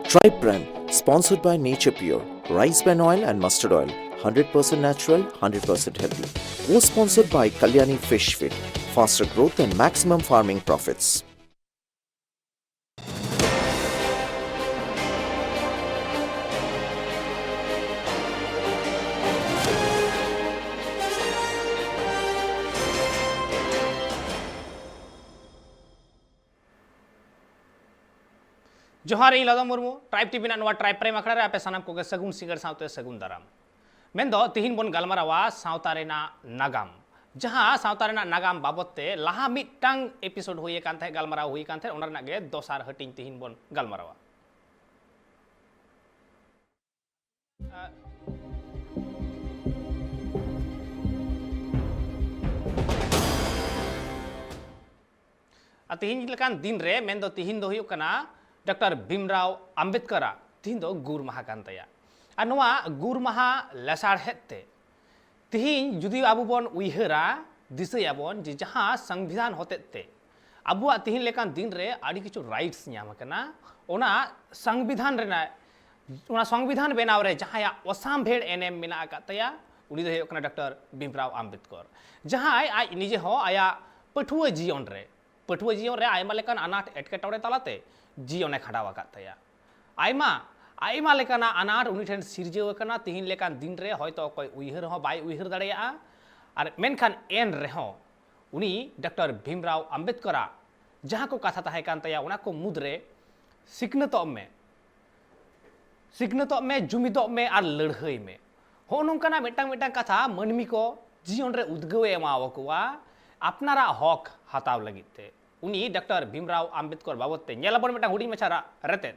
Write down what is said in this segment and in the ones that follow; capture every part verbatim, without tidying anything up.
Tribe Brand, sponsored by Nature Pure, rice bran oil and mustard oil, hundred percent natural, hundred percent healthy. Co-sponsored by Kalyani Fish Feed, faster growth and maximum farming profits. ᱡᱚᱦᱟᱨ, ᱤᱧ ᱞᱟᱫᱚᱢ Murmu. Tribe TV ᱨᱮᱱᱟᱜ ᱱᱚᱣᱟ tribe prime ᱟᱠᱷᱲᱟ ᱨᱮ ᱟᱯᱮ ᱥᱟᱱᱟᱢ ᱠᱚᱜᱮ ᱥᱟᱹᱜᱩᱱ ᱥᱤᱸᱜᱟᱹᱲ ᱥᱟᱶᱛᱮ ᱥᱟᱹᱜᱩᱱ ᱫᱟᱨᱟᱢ᱾ ᱢᱮᱱᱫᱚ ᱛᱤᱦᱤᱧ ᱵᱚᱱ ᱜᱟᱞᱢᱟᱨᱟᱣᱟ ᱥᱟᱶᱛᱟ ᱨᱮᱱᱟᱜ ᱱᱟᱜᱟᱢ, ᱡᱟᱦᱟᱸ ᱥᱟᱶᱛᱟ ᱨᱮᱱᱟᱜ ᱱᱟᱜᱟᱢ ᱵᱟᱵᱚᱛ ᱛᱮ ᱞᱟᱦᱟ ᱢᱤᱫᱴᱟᱝ ᱮᱯᱤᱥᱳᱰ ᱦᱩᱭ ᱟᱠᱟᱱ ᱛᱟᱦᱮᱸᱫ, ᱜᱟᱞᱢᱟᱨᱟᱣ ᱦᱩᱭ ᱟᱠᱟᱱ ᱛᱟᱦᱮᱸᱫ, ᱚᱱᱟ ᱨᱮᱱᱟᱜ ᱜᱮ ᱫᱚᱥᱟᱨ ᱦᱟᱹᱴᱤᱧ ᱛᱤᱦᱤᱧ ᱵᱚᱱ ᱜᱟᱞᱢᱟᱨᱟᱣᱟ᱾ ᱟᱨ ᱛᱤᱦᱤᱧ ᱞᱮᱠᱟᱱ ᱫᱤᱱ ᱨᱮ, ᱢᱮᱱᱫᱚ ᱛᱤᱦᱤᱧ ᱫᱚ ᱦᱩᱭᱩᱜ ᱠᱟᱱᱟ ᱰᱚᱠᱴᱚᱨ ᱵᱷᱤᱢᱨᱟᱣ ᱟᱢᱵᱮᱫᱠᱚᱨᱟᱜ ᱛᱤᱦᱤᱧ ᱫᱚ ᱜᱩᱨ ᱢᱟᱦᱟ ᱠᱟᱱ ᱛᱟᱭᱟ᱾ ᱟᱨ ᱱᱚᱣᱟ ᱜᱩᱨ ᱢᱟᱦᱟ ᱞᱟᱥᱟᱲᱦᱮᱫ ᱛᱮ ᱛᱤᱦᱤᱧ ᱡᱩᱫᱤ ᱟᱵᱚ ᱵᱚᱱ ᱩᱭᱦᱟᱹᱨᱟ, ᱫᱤᱥᱟᱹᱭᱟᱵᱚᱱ ᱡᱮ ᱡᱟᱦᱟᱸ ᱥᱚᱝᱵᱤᱫᱷᱟᱱ ᱦᱚᱛᱮᱡ ᱛᱮ ᱟᱵᱚᱣᱟᱜ ᱛᱤᱦᱤᱧ ᱞᱮᱠᱟᱱ ᱫᱤᱱ ᱨᱮ ᱟᱹᱰᱤ ᱠᱤᱪᱷᱩ ᱨᱟᱭᱤᱴᱥ ᱧᱟᱢ ᱟᱠᱟᱱᱟ, ᱚᱱᱟ ᱥᱚᱝᱵᱤᱫᱷᱟᱱ ᱨᱮᱱᱟᱜ, ᱚᱱᱟ ᱥᱚᱝᱵᱤᱫᱷᱟᱱ ᱵᱮᱱᱟᱣ ᱨᱮ ᱡᱟᱦᱟᱸᱭᱟᱜ ᱚᱥᱟᱢᱵᱷᱮᱲ ᱮᱱᱮᱢ ᱢᱮᱱᱟᱜ ᱟᱠᱟᱫ ᱛᱟᱭᱟ, ᱩᱱᱤ ᱫᱚᱭ ᱦᱩᱭᱩᱜ ᱠᱟᱱᱟ ᱰᱚᱠᱴᱚᱨ ᱵᱷᱤᱢᱨᱟᱣ ᱟᱢᱵᱮᱫᱠᱚᱨ, ᱡᱟᱦᱟᱸᱭ ᱟᱡ ᱱᱤᱡᱮ ᱦᱚᱸ ᱟᱭᱟᱜ ᱯᱟᱹᱴᱷᱩᱣᱟᱹ ᱡᱤᱭᱚᱱ ᱨᱮ, ᱯᱟᱹᱴᱷᱩᱣᱟᱹ ᱡᱤᱭᱚᱱ ᱨᱮ ᱟᱭᱢᱟ ᱞᱮᱠᱟᱱ ᱟᱱᱟᱴ ᱮᱴᱠᱮᱴᱚᱬᱮ ᱛᱟᱞᱟᱛᱮ ᱡᱤᱭᱚᱱᱮ ᱠᱷᱟᱸᱰᱟᱣ ᱟᱠᱟᱫ ᱛᱟᱭᱟ᱾ ᱟᱭᱢᱟ, ᱟᱭᱢᱟ ᱞᱮᱠᱟᱱᱟᱜ ᱟᱱᱟᱴ ᱩᱱᱤ ᱴᱷᱮᱱ ᱥᱤᱨᱡᱟᱹᱣ ᱟᱠᱟᱱᱟ᱾ ᱛᱤᱦᱤᱧ ᱞᱮᱠᱟᱱ ᱫᱤᱱ ᱨᱮ ᱦᱚᱭᱛᱚ ᱚᱠᱚᱭ ᱩᱭᱦᱟᱹᱨ ᱦᱚᱸ ᱵᱟᱭ ᱩᱭᱦᱟᱹᱨ ᱫᱟᱲᱮᱭᱟᱜᱼᱟ᱾ ᱟᱨ ᱢᱮᱱᱠᱷᱟᱱ ᱮᱱ ᱨᱮᱦᱚᱸ ᱩᱱᱤ ᱰᱚᱠᱴᱚᱨ ᱵᱷᱤᱢᱨᱟᱣ ᱟᱢᱵᱮᱫᱠᱚᱨᱟᱜ ᱡᱟᱦᱟᱸ ᱠᱚ ᱠᱟᱛᱷᱟ ᱛᱟᱦᱮᱸ ᱠᱟᱱ ᱛᱟᱭᱟ, ᱚᱱᱟ ᱠᱚ ᱢᱩᱫᱽᱨᱮ ᱥᱤᱠᱷᱱᱟᱹᱛᱚᱜ ᱢᱮ, ᱥᱤᱠᱷᱱᱟᱹᱛᱚᱜ ᱢᱮ, ᱡᱩᱢᱤᱫᱚᱜ ᱢᱮ ᱟᱨ ᱞᱟᱹᱲᱦᱟᱹᱭ ᱢᱮ᱾ ᱦᱚᱸᱜᱼᱚ ᱱᱚᱝᱠᱟᱱᱟᱜ ᱢᱤᱫᱴᱟᱝ ᱢᱤᱫᱴᱟᱝ ᱠᱟᱛᱷᱟ ᱢᱟᱹᱱᱢᱤ ᱠᱚ ᱡᱤᱭᱚᱱ ᱨᱮ ᱩᱫᱽᱜᱟᱹᱣ ᱮ ᱮᱢᱟᱣᱟᱠᱚᱣᱟ ᱟᱯᱱᱟᱨᱟᱜ ᱦᱚᱠ ᱦᱟᱛᱟᱣ ᱞᱟᱹᱜᱤᱫ ᱛᱮ᱾ ᱩᱱᱤ ᱰᱚᱠᱴᱚᱨ ᱵᱷᱤᱢᱨᱟᱣ ᱟᱢᱵᱮᱫᱠᱚᱨ ᱵᱟᱵᱚᱛ ᱛᱮ ᱧᱮᱞ ᱟᱵᱚᱱ ᱢᱤᱫᱴᱟᱝ ᱦᱩᱰᱤᱧ ᱢᱟᱪᱷᱟ ᱨᱟ-, ᱨᱮᱛᱮᱫ᱾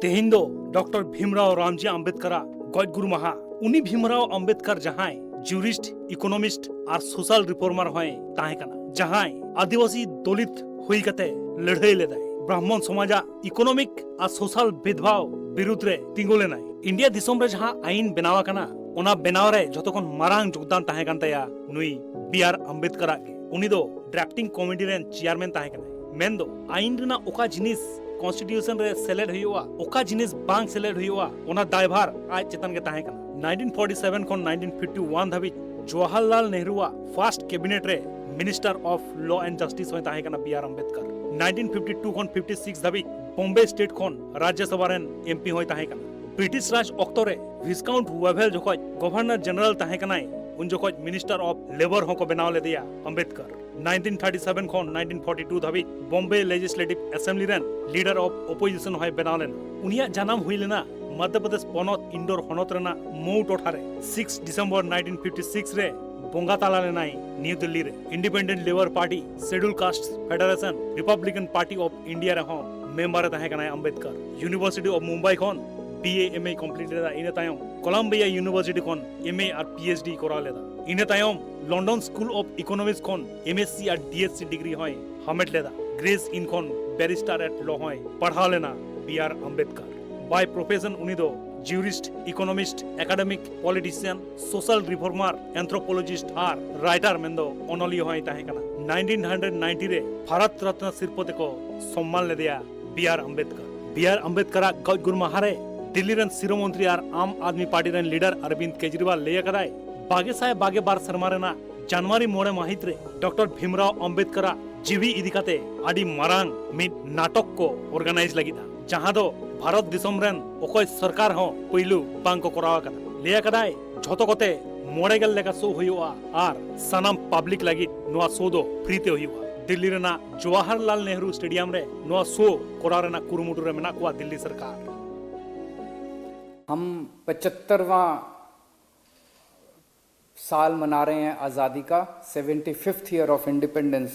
ᱛᱮᱦᱮᱧ ᱫᱚ ᱰᱚᱠᱴᱚᱨ ᱵᱷᱤᱢᱨᱟᱣ ᱨᱟᱢᱡᱤ ᱟᱢᱵᱮᱫᱠᱚᱨᱟᱜ ᱜᱚᱡ ᱜᱩᱨ ᱢᱟᱦᱟ᱾ ᱩᱱᱤ ᱵᱷᱤᱢᱨᱟᱣ ᱟᱢᱵᱮᱫᱠᱚᱨ ᱡᱟᱦᱟᱸᱭ ᱡᱩᱨᱤᱥᱴ, ᱤᱠᱳᱱᱚᱢᱤᱥᱴ ᱟᱨ ᱥᱳᱥᱟᱞ ᱨᱤᱯᱷᱚᱨᱢᱟᱨ ᱦᱚᱸᱭ ᱛᱟᱦᱮᱸ ᱠᱟᱱᱟ, ᱡᱟᱦᱟᱸᱭ ᱟᱹᱫᱤᱵᱟᱹᱥᱤ ᱫᱚᱞᱤᱛ ᱦᱩᱭ ᱠᱟᱛᱮ ᱞᱟᱹᱲᱦᱟᱹᱭ ᱞᱮᱫᱟᱭ, ᱵᱨᱟᱦᱢᱚᱱ ᱥᱚᱢᱟᱡᱟᱜ ᱤᱠᱳᱱᱚᱢᱤᱠ ᱟᱨ ᱥᱳᱥᱟᱞ ᱵᱷᱮᱫᱽᱵᱷᱟᱣ ᱵᱤᱨᱩᱫᱽ ᱨᱮ ᱛᱤᱸᱜᱩ ᱞᱮᱱᱟᱭ᱾ ᱤᱱᱰᱤᱭᱟ ᱫᱤᱥᱚᱢ ᱨᱮ ᱡᱟᱦᱟᱸ ᱟᱭᱤᱱ ᱵᱮᱱᱟᱣ ᱟᱠᱟᱱᱟ, ᱚᱱᱟ ᱵᱮᱱᱟᱣ ᱨᱮ ᱡᱷᱚᱛᱚ ᱠᱷᱚᱱ ᱢᱟᱨᱟᱝ ᱡᱳᱜᱽᱫᱟᱱ ᱛᱟᱦᱮᱸ ᱠᱟᱱ ᱛᱟᱭᱟ ᱱᱩᱭ ᱵᱤ ᱟᱨ ᱟᱢᱵᱮᱫᱠᱚᱨᱟᱜ ᱜᱮ᱾ ᱩᱱᱤ ᱫᱚ ᱰᱨᱟᱯᱴᱤᱝ ᱠᱚᱢᱤᱴᱤ ᱨᱮᱱ ᱪᱮᱭᱟᱨᱢᱮᱱ ᱛᱟᱦᱮᱸ ᱠᱟᱱᱟᱭ᱾ ᱢᱮᱱᱫᱚ ᱟᱭᱤᱱ ᱨᱮᱱᱟᱜ ᱚᱠᱟ ᱡᱤᱱᱤᱥ ᱠᱚᱱᱥᱴᱤᱴᱤᱭᱩᱥᱚᱱ ᱨᱮ ᱥᱮᱞᱮᱫ ᱦᱩᱭᱩᱜᱼᱟ, ᱚᱠᱟ ᱡᱤᱱᱤᱥ ᱵᱟᱝ ᱥᱮᱞᱮᱫ ᱦᱩᱭᱩᱜᱼᱟ, ᱚᱱᱟ ᱫᱟᱭᱵᱷᱟᱨ ᱟᱡ ᱪᱮᱛᱟᱱ ᱜᱮ ᱛᱟᱦᱮᱸ ᱠᱟᱱᱟ᱾ ᱱᱟᱭᱤᱱᱴᱤᱱ ᱯᱷᱚᱨᱴᱤ ᱥᱮᱵᱷᱮᱱ ᱠᱷᱚᱱ ᱱᱟᱭᱤᱱᱴᱤᱱ ᱯᱷᱤᱯᱴᱤ ᱣᱟᱱ ᱫᱷᱟᱹᱵᱤᱡ ᱡᱚᱣᱟᱦᱚᱨᱞᱟᱞ ᱱᱮᱦᱨᱩᱣᱟᱜ ᱯᱷᱟᱨᱥᱴ ᱠᱮᱵᱤᱱᱮᱴ ᱨᱮ minister of law and justice ᱦᱚᱸᱭ ᱛᱟᱦᱮᱸ ᱠᱟᱱᱟ B R Ambedkar. Nineteen fifty two ᱠᱷᱚᱱ ᱯᱷᱤᱯᱴᱤ ᱥᱤᱠᱥ ᱫᱷᱟᱹᱵᱤᱡ ᱵᱚᱢᱵᱮ ᱥᱴᱮᱴ ᱠᱷᱚᱱ ᱨᱟᱡᱽᱡᱚᱥᱚᱵᱷᱟ ᱨᱮᱱ ᱮᱢᱯᱤ ᱦᱚᱸᱭ ᱛᱟᱦᱮᱸ ᱠᱟᱱᱟ᱾ ᱵᱨᱤᱴᱤᱥ ᱨᱟᱡᱽ ᱚᱠᱛᱚ ᱨᱮ ᱵᱷᱤᱥᱠᱟᱣᱩᱱᱴ ᱣᱮᱵᱷᱮᱞ ᱡᱚᱠᱷᱚᱡ ᱜᱚᱵᱷᱚᱨᱱᱚᱨ ᱡᱮᱱᱟᱨᱟᱞ ᱛᱟᱦᱮᱸ ᱠᱟᱱᱟᱭ, ᱩᱱ ᱡᱚᱠᱷᱚᱡ ᱢᱤᱱᱤᱥᱴᱟᱨ ᱚᱯᱷ ᱞᱮᱵᱚᱨ ᱦᱚᱸᱠᱚ ᱵᱮᱱᱟᱣ ᱞᱮᱫᱮᱭᱟ ᱟᱢᱵᱮᱫᱠᱟᱨ᱾ ᱱᱟᱭᱤᱱᱴᱤᱱ ᱛᱷᱟᱨᱴᱤ ᱥᱮᱵᱷᱮᱱ ᱠᱷᱚᱱ ᱱᱟᱭᱤᱱᱴᱤᱱ ᱯᱷᱚᱨᱴᱤ ᱴᱩ ᱫᱷᱟᱹᱵᱤᱡ ᱵᱚᱢᱵᱮ ᱞᱮᱡᱤᱥᱞᱮᱴᱤᱵᱷ ᱮᱥᱮᱢᱵᱞᱤ ᱨᱮᱱ ᱞᱤᱰᱟᱨ ᱚᱯᱷ ᱚᱯᱳᱡᱤᱥᱚᱱ ᱦᱚᱸᱭ ᱵᱮᱱᱟᱣ ᱞᱮᱱᱟ᱾ ᱩᱱᱤᱭᱟᱜ ᱡᱟᱱᱟᱢ ᱦᱩᱭ ᱞᱮᱱᱟ ᱢᱚᱫᱽᱫᱷᱚ ᱯᱨᱚᱫᱮᱥ ᱯᱚᱱᱚᱛ ᱤᱱᱰᱳᱨ ᱦᱚᱱᱚᱛ ᱨᱮᱱᱟᱜ ᱢᱚᱣ ᱴᱚᱴᱷᱟ ᱨᱮ six December nineteen fifty six ᱨᱮ ᱵᱚᱸᱜᱟ ᱛᱟᱞᱟ ᱞᱮᱱᱟᱭ ᱱᱤᱭᱩ ᱫᱤᱞᱞᱤ ᱨᱮ᱾ Independent Labour Party, Scheduled Caste Federation, Republican Party of India ᱨᱮᱦᱚᱸ ᱢᱮᱢᱵᱟᱨ ᱮ ᱛᱟᱦᱮᱸ ᱠᱟᱱᱟᱭ ᱟᱢᱵᱮᱫᱠᱟᱨ᱾ ᱤᱭᱩᱱᱤᱵᱷᱟᱨᱥᱤᱴᱤ ᱚᱯᱷ ᱢᱩᱢᱵᱟᱭ ᱠᱷᱚᱱ ᱵᱤ ᱮ ᱮᱢ ᱮ ᱠᱚᱢᱯᱞᱤᱴ ᱞᱮᱫᱟ᱾ ᱤᱱᱟᱹ ᱛᱟᱭᱚᱢ ᱠᱚᱞᱚᱢᱵᱤᱭᱟ ᱤᱭᱩᱱᱤᱵᱷᱟᱨᱥᱤᱴᱤ ᱠᱷᱚᱱ ᱮᱢ ᱮ ᱟᱨ ᱯᱤ ᱮᱭᱤᱪ ᱰᱤ ᱠᱚᱨᱟᱣ ᱞᱮᱫᱟ᱾ ᱤᱱᱟᱹ ᱛᱟᱭᱚᱢ ᱞᱚᱱᱰᱚᱱ ᱥᱠᱩᱞ ᱚᱯᱷ ᱤᱠᱳᱱᱚᱢᱤᱠᱥ ᱠᱷᱚᱱ ᱮᱢ ᱮᱥ ᱥᱤ ᱟᱨ ᱰᱤ ᱮᱥ ᱥᱤ ᱰᱤᱜᱽᱨᱤ ᱦᱚᱸᱭ ᱦᱟᱢᱮᱴ ᱞᱮᱫᱟ᱾ ᱜᱨᱮᱥ ᱤᱱ ᱠᱷᱚᱱ ᱵᱮᱨᱤᱥᱴᱟᱨ ᱮᱴ ᱞᱚ ᱦᱚᱸᱭ ᱯᱟᱲᱦᱟᱣ ᱞᱮᱱᱟ ᱵᱤ ᱟᱨ ᱟᱢᱵᱮᱫᱠᱟᱨ᱾ ᱵᱟᱭ ᱯᱨᱚᱯᱷᱮᱥᱚᱱ ᱩᱱᱤ ᱫᱚ ᱡᱩᱨᱤᱥᱴ, ᱤᱠᱳᱱᱚᱢᱤᱥᱴ, ᱮᱠᱟᱰᱮᱢᱤᱠ, ᱯᱚᱞᱤᱴᱤᱥᱤᱭᱟᱱ, ᱥᱳᱥᱟᱞ ᱨᱤᱯᱷᱚᱨᱢᱟᱨ, ᱮᱱᱛᱷᱨᱳᱯᱳᱞᱚᱡᱤᱥᱴ ᱟᱨ ᱨᱟᱭᱴᱟᱨ ᱢᱮᱱᱫᱚ ᱚᱱᱚᱞᱤᱭᱟᱹ ᱦᱚᱸᱭ ᱛᱟᱦᱮᱸ ᱠᱟᱱᱟ᱾ ᱱᱟᱭᱤᱱᱴᱤᱱ ᱦᱟᱱᱰᱨᱮᱰ ᱱᱟᱭᱤᱱᱴᱤ ᱨᱮ ᱵᱷᱟᱨᱚᱛ ᱨᱚᱛᱱᱟ ᱥᱤᱨᱯᱟᱹ ᱛᱮᱠᱚ ᱥᱚᱢᱢᱟᱱ ᱞᱮᱫᱮᱭᱟ B R Ambedkar. B R ᱟᱢᱵᱮᱫᱠᱟᱨᱟᱜ ᱜᱚᱡ ᱜᱩᱨ ᱢᱟᱦᱟ ᱨᱮ ᱫᱤᱞᱞᱤ ᱨᱮᱱ ᱥᱤᱨᱟᱹ ᱢᱚᱱᱛᱨᱤ ᱟᱨ ᱟᱢ ᱟᱫᱢᱤ ᱯᱟᱨᱴᱤ ᱨᱮᱱ ᱞᱤᱰᱟᱨ ᱚᱨᱵᱤᱱᱫ ᱠᱮᱡᱨᱤᱣᱟᱞ ᱞᱟᱹᱭ ᱟᱠᱟᱫᱟᱭ, ᱵᱟᱜᱮ ᱥᱟᱭ ᱵᱟᱜᱮ ᱵᱟᱨ ᱥᱮᱨᱢᱟ ᱨᱮᱱᱟᱜ ᱡᱟᱱᱩᱣᱟᱨᱤ ᱢᱚᱬᱮ ᱢᱟᱹᱦᱤᱛ ᱨᱮ ᱰᱚᱠᱴᱚᱨ ᱵᱷᱤᱢᱨᱟᱣ ᱟᱢᱵᱮᱫᱠᱟᱨᱟᱜ ᱡᱤᱣᱤ ᱤᱫᱤ ᱠᱟᱛᱮ ᱟᱹᱰᱤ ᱢᱟᱨᱟᱝ ᱢᱤᱫ ᱱᱟᱴᱚᱠ ᱠᱚ ᱚᱨᱜᱟᱱᱟᱭᱤᱡᱽ ᱞᱟᱹᱜᱤᱫᱼᱟ, ᱡᱟᱦᱟᱸ ᱫᱚ ᱵᱷᱟᱨᱚᱛ ᱫᱤᱥᱚᱢ ᱨᱮᱱ ᱚᱠᱚᱭ ᱥᱚᱨᱠᱟᱨ ᱦᱚᱸ ᱯᱩᱭᱞᱩ ᱵᱟᱝ ᱠᱚ ᱠᱚᱨᱟᱣ ᱟᱠᱟᱫᱟ᱾ ᱞᱟᱹᱭ ᱟᱠᱟᱫᱟᱭ, ᱡᱷᱚᱛᱚ ᱠᱚᱛᱮ ᱢᱚᱬᱮ ᱜᱮᱞ ᱞᱮᱠᱟ ᱥᱳ ᱦᱩᱭᱩᱜᱼᱟ ᱟᱨ ᱥᱟᱱᱟᱢ ᱯᱟᱵᱽᱞᱤᱠ ᱞᱟᱹᱜᱤᱫ ᱱᱚᱣᱟ ᱥᱳ ᱫᱚ ᱯᱷᱨᱤ ᱛᱮ ᱦᱩᱭᱩᱜᱼᱟ᱾ ᱫᱤᱞᱞᱤ ᱨᱮᱱᱟᱜ ᱡᱚᱣᱟᱦᱚᱨᱞᱟᱞ ᱱᱮᱦᱨᱩ ᱥᱴᱮᱰᱤᱭᱟᱢ ᱨᱮ ᱱᱚᱣᱟ ᱥᱳ ᱠᱚᱨᱟᱣ ᱨᱮᱱᱟᱜ ᱠᱩᱨᱩᱢᱩᱴᱩ ᱨᱮ ᱢᱮᱱᱟᱜ ᱠᱚᱣᱟ ᱫᱤᱞᱞᱤ ᱥᱚᱨᱠᱟᱨ᱾ हम पचहत्तरवां साल मना रहे हैं आज़ादी का, seventy fifth year of independence.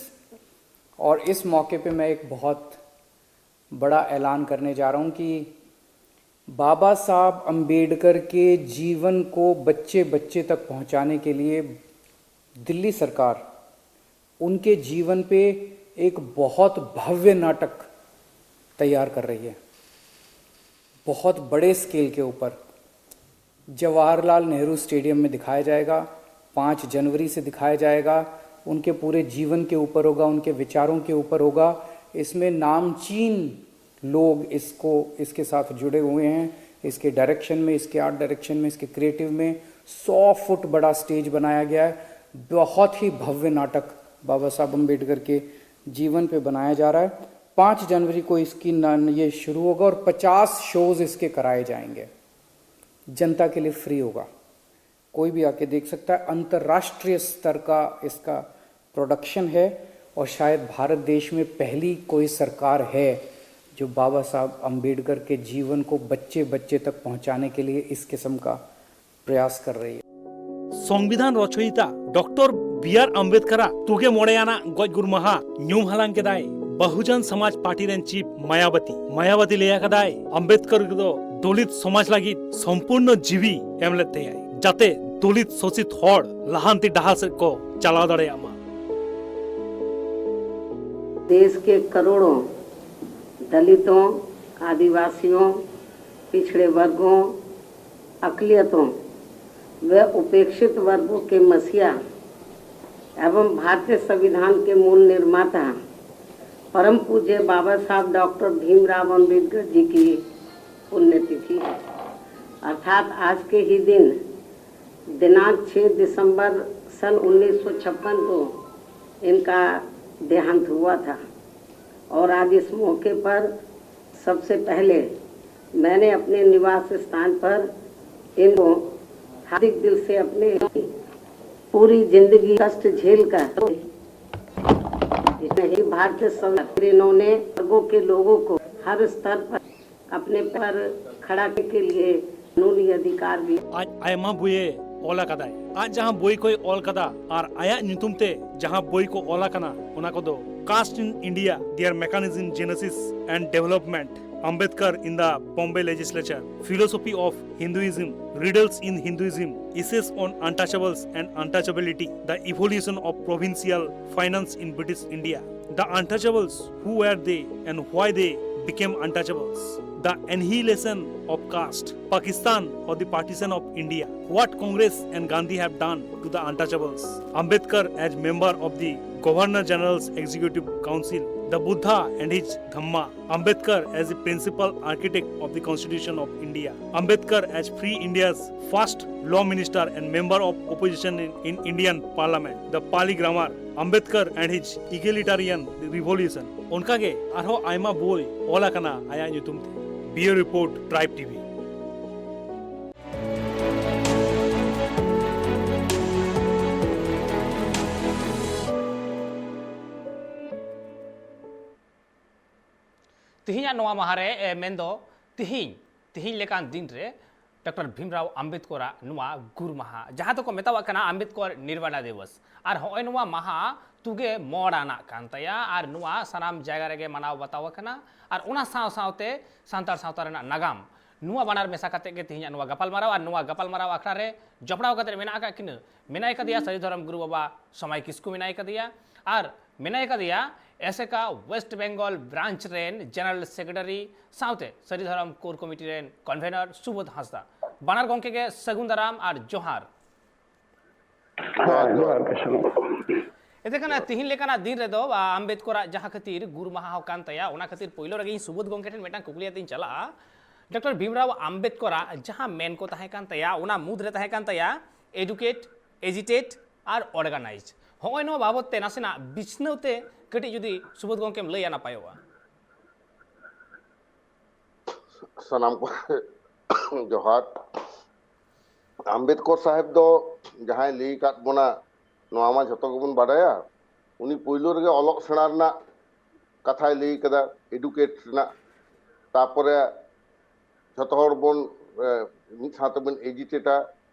और इस मौके पे मैं एक बहुत बड़ा ऐलान करने जा रहा हूँ कि बाबा साहब अंबेडकर के जीवन को बच्चे बच्चे तक पहुँचाने के लिए दिल्ली सरकार उनके जीवन पे एक बहुत भव्य नाटक तैयार कर रही है। बहुत बड़े स्केल के ऊपर जवाहरलाल नेहरू स्टेडियम में दिखाया जाएगा। पाँच जनवरी से दिखाया जाएगा। उनके पूरे जीवन के ऊपर होगा, उनके विचारों के ऊपर होगा। इसमें नामचीन लोग इसको, इसके साथ जुड़े हुए हैं। इसके डायरेक्शन में, इसके आर्ट डायरेक्शन में, इसके क्रिएटिव में सौ फुट बड़ा स्टेज बनाया गया है। बहुत ही भव्य नाटक बाबा साहब अम्बेडकर के जीवन पे बनाया जा रहा है। पाँच जनवरी को इसकी न, ये शुरू होगा और पचास शोज इसके कराए जाएंगे, जनता के लिए फ्री होगा, कोई भी आके देख सकता है। अंतर्राष्ट्रीय स्तर का इसका प्रोडक्शन है और शायद भारत देश में पहली कोई सरकार है जो बाबा साहब अम्बेडकर के जीवन को बच्चे बच्चे तक पहुंचाने के लिए इस किस्म का प्रयास कर रही है। ᱥᱚᱝᱵᱤᱫᱷᱟᱱ ᱨᱚᱪᱚᱭᱤᱛᱟ ᱰᱚᱠᱴᱚᱨ ᱵᱤ ᱟᱨ ᱟᱢᱵᱮᱫᱠᱟᱨᱟᱜ ᱛᱩᱜᱮ ᱢᱚᱬᱮ ᱟᱱᱟᱜ ᱜᱚᱡ ᱜᱩᱨ ᱢᱟᱦᱟ ᱧᱩᱢ ᱦᱟᱞᱟᱝ ᱠᱮᱫᱟᱭ ᱵᱟᱦᱩᱡᱚᱱ ᱥᱚᱢᱟᱡᱽ ᱯᱟᱨᱴᱤ ᱨᱮᱱ ᱪᱤᱯ ᱢᱟᱭᱟᱵᱚᱛᱤ᱾ ᱢᱟᱭᱟᱵᱚᱛᱤ ᱞᱟᱹᱭ ᱟᱠᱟᱫᱟᱭ, ᱟᱢᱵᱮᱫᱠᱚᱨ ᱫᱚ ᱫᱚᱞᱤᱛ ᱥᱚᱢᱟᱡᱽ ᱞᱟᱹᱜᱤᱫ ᱥᱚᱢᱯᱩᱨᱱᱚ ᱡᱤᱣᱤ ᱮᱢ ᱞᱮᱫ ᱛᱟᱭᱟᱭ, ᱡᱟᱛᱮ ᱫᱚᱞᱤᱛ ᱥᱳᱥᱤᱛ ᱦᱚᱲ ᱞᱟᱦᱟᱱᱛᱤ ᱰᱟᱦᱟᱨ ᱥᱮᱫ ᱠᱚ ᱪᱟᱞᱟᱣ ᱫᱟᱲᱮᱭᱟᱜ ᱢᱟ᱾ देश के करोड़ों दलितों, आदिवासियों, पिछड़े वर्गों, अकलियतों व उपेक्षित वर्गों के मसीहा एवं भारतीय संविधान के मूल निर्माता परम पूज्य बाबा साहब डॉक्टर भीमराव अंबेडकर जी की पुण्यतिथि है। अर्थात आज के ही दिन दिनांक छह दिसंबर सन उन्नीस सौ छप्पन को इनका देहांत हुआ था और आज इस मौके पर सबसे पहले मैंने अपने निवास स्थान पर इनको हार्दिक दिल से अपने पूरी जिंदगी कष्ट झेल कर इसमें ही भारतीय संविधान इन्होंने वर्गों के लोगों को हर स्तर पर अपने पर खड़ा करने के लिए कानूनी अधिकार भी ᱟᱡ ᱟᱭᱢᱟ ᱵᱳᱭᱮ ᱚᱞ ᱟᱠᱟᱫᱟᱭ᱾ ᱟᱡ ᱡᱟᱦᱟᱸ ᱵᱳᱭ ᱠᱚᱭ ᱚᱞ ᱠᱟᱫᱟ ᱟᱨ ᱟᱭᱟᱜ ᱧᱩᱛᱩᱢ ᱛᱮ ᱡᱟᱦᱟᱸ ᱵᱳᱭ ᱠᱚ ᱚᱞ ᱟᱠᱟᱱᱟ, ᱚᱱᱟ ᱠᱚᱫᱚ Caste in India, Their Mechanism, Genesis and Development, Ambedkar in the Bombay Legislature, Philosophy of Hinduism, Riddles in Hinduism, Essays on Untouchables and Untouchability, The Evolution of Provincial Finance in British India, The Untouchables, Who Were They and Why They Became Untouchables. The annihilation of caste, Pakistan or the partition of India. What Congress and Gandhi have done to the untouchables. Ambedkar as member of the Governor General's Executive Council. The Buddha and his Dhamma. Ambedkar as the principal architect of the Constitution of India. Ambedkar as Free India's first law minister and member of opposition in, in Indian Parliament. The Pali Grammar. Ambedkar and his Egalitarian Revolution. ᱚᱱᱠᱟᱜᱮ ᱟᱨᱦᱚᱸ ᱟᱭᱢᱟ ᱵᱳᱭ ᱚᱞ ᱟᱠᱟᱱᱟ ᱟᱭᱟᱜ ᱧᱩᱛᱩᱢ ᱛᱮ᱾ Bureau Report, Tribe T V. ᱛᱮᱦᱮᱧᱟᱜ ᱱᱚᱣᱟ ᱢᱟᱦᱟ ᱨᱮ, ᱮ, ᱢᱮᱱᱫᱚ ᱛᱮᱦᱮᱧ, ᱛᱮᱦᱮᱧ ᱞᱮᱠᱟᱱ ᱫᱤᱱ ᱨᱮ ᱰᱚᱠᱴᱚᱨ ᱵᱷᱤᱢᱨᱟᱣ ᱟᱢᱵᱮᱫᱠᱚᱨᱟᱜ ᱱᱚᱣᱟ ᱜᱩᱨ ᱢᱟᱦᱟ, ᱡᱟᱦᱟᱸ ᱫᱚᱠᱚ ᱢᱮᱛᱟᱣᱟᱜ ᱠᱟᱱᱟ ᱟᱢᱵᱮᱫᱠᱚᱨ ᱱᱤᱨᱵᱟᱱᱟ ᱫᱤᱵᱚᱥ᱾ ᱟᱨ ᱦᱚᱸᱜᱼᱚᱭ ᱱᱚᱣᱟ ᱢᱟᱦᱟ ᱛᱩᱜᱮ ᱢᱚᱬ ᱟᱱᱟᱜ ᱠᱟᱱ ᱛᱟᱭᱟ ᱟᱨ ᱱᱚᱣᱟ ᱥᱟᱱᱟᱢ ᱡᱟᱭᱜᱟ ᱨᱮᱜᱮ ᱢᱟᱱᱟᱣ ᱵᱟᱛᱟᱣ ᱟᱠᱟᱱᱟ᱾ ᱟᱨ ᱚᱱᱟ ᱥᱟᱶ ᱥᱟᱶᱛᱮ ᱥᱟᱱᱛᱟᱲ ᱥᱟᱶᱛᱟ ᱨᱮᱱᱟᱜ ᱱᱟᱜᱟᱢ, ᱱᱚᱣᱟ ᱵᱟᱱᱟᱨ ᱢᱮᱥᱟ ᱠᱟᱛᱮ ᱜᱮ ᱛᱮᱦᱮᱧᱟᱜ ᱱᱚᱣᱟ ᱜᱟᱯᱟᱞᱢᱟᱨᱟᱣ᱾ ᱟᱨ ᱱᱚᱣᱟ ᱜᱟᱯᱟᱞᱢᱟᱨᱟᱣ ᱟᱠᱷᱲᱟ ᱨᱮ ᱡᱚᱯᱲᱟᱣ ᱠᱟᱛᱮ ᱢᱮᱱᱟᱜ ᱟᱠᱟᱫ ᱠᱤᱱᱟᱹ, ᱢᱮᱱᱟᱭ ᱠᱟᱫᱮᱭᱟ ᱥᱟᱹᱨᱤ ᱫᱷᱚᱨᱚᱢ ᱜᱩᱨᱩ ᱵᱟᱵᱟ ᱥᱚᱢᱟᱭ ᱠᱤᱥᱠᱩ ᱢᱮᱱᱟᱭ ᱠᱟᱫᱮᱭᱟ, ᱟᱨ ᱢᱮᱱᱟᱭ ᱠᱟᱫᱮᱭᱟ ᱮᱥᱮᱠᱟ ᱳᱭᱮᱥᱴ ᱵᱮᱝᱜᱚᱞ ᱵᱨᱟᱧᱪ ᱨᱮᱱ ᱡᱮᱱᱟᱨᱮᱞ ᱥᱮᱠᱨᱮᱴᱟᱨᱤ ᱥᱟᱶᱛᱮ ᱥᱟᱹᱨᱤ ᱫᱷᱚᱨᱚᱢ ᱠᱳᱨ ᱠᱚᱢᱤᱴᱤ ᱨᱮᱱ ᱠᱚᱱᱵᱷᱮᱱᱚᱨ ᱥᱩᱵᱳᱫᱷ ᱦᱟᱸᱥᱫᱟ᱾ ᱵᱟᱱᱟᱨ ᱜᱚᱢᱠᱮ ᱜᱮ ᱥᱟᱹᱜᱩᱱ ᱫᱟᱨᱟᱢ ᱟᱨ ᱡᱚᱦᱟᱨ᱾ ᱦᱮᱸ, ᱡᱚᱦᱟᱨ ᱜᱮ ᱥᱟᱹᱜᱩᱱ᱾ ᱮᱱᱛᱮ ᱠᱷᱟᱱ ᱛᱤᱦᱤᱧ ᱞᱮᱠᱟᱱᱟᱜ ᱫᱤᱱ ᱨᱮᱫᱚ, ᱟ, ᱟᱢᱵᱮᱫᱠᱚᱨᱟᱜ ᱡᱟᱦᱟᱸ ᱠᱷᱟᱹᱛᱤᱨ ᱜᱩᱨ ᱢᱟᱦᱟ ᱦᱚᱸ ᱠᱟᱱ ᱛᱟᱭᱟ, ᱚᱱᱟ ᱠᱷᱟᱹᱛᱤᱨ ᱯᱳᱭᱞᱳ ᱨᱮᱜᱮ ᱤᱧ ᱥᱩᱵᱳᱫᱷ ᱜᱚᱢᱠᱮ ᱴᱷᱮᱱ ᱢᱤᱫᱴᱟᱝ ᱠᱩᱠᱞᱤ ᱟᱛᱮᱧ ᱪᱟᱞᱟᱜᱼᱟ᱾ ᱰᱚᱠᱴᱚᱨ ᱵᱷᱤᱢᱨᱟᱣ ᱟᱢᱵᱮᱫᱠᱚᱨᱟᱜ ᱡᱟᱦᱟᱸ ᱢᱮᱱ ᱠᱚ ᱛᱟᱦᱮᱸ ᱠᱟᱱ ᱛᱟᱭᱟ, ᱚᱱᱟ ᱢᱩᱫᱽ ᱨᱮ ᱛᱟᱦᱮᱸ ᱠᱟᱱ ᱛᱟᱭᱟ educate, agitate ᱟᱨ organize᱾ ᱦᱚᱸᱜᱼᱚᱭ ᱱᱚᱣᱟ ᱵᱟᱵᱚᱛ ᱛᱮ ᱱᱟᱥᱮᱱᱟᱜ ᱵᱤᱪᱷᱱᱟᱹᱣ ᱛᱮ ᱠᱟᱹᱴᱤᱡ ᱡᱩᱫᱤ ᱥᱩᱵᱳᱫᱷ ᱜᱚᱢᱠᱮᱢ ᱞᱟᱹᱭᱟ, ᱱᱟᱯᱟᱭᱚᱜᱼᱟ᱾ ᱥᱟᱱᱟᱢ ᱠᱚ ᱡᱚᱦᱟᱨ᱾ ᱟᱢᱵᱮᱫᱠᱚᱨ ᱥᱟᱦᱮᱵᱽ ᱫᱚ ᱡᱟᱦᱟᱸᱭ ᱞᱟᱹᱭ ᱟᱠᱟᱫ ᱵᱚᱱᱟ, ᱱᱚᱣᱟ ᱢᱟ ᱡᱷᱚᱛᱚ ᱜᱮᱵᱚᱱ ᱵᱟᱰᱟᱭᱟ᱾ ᱩᱱᱤ ᱯᱳᱭᱞᱳ ᱨᱮᱜᱮ ᱚᱞᱚᱜ ᱥᱮᱬᱟ ᱨᱮᱱᱟᱜ ᱠᱟᱛᱷᱟᱭ ᱞᱟᱹᱭ ᱠᱟᱫᱟ, educate ᱨᱮᱱᱟᱜ᱾ ᱛᱟᱯᱚᱨᱮ ᱡᱷᱚᱛᱚ ᱦᱚᱲ ᱵᱚᱱ, ᱮ, ᱢᱤᱫ ᱥᱟᱶ ᱛᱮᱵᱚᱱ agitate ᱟ,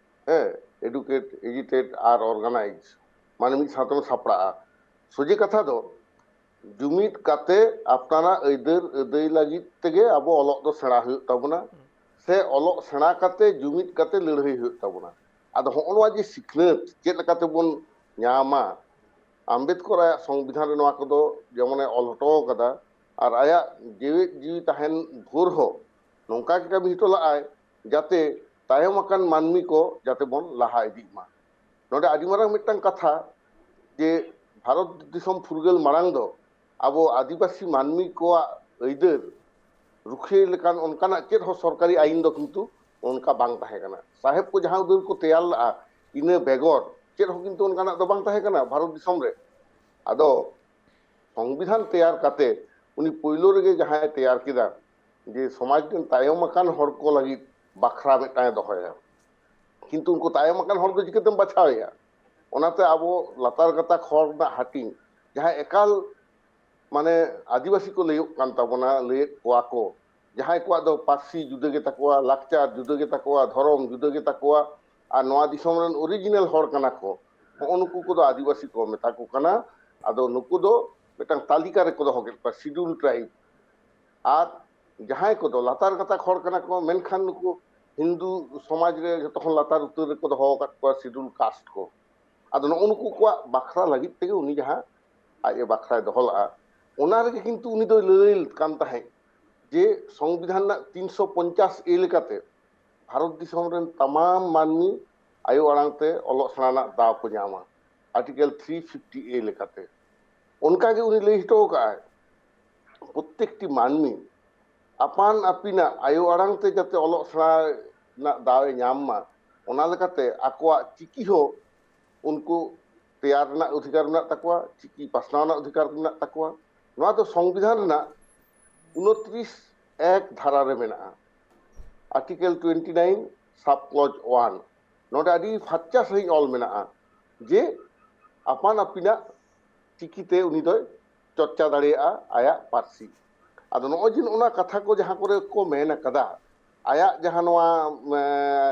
ᱦᱮᱸ, educate, agitate ᱟᱨ organize, ᱢᱟᱱᱮ ᱢᱤᱫ ᱥᱟᱶ ᱛᱮᱵᱚᱱ ᱥᱟᱯᱲᱟᱜᱼᱟ᱾ ᱥᱚᱡᱷᱮ ᱠᱟᱛᱷᱟ ᱫᱚ, ᱡᱩᱢᱤᱫ ᱠᱟᱛᱮ ᱟᱯᱱᱟᱨᱟᱜ ᱟᱹᱭᱫᱟᱹᱨ ᱟᱹᱫᱟᱹᱭ ᱞᱟᱹᱜᱤᱫ ᱛᱮᱜᱮ ᱟᱵᱚ ᱚᱞᱚᱜ ᱫᱚ ᱥᱮᱬᱟ ᱦᱩᱭᱩᱜ ᱛᱟᱵᱚᱱᱟ, ᱥᱮ ᱚᱞᱚᱜ ᱥᱮᱬᱟ ᱠᱟᱛᱮ ᱡᱩᱢᱤᱫ ᱠᱟᱛᱮ ᱞᱟᱹᱲᱦᱟᱹᱭ ᱦᱩᱭᱩᱜ ᱛᱟᱵᱚᱱᱟ᱾ ᱟᱫᱚ ᱦᱚᱸᱜᱼᱚ ᱱᱚᱣᱟ ᱡᱮ ᱥᱤᱠᱷᱱᱟᱹᱛ ᱪᱮᱫ ᱞᱮᱠᱟ ᱛᱮᱵᱚᱱ ᱧᱟᱢᱟ, ᱟᱢᱵᱮᱫᱠᱚᱨ ᱟᱭᱟᱜ ᱥᱚᱝᱵᱤᱫᱷᱟᱱ ᱨᱮ ᱱᱚᱣᱟ ᱠᱚᱫᱚ ᱡᱮᱢᱚᱱᱮ ᱚᱞ ᱦᱚᱴᱚ ᱠᱟᱫᱟ, ᱟᱨ ᱟᱭᱟᱜ ᱡᱮᱣᱮᱫ ᱡᱤᱣᱤ ᱛᱟᱦᱮᱱ ᱵᱷᱳᱨ ᱦᱚᱸ ᱱᱚᱝᱠᱟ ᱜᱮ ᱠᱟᱹᱢᱤ ᱦᱚᱴᱚ ᱞᱟᱜᱼᱟᱭ, ᱡᱟᱛᱮ ᱛᱟᱭᱚᱢ ᱟᱠᱟᱱ ᱢᱟᱹᱱᱢᱤ ᱠᱚ ᱡᱟᱛᱮ ᱵᱚᱱ ᱞᱟᱦᱟ ᱤᱫᱤᱜ ᱢᱟ᱾ ᱱᱚᱰᱮ ᱟᱹᱰᱤ ᱢᱟᱨᱟᱝ ᱢᱤᱫᱴᱟᱝ ᱠᱟᱛᱷᱟ, ᱡᱮ ᱵᱷᱟᱨᱚᱛ ᱫᱤᱥᱚᱢ ᱯᱷᱩᱨᱜᱟᱹᱞ ᱢᱟᱲᱟᱝ ᱫᱚ ᱟᱵᱚ ᱟᱹᱫᱤᱵᱟᱹᱥᱤ ᱢᱟᱹᱱᱢᱤ ᱠᱚᱣᱟᱜ ᱟᱹᱭᱫᱟᱹᱨ ᱨᱩᱠᱷᱤᱭᱟᱹ ᱞᱮᱠᱟᱱ ᱚᱱᱠᱟᱱᱟᱜ ᱪᱮᱫ ᱦᱚᱸ ᱥᱚᱨᱠᱟᱨᱤ ᱟᱹᱭᱤᱱ ᱫᱚ ᱠᱤᱱᱛᱩ ᱚᱱᱠᱟ ᱵᱟᱝ ᱛᱟᱦᱮᱸ ᱠᱟᱱᱟ᱾ ᱥᱟᱦᱮᱵ ᱠᱚ ᱡᱟᱦᱟᱸ ᱩᱫᱟᱹᱨ ᱠᱚ ᱛᱮᱭᱟᱨ ᱞᱟᱜᱼᱟ, ᱤᱱᱟᱹ ᱵᱮᱜᱚᱨ ᱪᱮᱫ ᱦᱚᱸ ᱠᱤᱱᱛᱩ ᱚᱱᱠᱟᱱᱟᱜ ᱫᱚ ᱵᱟᱝ ᱛᱟᱦᱮᱸ ᱠᱟᱱᱟ ᱵᱷᱟᱨᱚᱛ ᱫᱤᱥᱚᱢ ᱨᱮ᱾ ᱟᱫᱚ ᱥᱚᱝᱵᱤᱫᱷᱟᱱ ᱛᱮᱭᱟᱨ ᱠᱟᱛᱮ ᱩᱱᱤ ᱯᱳᱭᱞᱳ ᱨᱮᱜᱮ ᱡᱟᱦᱟᱸᱭ ᱛᱮᱭᱟᱨ ᱠᱮᱫᱟ, ᱡᱮ ᱥᱚᱢᱟᱡᱽ ᱨᱮᱱ ᱛᱟᱭᱚᱢ ᱟᱠᱟᱱ ᱦᱚᱲ ᱠᱚ ᱞᱟᱹᱜᱤᱫ ᱵᱟᱠᱷᱨᱟ ᱢᱤᱫᱴᱟᱝ ᱮ ᱫᱚᱦᱚᱭᱟ, ᱠᱤᱱᱛᱩ ᱩᱱᱠᱩ ᱛᱟᱭᱚᱢ ᱟᱠᱟᱱ ᱦᱚᱲ ᱫᱚ ᱪᱤᱠᱟᱹᱛᱮᱢ ᱵᱟᱪᱷᱟᱣᱮᱭᱟ? ᱚᱱᱟᱛᱮ ᱟᱵᱚ ᱞᱟᱛᱟᱨ ᱜᱟᱛᱟᱠ ᱦᱚᱲ ᱨᱮᱱᱟᱜ ᱦᱟᱹᱴᱤᱧ, ᱡᱟᱦᱟᱸᱭ ᱮᱠᱟᱞ ᱢᱟᱱᱮ ᱟᱹᱫᱤᱵᱟᱹᱥᱤ ᱠᱚ ᱞᱟᱹᱭᱚᱜ ᱠᱟᱱ ᱛᱟᱵᱚᱱᱟ, ᱞᱟᱹᱭᱮᱫ ᱠᱚᱣᱟ ᱠᱚ, ᱡᱟᱦᱟᱸᱭ ᱠᱚᱣᱟᱜ ᱫᱚ ᱯᱟᱹᱨᱥᱤ ᱡᱩᱫᱟᱹ ᱜᱮᱛᱟ ᱠᱚᱣᱟ, ᱞᱟᱠᱪᱟᱨ ᱡᱩᱫᱟᱹ ᱜᱮᱛᱟ ᱠᱚᱣᱟ, ᱫᱷᱚᱨᱚᱢ ᱡᱩᱫᱟᱹ ᱜᱮᱛᱟ ᱠᱚᱣᱟ, ᱟᱨ ᱱᱚᱣᱟ ᱫᱤᱥᱚᱢ ᱨᱮᱱ ᱚᱨᱤᱡᱤᱱᱟᱞ ᱦᱚᱲ ᱠᱟᱱᱟ ᱠᱚ, ᱦᱚᱸᱜᱼᱚ ᱱᱩᱠᱩ ᱠᱚᱫᱚ ᱟᱹᱫᱤᱵᱟᱹᱥᱤ ᱠᱚ ᱢᱮᱛᱟ ᱠᱚ ᱠᱟᱱᱟ᱾ ᱟᱫᱚ ᱱᱩᱠᱩ ᱫᱚ ᱢᱤᱫᱴᱟᱝ ᱛᱟᱹᱞᱤᱠᱟ ᱨᱮᱠᱚ ᱫᱚᱦᱚ ᱠᱮᱫ ᱠᱚᱣᱟ, ᱥᱤᱰᱩᱞ ᱴᱨᱟᱭᱤᱵᱽ᱾ ᱟᱨ ᱡᱟᱦᱟᱸᱭ ᱠᱚᱫᱚ ᱞᱟᱛᱟᱨ ᱜᱟᱛᱟᱠ ᱦᱚᱲ ᱠᱟᱱᱟ ᱠᱚ, ᱢᱮᱱᱠᱷᱟᱱ ᱱᱩᱠᱩ ᱦᱤᱱᱫᱩ ᱥᱚᱢᱟᱡᱽ ᱨᱮ ᱡᱚᱛᱚ ᱠᱷᱚᱱ ᱞᱟᱛᱟᱨ ᱩᱛᱟᱹᱨ ᱨᱮᱠᱚ ᱫᱚᱦᱚ ᱟᱠᱟᱫ ᱠᱚᱣᱟ ᱥᱤᱰᱩᱞ ᱠᱟᱥᱴ ᱠᱚ᱾ ᱟᱫᱚ ᱱᱩᱜᱼᱩ ᱱᱩᱠᱩ ᱠᱚᱣᱟᱜ ᱵᱟᱠᱷᱨᱟ ᱞᱟᱹᱜᱤᱫ ᱛᱮᱜᱮ ᱩᱱᱤ ᱡᱟᱦᱟᱸ ᱟᱡ ᱮ ᱵᱟᱠᱷᱨᱟᱭ ᱫᱚᱦᱚ ᱞᱟᱜᱼᱟ, ᱚᱱᱟ ᱨᱮᱜᱮ ᱠᱤᱱᱛᱩ ᱩᱱᱤ ᱫᱚᱭ ᱞᱟᱹᱲᱟᱹᱭ ᱠᱟᱱ ᱛᱟᱦᱮᱸᱫ ᱡᱮ ᱥᱚᱝᱵᱤᱫᱷᱟᱱ ᱨᱮᱱᱟᱜ ᱛᱤᱱᱥᱚ ᱯᱚᱧᱪᱟᱥ ᱮ ᱞᱮᱠᱟᱛᱮ ᱵᱷᱟᱨᱚᱛ ᱫᱤᱥᱚᱢ ᱨᱮᱱ ᱛᱟᱢᱟᱢ ᱢᱟᱹᱱᱢᱤ ᱟᱭᱳ ᱟᱲᱟᱝ ᱛᱮ ᱚᱞᱚᱜ ᱥᱮᱬᱟ ᱨᱮᱱᱟᱜ ᱫᱟᱣ ᱠᱚ ᱧᱟᱢᱟ, ᱟᱨᱴᱤᱠᱮᱞ ᱛᱷᱨᱤ ᱯᱷᱤᱯᱴᱤ ᱮ ᱞᱮᱠᱟᱛᱮ᱾ ᱚᱱᱠᱟ ᱜᱮ ᱩᱱᱤ ᱞᱟᱹᱭ ᱦᱚᱴᱚ ᱟᱠᱟᱫᱼᱟᱭ, ᱯᱨᱚᱛᱛᱮᱠᱴᱤ ᱢᱟᱹᱱᱢᱤ ᱟᱯᱟᱱ ᱟᱹᱯᱤᱱᱟᱜ ᱟᱭᱳ ᱟᱲᱟᱝ ᱛᱮ ᱡᱟᱛᱮ ᱚᱞᱚᱜ ᱥᱮᱬᱟ ᱨᱮᱱᱟᱜ ᱫᱟᱣ ᱮ ᱧᱟᱢ ᱢᱟ, ᱚᱱᱟ ᱞᱮᱠᱟᱛᱮ ᱟᱠᱚᱣᱟᱜ ᱪᱤᱠᱤ ᱦᱚᱸ ᱩᱱᱠᱩ ᱛᱮᱭᱟᱨ ᱨᱮᱱᱟᱜ ᱚᱫᱷᱤᱠᱟᱨ ᱢᱮᱱᱟᱜ ᱛᱟᱠᱚᱣᱟ, ᱪᱤᱠᱤ ᱯᱟᱥᱱᱟᱣ ᱨᱮᱱᱟᱜ ᱚᱫᱷᱤᱠᱟᱨ ᱢᱮᱱᱟᱜ ᱛᱟᱠᱚᱣᱟ᱾ ᱱᱚᱣᱟ ᱫᱚ ᱥᱚᱝᱵᱤᱫᱷᱟᱱ ᱨᱮᱱᱟᱜ ᱩᱱᱛᱨᱤᱥ ᱮᱠ ᱫᱷᱟᱨᱟ ᱨᱮ ᱢᱮᱱᱟᱜᱼᱟ, ᱟᱨᱴᱤᱠᱮᱞ ᱴᱩᱭᱮᱱᱴᱤ ᱱᱟᱭᱤᱱ, ᱥᱟᱵ ᱠᱞᱚᱡᱽ ᱚᱣᱟᱱ᱾ ᱱᱚᱰᱮ ᱟᱹᱰᱤ ᱯᱷᱟᱨᱪᱟ ᱥᱟᱺᱦᱤᱡ ᱚᱞ ᱢᱮᱱᱟᱜᱼᱟ ᱡᱮ ᱟᱯᱟᱱ ᱟᱹᱯᱤᱱᱟᱜ ᱪᱤᱠᱤᱛᱮ ᱩᱱᱤ ᱫᱚᱭ ᱪᱚᱨᱪᱟ ᱫᱟᱲᱮᱭᱟᱜᱼᱟ ᱟᱭᱟᱜ ᱯᱟᱹᱨᱥᱤ᱾ ᱟᱫᱚ ᱱᱚᱜᱼᱚᱭ ᱡᱮ ᱚᱱᱟ ᱠᱟᱛᱷᱟ ᱠᱚ ᱡᱟᱦᱟᱸ ᱠᱚᱨᱮ ᱠᱚ ᱢᱮᱱ ᱟᱠᱟᱫᱟ, ᱟᱭᱟᱜ ᱡᱟᱦᱟᱸ ᱱᱚᱣᱟ, ᱮ,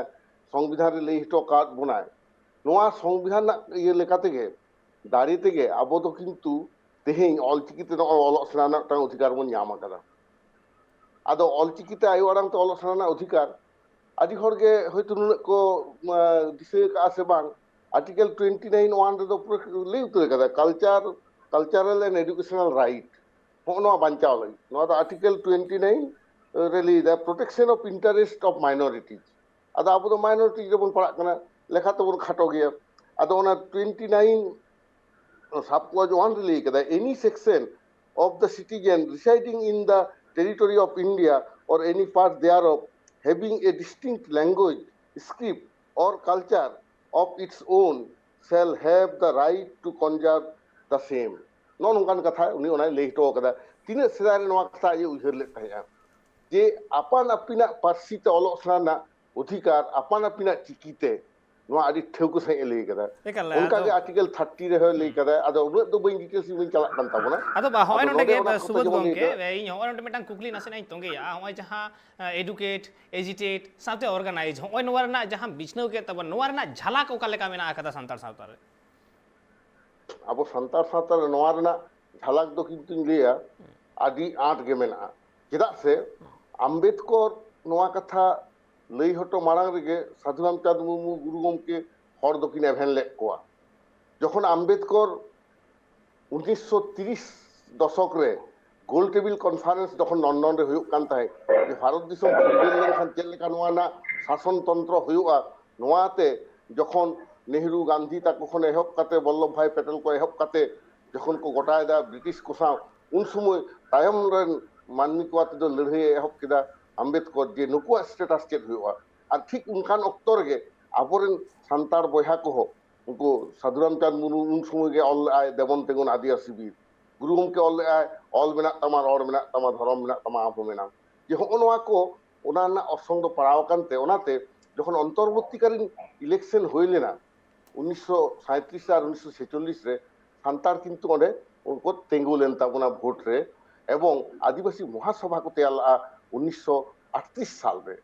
ᱥᱚᱝᱵᱤᱫᱷᱟᱱ ᱨᱮ ᱞᱟᱹᱭ ᱦᱚᱴᱚ ᱟᱠᱟᱫ ᱵᱚᱱᱟᱭ, ᱱᱚᱣᱟ ᱥᱚᱝᱵᱤᱫᱷᱟᱱ ᱨᱮᱱᱟᱜ ᱤᱭᱟᱹ ᱞᱮᱠᱟ ᱛᱮᱜᱮ, ᱫᱟᱲᱮ ᱛᱮᱜᱮ ᱟᱵᱚ ᱫᱚ ᱠᱤᱱᱛᱩ ᱛᱮᱦᱮᱧ ᱚᱞᱪᱤᱠᱤ ᱛᱮ ᱱᱚᱜᱼᱚᱭ ᱚᱞᱚᱜ ᱥᱮᱬᱟ ᱨᱮᱱᱟᱜ ᱢᱤᱫᱴᱟᱝ ᱚᱫᱷᱤᱠᱟᱨ ᱵᱚᱱ ᱧᱟᱢ ᱟᱠᱟᱫᱟ᱾ ᱟᱫᱚ ᱚᱞᱪᱤᱠᱤ ᱛᱮ ᱟᱭᱳ ᱟᱲᱟᱝ ᱛᱮ ᱚᱞᱚᱜ ᱥᱮᱬᱟ ᱨᱮᱱᱟᱜ ᱚᱫᱷᱤᱠᱟᱨ ᱟᱹᱰᱤ ᱦᱚᱲ ᱜᱮ ᱦᱚᱭᱛᱳ ᱱᱩᱱᱟᱹᱜ ᱠᱚ, ᱟ, ᱫᱤᱥᱟᱹ ᱟᱠᱟᱫᱼᱟ ᱥᱮ ᱵᱟᱝ, ᱟᱨᱴᱤᱠᱮᱞ ᱴᱩᱭᱮᱱᱴᱤ ᱱᱟᱭᱤᱱ ᱚᱣᱟᱱ ᱨᱮᱫᱚ ᱯᱩᱨᱟᱹ ᱞᱟᱹᱭ ᱩᱛᱟᱹᱨ ᱟᱠᱟᱫᱟ, culture, cultural and educational right. ᱦᱚᱸᱜᱼᱚ ᱱᱚᱣᱟ ᱵᱟᱧᱪᱟᱣ ᱞᱟᱹᱜᱤᱫ᱾ ᱱᱚᱣᱟ ᱫᱚ ᱟᱨᱴᱤᱠᱮᱞ ᱴᱩᱭᱮᱱᱴᱤ ᱱᱟᱭᱤᱱ ᱨᱮ ᱞᱟᱹᱭ ᱫᱟ, protection of interest of minorities. ᱟᱫᱚ ᱟᱵᱚ ᱫᱚ ᱢᱟᱭᱱᱚᱨᱤᱴᱤ ᱨᱮᱵᱚᱱ ᱯᱟᱲᱟᱜ ᱠᱟᱱᱟ, ᱞᱮᱠᱷᱟ ᱛᱮᱵᱚᱱ ᱠᱷᱟᱴᱚ ᱜᱮᱭᱟ᱾ ᱟᱫᱚ ᱚᱱᱟ ᱴᱩᱭᱮᱱᱴᱤ ᱱᱟᱭᱤᱱ ᱥᱟᱵ ᱠᱞᱚᱡᱽ ᱳᱣᱟᱱ ᱨᱮ ᱞᱟᱹᱭ ᱠᱟᱫᱟ, any section of the citizen residing in the territory of India or any part thereof having a distinct language, script or culture of its own shall have the right to conserve the same. ᱱᱚᱜᱼᱚ ᱱᱚᱝᱠᱟᱱ ᱠᱟᱛᱷᱟ ᱩᱱᱤ ᱚᱱᱟᱭ ᱞᱟᱹᱭ ᱦᱚᱴᱚ ᱠᱟᱫᱟ᱾ ᱛᱤᱱᱟᱹᱜ ᱥᱮᱫᱟᱭ ᱨᱮ ᱱᱚᱣᱟ ᱠᱟᱛᱷᱟ ᱟᱡ ᱮ ᱩᱭᱦᱟᱹᱨ ᱞᱮᱫ ᱛᱟᱦᱮᱸᱫᱼᱟ, ᱡᱮ ᱟᱯᱟᱱ ᱟᱹᱯᱤᱱᱟᱜ ᱯᱟᱹᱨᱥᱤ ᱛᱮ ᱚᱞᱚᱜ ᱥᱮᱬᱟ ᱨᱮᱱᱟᱜ ᱚᱫᱷᱤᱠᱟᱨ, ᱟᱯᱟᱱ ᱟᱹᱯᱤᱱᱟᱜ ᱪᱤᱠᱤ ᱛᱮ, ᱱᱚᱣᱟ ᱟᱹᱰᱤ ᱴᱷᱟᱹᱣᱠᱟᱹ ᱥᱟᱺᱦᱤᱡ ᱮ ᱞᱟᱹᱭ ᱠᱟᱫᱟ᱾ ᱮᱠᱟᱞ, ᱚᱱᱠᱟ ᱟᱫᱚ ᱜᱮ ᱟᱨᱴᱤᱠᱮᱞ ᱛᱷᱟᱨᱴᱤ ᱨᱮᱦᱚᱸ ᱞᱟᱹᱭ ᱠᱟᱫᱟ᱾ ᱟᱫᱚ ᱩᱱᱟᱹᱜ ᱫᱚ ᱵᱟᱹᱧ ᱰᱤᱴᱮᱞᱥ ᱤᱧ ᱵᱟᱹᱧ ᱪᱟᱞᱟᱜ ᱠᱟᱱ ᱛᱟᱵᱚᱱᱟ᱾ ᱟᱫᱚ ᱵᱟ, ᱦᱚᱸᱜᱼᱚᱭ ᱟᱫᱚ ᱱᱚᱰᱮ ᱱᱚᱰᱮ ᱜᱮ ᱚᱱᱟ ᱠᱟᱛᱷᱟ ᱥᱩᱵᱳᱫᱷ ᱡᱮᱢᱚᱱ ᱞᱟᱹᱭ ᱜᱚᱢᱠᱮ, ᱠᱟᱫᱟ᱾ ᱤᱧ ᱦᱚᱸᱜᱼᱚᱭ ᱱᱚᱰᱮ ᱢᱤᱫᱴᱟᱝ ᱠᱩᱠᱞᱤ ᱱᱟᱥᱮᱱᱟᱜ ᱤᱧ ᱛᱚᱸᱜᱮᱭᱟ᱾ ᱦᱚᱸᱜᱼᱚᱭ ᱡᱟᱦᱟᱸ, ᱮ, ᱮᱰᱩᱠᱮᱴ, ᱮᱡᱤᱴᱮᱴ, ᱥᱟᱶᱛᱮ ᱚᱨᱜᱟᱱᱟᱭᱤᱡᱽ, ᱦᱚᱸᱜᱼᱚᱭ ᱱᱚᱣᱟ ᱨᱮᱱᱟᱜ ᱡᱟᱦᱟᱸ ᱵᱤᱪᱷᱱᱟᱹᱣ ᱠᱮᱫ ᱛᱟᱵᱚᱱ, ᱱᱚᱣᱟ ᱨᱮᱱᱟᱜ ᱡᱷᱟᱞᱟᱠ ᱚᱠᱟ ᱞᱮᱠᱟ ᱢᱮᱱᱟᱜ ᱟᱠᱟᱫᱟ ᱥᱟᱱᱛᱟᱲ ᱥᱟᱶᱛᱟ ᱨᱮ? ᱟᱵᱚ ᱥᱟᱱᱛᱟᱲ ᱥᱟᱶᱛᱟ ᱨᱮ ᱱᱚᱣᱟ ᱨᱮᱱᱟᱜ ᱡᱷᱟᱞᱟᱠ ᱫᱚ ᱠᱤᱱᱛᱩᱧ ᱞᱟᱹᱭᱟ, ᱟᱹᱰᱤ ᱟᱸᱴ ᱜᱮ ᱢᱮᱱᱟᱜᱼᱟ᱾ ᱪᱮᱫᱟᱜ ᱥᱮ ᱟᱢᱵᱮᱫᱠᱚᱨ ᱱᱚᱣᱟ ᱠᱟᱛᱷᱟ ᱞᱟᱹᱭ ᱦᱚᱴᱚ ᱢᱟᱲᱟᱝ ᱨᱮᱜᱮ ᱥᱟᱹᱫᱷᱩ ᱨᱟᱢᱪᱟᱸᱫᱽ ᱢᱩᱨᱢᱩ ᱜᱩᱨᱩ ᱜᱚᱢᱠᱮ ᱦᱚᱲ ᱫᱚᱠᱤᱱ ᱮᱵᱷᱮᱱ ᱞᱮᱫ ᱠᱚᱣᱟ᱾ ᱡᱚᱠᱷᱚᱱ ᱟᱢᱵᱮᱫᱠᱚᱨ ᱩᱱᱤᱥᱥᱚ ᱛᱤᱨᱤᱥ ᱫᱚᱥᱚᱠ ᱨᱮ ᱜᱳᱞ ᱴᱮᱵᱤᱞ ᱠᱚᱱᱯᱷᱟᱨᱮᱱᱥ ᱡᱚᱠᱷᱚᱱ ᱞᱚᱱᱰᱚᱱ ᱨᱮ ᱦᱩᱭᱩᱜ ᱠᱟᱱ ᱛᱟᱦᱮᱸᱫ, ᱡᱮ ᱵᱷᱟᱨᱚᱛ ᱫᱤᱥᱚᱢ ᱯᱷᱩᱨᱜᱟᱹᱞ ᱞᱮᱱᱠᱷᱟᱱ ᱪᱮᱫ ᱞᱮᱠᱟ ᱱᱚᱣᱟ ᱨᱮᱱᱟᱜ ᱥᱟᱥᱚᱱ ᱛᱚᱱᱛᱨᱚ ᱦᱩᱭᱩᱜᱼᱟ, ᱱᱚᱣᱟᱛᱮ ᱡᱚᱠᱷᱚᱱ ᱱᱮᱦᱨᱩ, ᱜᱟᱱᱫᱷᱤ ᱛᱟᱠᱚ ᱠᱷᱚᱱ ᱮᱦᱚᱵ ᱠᱟᱛᱮ, ᱵᱚᱞᱞᱚᱵᱷ ᱵᱷᱟᱭ ᱯᱮᱴᱮᱞ ᱠᱚ ᱮᱦᱚᱵ ᱠᱟᱛᱮ ᱡᱚᱠᱷᱚᱱ ᱠᱚ ᱜᱚᱴᱟᱭᱮᱫᱟ ᱵᱨᱤᱴᱤᱥ ᱠᱚ ᱥᱟᱶ, ᱩᱱ ᱥᱚᱢᱚᱭ ᱛᱟᱭᱚᱢ ᱨᱮᱱ ᱢᱟᱹᱱᱢᱤ ᱠᱚ ᱟᱛᱮ ᱫᱚ ᱞᱟᱹᱲᱦᱟᱹᱭ ᱮ ᱮᱦᱚᱵ ᱠᱮᱫᱟ ᱟᱢᱵᱮᱫᱠᱚᱨ, ᱡᱮ ᱱᱩᱠᱩᱣᱟᱜ ᱥᱴᱮᱴᱟᱥ ᱪᱮᱫ ᱦᱩᱭᱩᱜᱼᱟ᱾ ᱟᱨ ᱴᱷᱤᱠ ᱚᱱᱠᱟᱱ ᱚᱠᱛᱚ ᱨᱮᱜᱮ ᱟᱵᱚᱨᱮᱱ ᱥᱟᱱᱛᱟᱲ ᱵᱚᱭᱦᱟ ᱠᱚᱦᱚᱸ ᱩᱱᱠᱩ ᱥᱟᱹᱫᱷᱩ ᱨᱟᱢᱪᱟᱸᱫᱽ ᱢᱩᱨᱢᱩ ᱩᱱ ᱥᱚᱢᱚᱭ ᱜᱮ ᱚᱞ ᱞᱮᱫᱼᱟᱭ ᱫᱮᱵᱚᱱ ᱛᱮᱸᱜᱚᱱ ᱟᱹᱫᱤᱵᱟᱹᱥᱤ ᱵᱤᱨ᱾ ᱜᱩᱨᱩ ᱜᱚᱢᱠᱮ ᱚᱞ ᱞᱮᱫᱼᱟᱭ, "ᱚᱞ ᱢᱮᱱᱟᱜ ᱛᱟᱢᱟ, ᱨᱚᱲ ᱢᱮᱱᱟᱜ ᱛᱟᱢᱟ, ᱫᱷᱚᱨᱚᱢ ᱢᱮᱱᱟᱜ ᱛᱟᱢᱟ, ᱟᱵᱚ ᱢᱮᱱᱟᱢ᱾" ᱡᱮ ᱦᱚᱸᱜᱼᱚ ᱱᱚᱣᱟ ᱠᱚ, ᱚᱱᱟ ᱨᱮᱱᱟᱜ ᱚᱨᱥᱚᱝ ᱫᱚ ᱯᱟᱲᱟᱣ ᱟᱠᱟᱱ ᱛᱮ, ᱚᱱᱟᱛᱮ ᱡᱚᱠᱷᱚᱱ ᱚᱱᱛᱚᱨᱵᱚᱨᱛᱤᱠᱟᱞᱤᱱ ᱤᱞᱮᱠᱥᱚᱱ ᱦᱩᱭ ᱞᱮᱱᱟ ᱩᱱᱤᱥᱥᱚ ᱥᱟᱸᱭᱛᱨᱤᱥ ᱟᱨ ᱩᱱᱤᱥᱥᱚ ᱪᱷᱮᱪᱚᱞᱞᱤᱥ ᱨᱮ, ᱥᱟᱱᱛᱟᱲ ᱠᱤᱱᱛᱩ ᱚᱸᱰᱮ ᱩᱱᱠᱩ ᱛᱤᱸᱜᱩ ᱞᱮᱱ ᱛᱟᱵᱚᱱᱟ ᱵᱷᱳᱴ ᱨᱮ, ᱮᱵᱚᱝ ᱟᱹᱫᱤᱵᱟᱹᱥᱤ ᱢᱚᱦᱟᱥᱚᱵᱷᱟ ᱠᱚ ᱛᱮᱭᱟᱨ ᱞᱮᱫᱼᱟ ᱩᱱᱤᱥᱥᱚ ᱟᱴᱛᱨᱤᱥ ᱥᱟᱞ ᱨᱮ᱾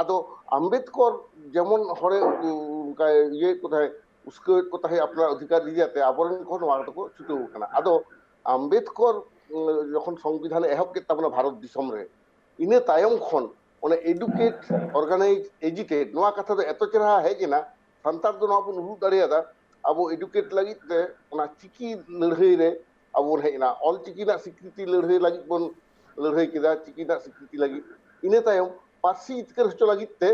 ᱟᱫᱚ ᱟᱢᱵᱮᱫᱠᱚᱨ ᱡᱮᱢᱚᱱ ᱦᱚᱲᱮ ᱚᱱᱠᱟᱭ ᱤᱭᱟᱹᱭᱮᱫ ᱠᱚ ᱛᱟᱦᱮᱸᱫ, ᱩᱥᱠᱟᱹᱣᱮᱫ ᱠᱚ ᱛᱟᱦᱮᱸᱫ ᱟᱯᱱᱟᱨ ᱚᱫᱷᱤᱠᱟᱨ ᱤᱫᱤ ᱠᱟᱛᱮ, ᱟᱵᱚᱨᱮᱱ ᱠᱚ ᱱᱚᱣᱟ ᱠᱟᱛᱮ ᱠᱚ ᱪᱷᱩᱴᱟᱹᱣ ᱠᱟᱱᱟ᱾ ᱟᱫᱚ ᱟᱢᱵᱮᱫᱠᱚᱨ, ᱩᱸ, ᱡᱚᱠᱷᱚᱱ ᱥᱚᱝᱵᱤᱫᱷᱟᱱᱮ ᱮᱦᱚᱵ ᱠᱮᱫ ᱛᱟᱵᱚᱱᱟ ᱵᱷᱟᱨᱚᱛ ᱫᱤᱥᱚᱢ ᱨᱮ, ᱤᱱᱟᱹ ᱛᱟᱭᱚᱢ ᱠᱷᱚᱱ ᱚᱱᱮ ᱮᱰᱩᱠᱮᱴ, ᱚᱨᱜᱟᱱᱟᱭᱤᱡᱽ, ᱮᱡᱤᱴᱮᱴ, ᱱᱚᱣᱟ ᱠᱟᱛᱷᱟ ᱫᱚ ᱮᱛᱚ ᱪᱮᱦᱨᱟ ᱦᱮᱡ ᱮᱱᱟ, ᱥᱟᱱᱛᱟᱲ ᱫᱚ ᱱᱚᱣᱟ ᱵᱚᱱ ᱩᱫᱩᱜ ᱫᱟᱲᱮᱭᱟᱫᱟ᱾ ᱟᱵᱚ ᱮᱰᱩᱠᱮᱴ ᱞᱟᱹᱜᱤᱫ ᱛᱮ ᱚᱱᱟ ᱪᱤᱠᱤ ᱞᱟᱹᱲᱦᱟᱹᱭ ᱨᱮ ᱟᱵᱚ ᱵᱚᱱ ᱦᱮᱡ ᱮᱱᱟ᱾ ᱚᱞᱪᱤᱠᱤ ᱨᱮᱱᱟᱜ ᱥᱤᱠᱨᱤᱛᱤ ᱞᱟᱹᱲᱦᱟᱹᱭ ᱞᱟᱹᱜᱤᱫ ᱵᱚᱱ ᱞᱟᱹᱲᱦᱟᱹᱭ ᱠᱮᱫᱟ, ᱪᱤᱠᱤ ᱨᱮᱱᱟᱜ ᱥᱤᱠᱨᱤᱛᱤ ᱞᱟᱹᱜᱤᱫ᱾ ᱤᱱᱟᱹ ᱛᱟᱭᱚᱢ ᱯᱟᱹᱨᱥᱤ ᱡᱤᱛᱠᱟᱹᱨ ᱦᱚᱪᱚ ᱞᱟᱹᱜᱤᱫ ᱛᱮ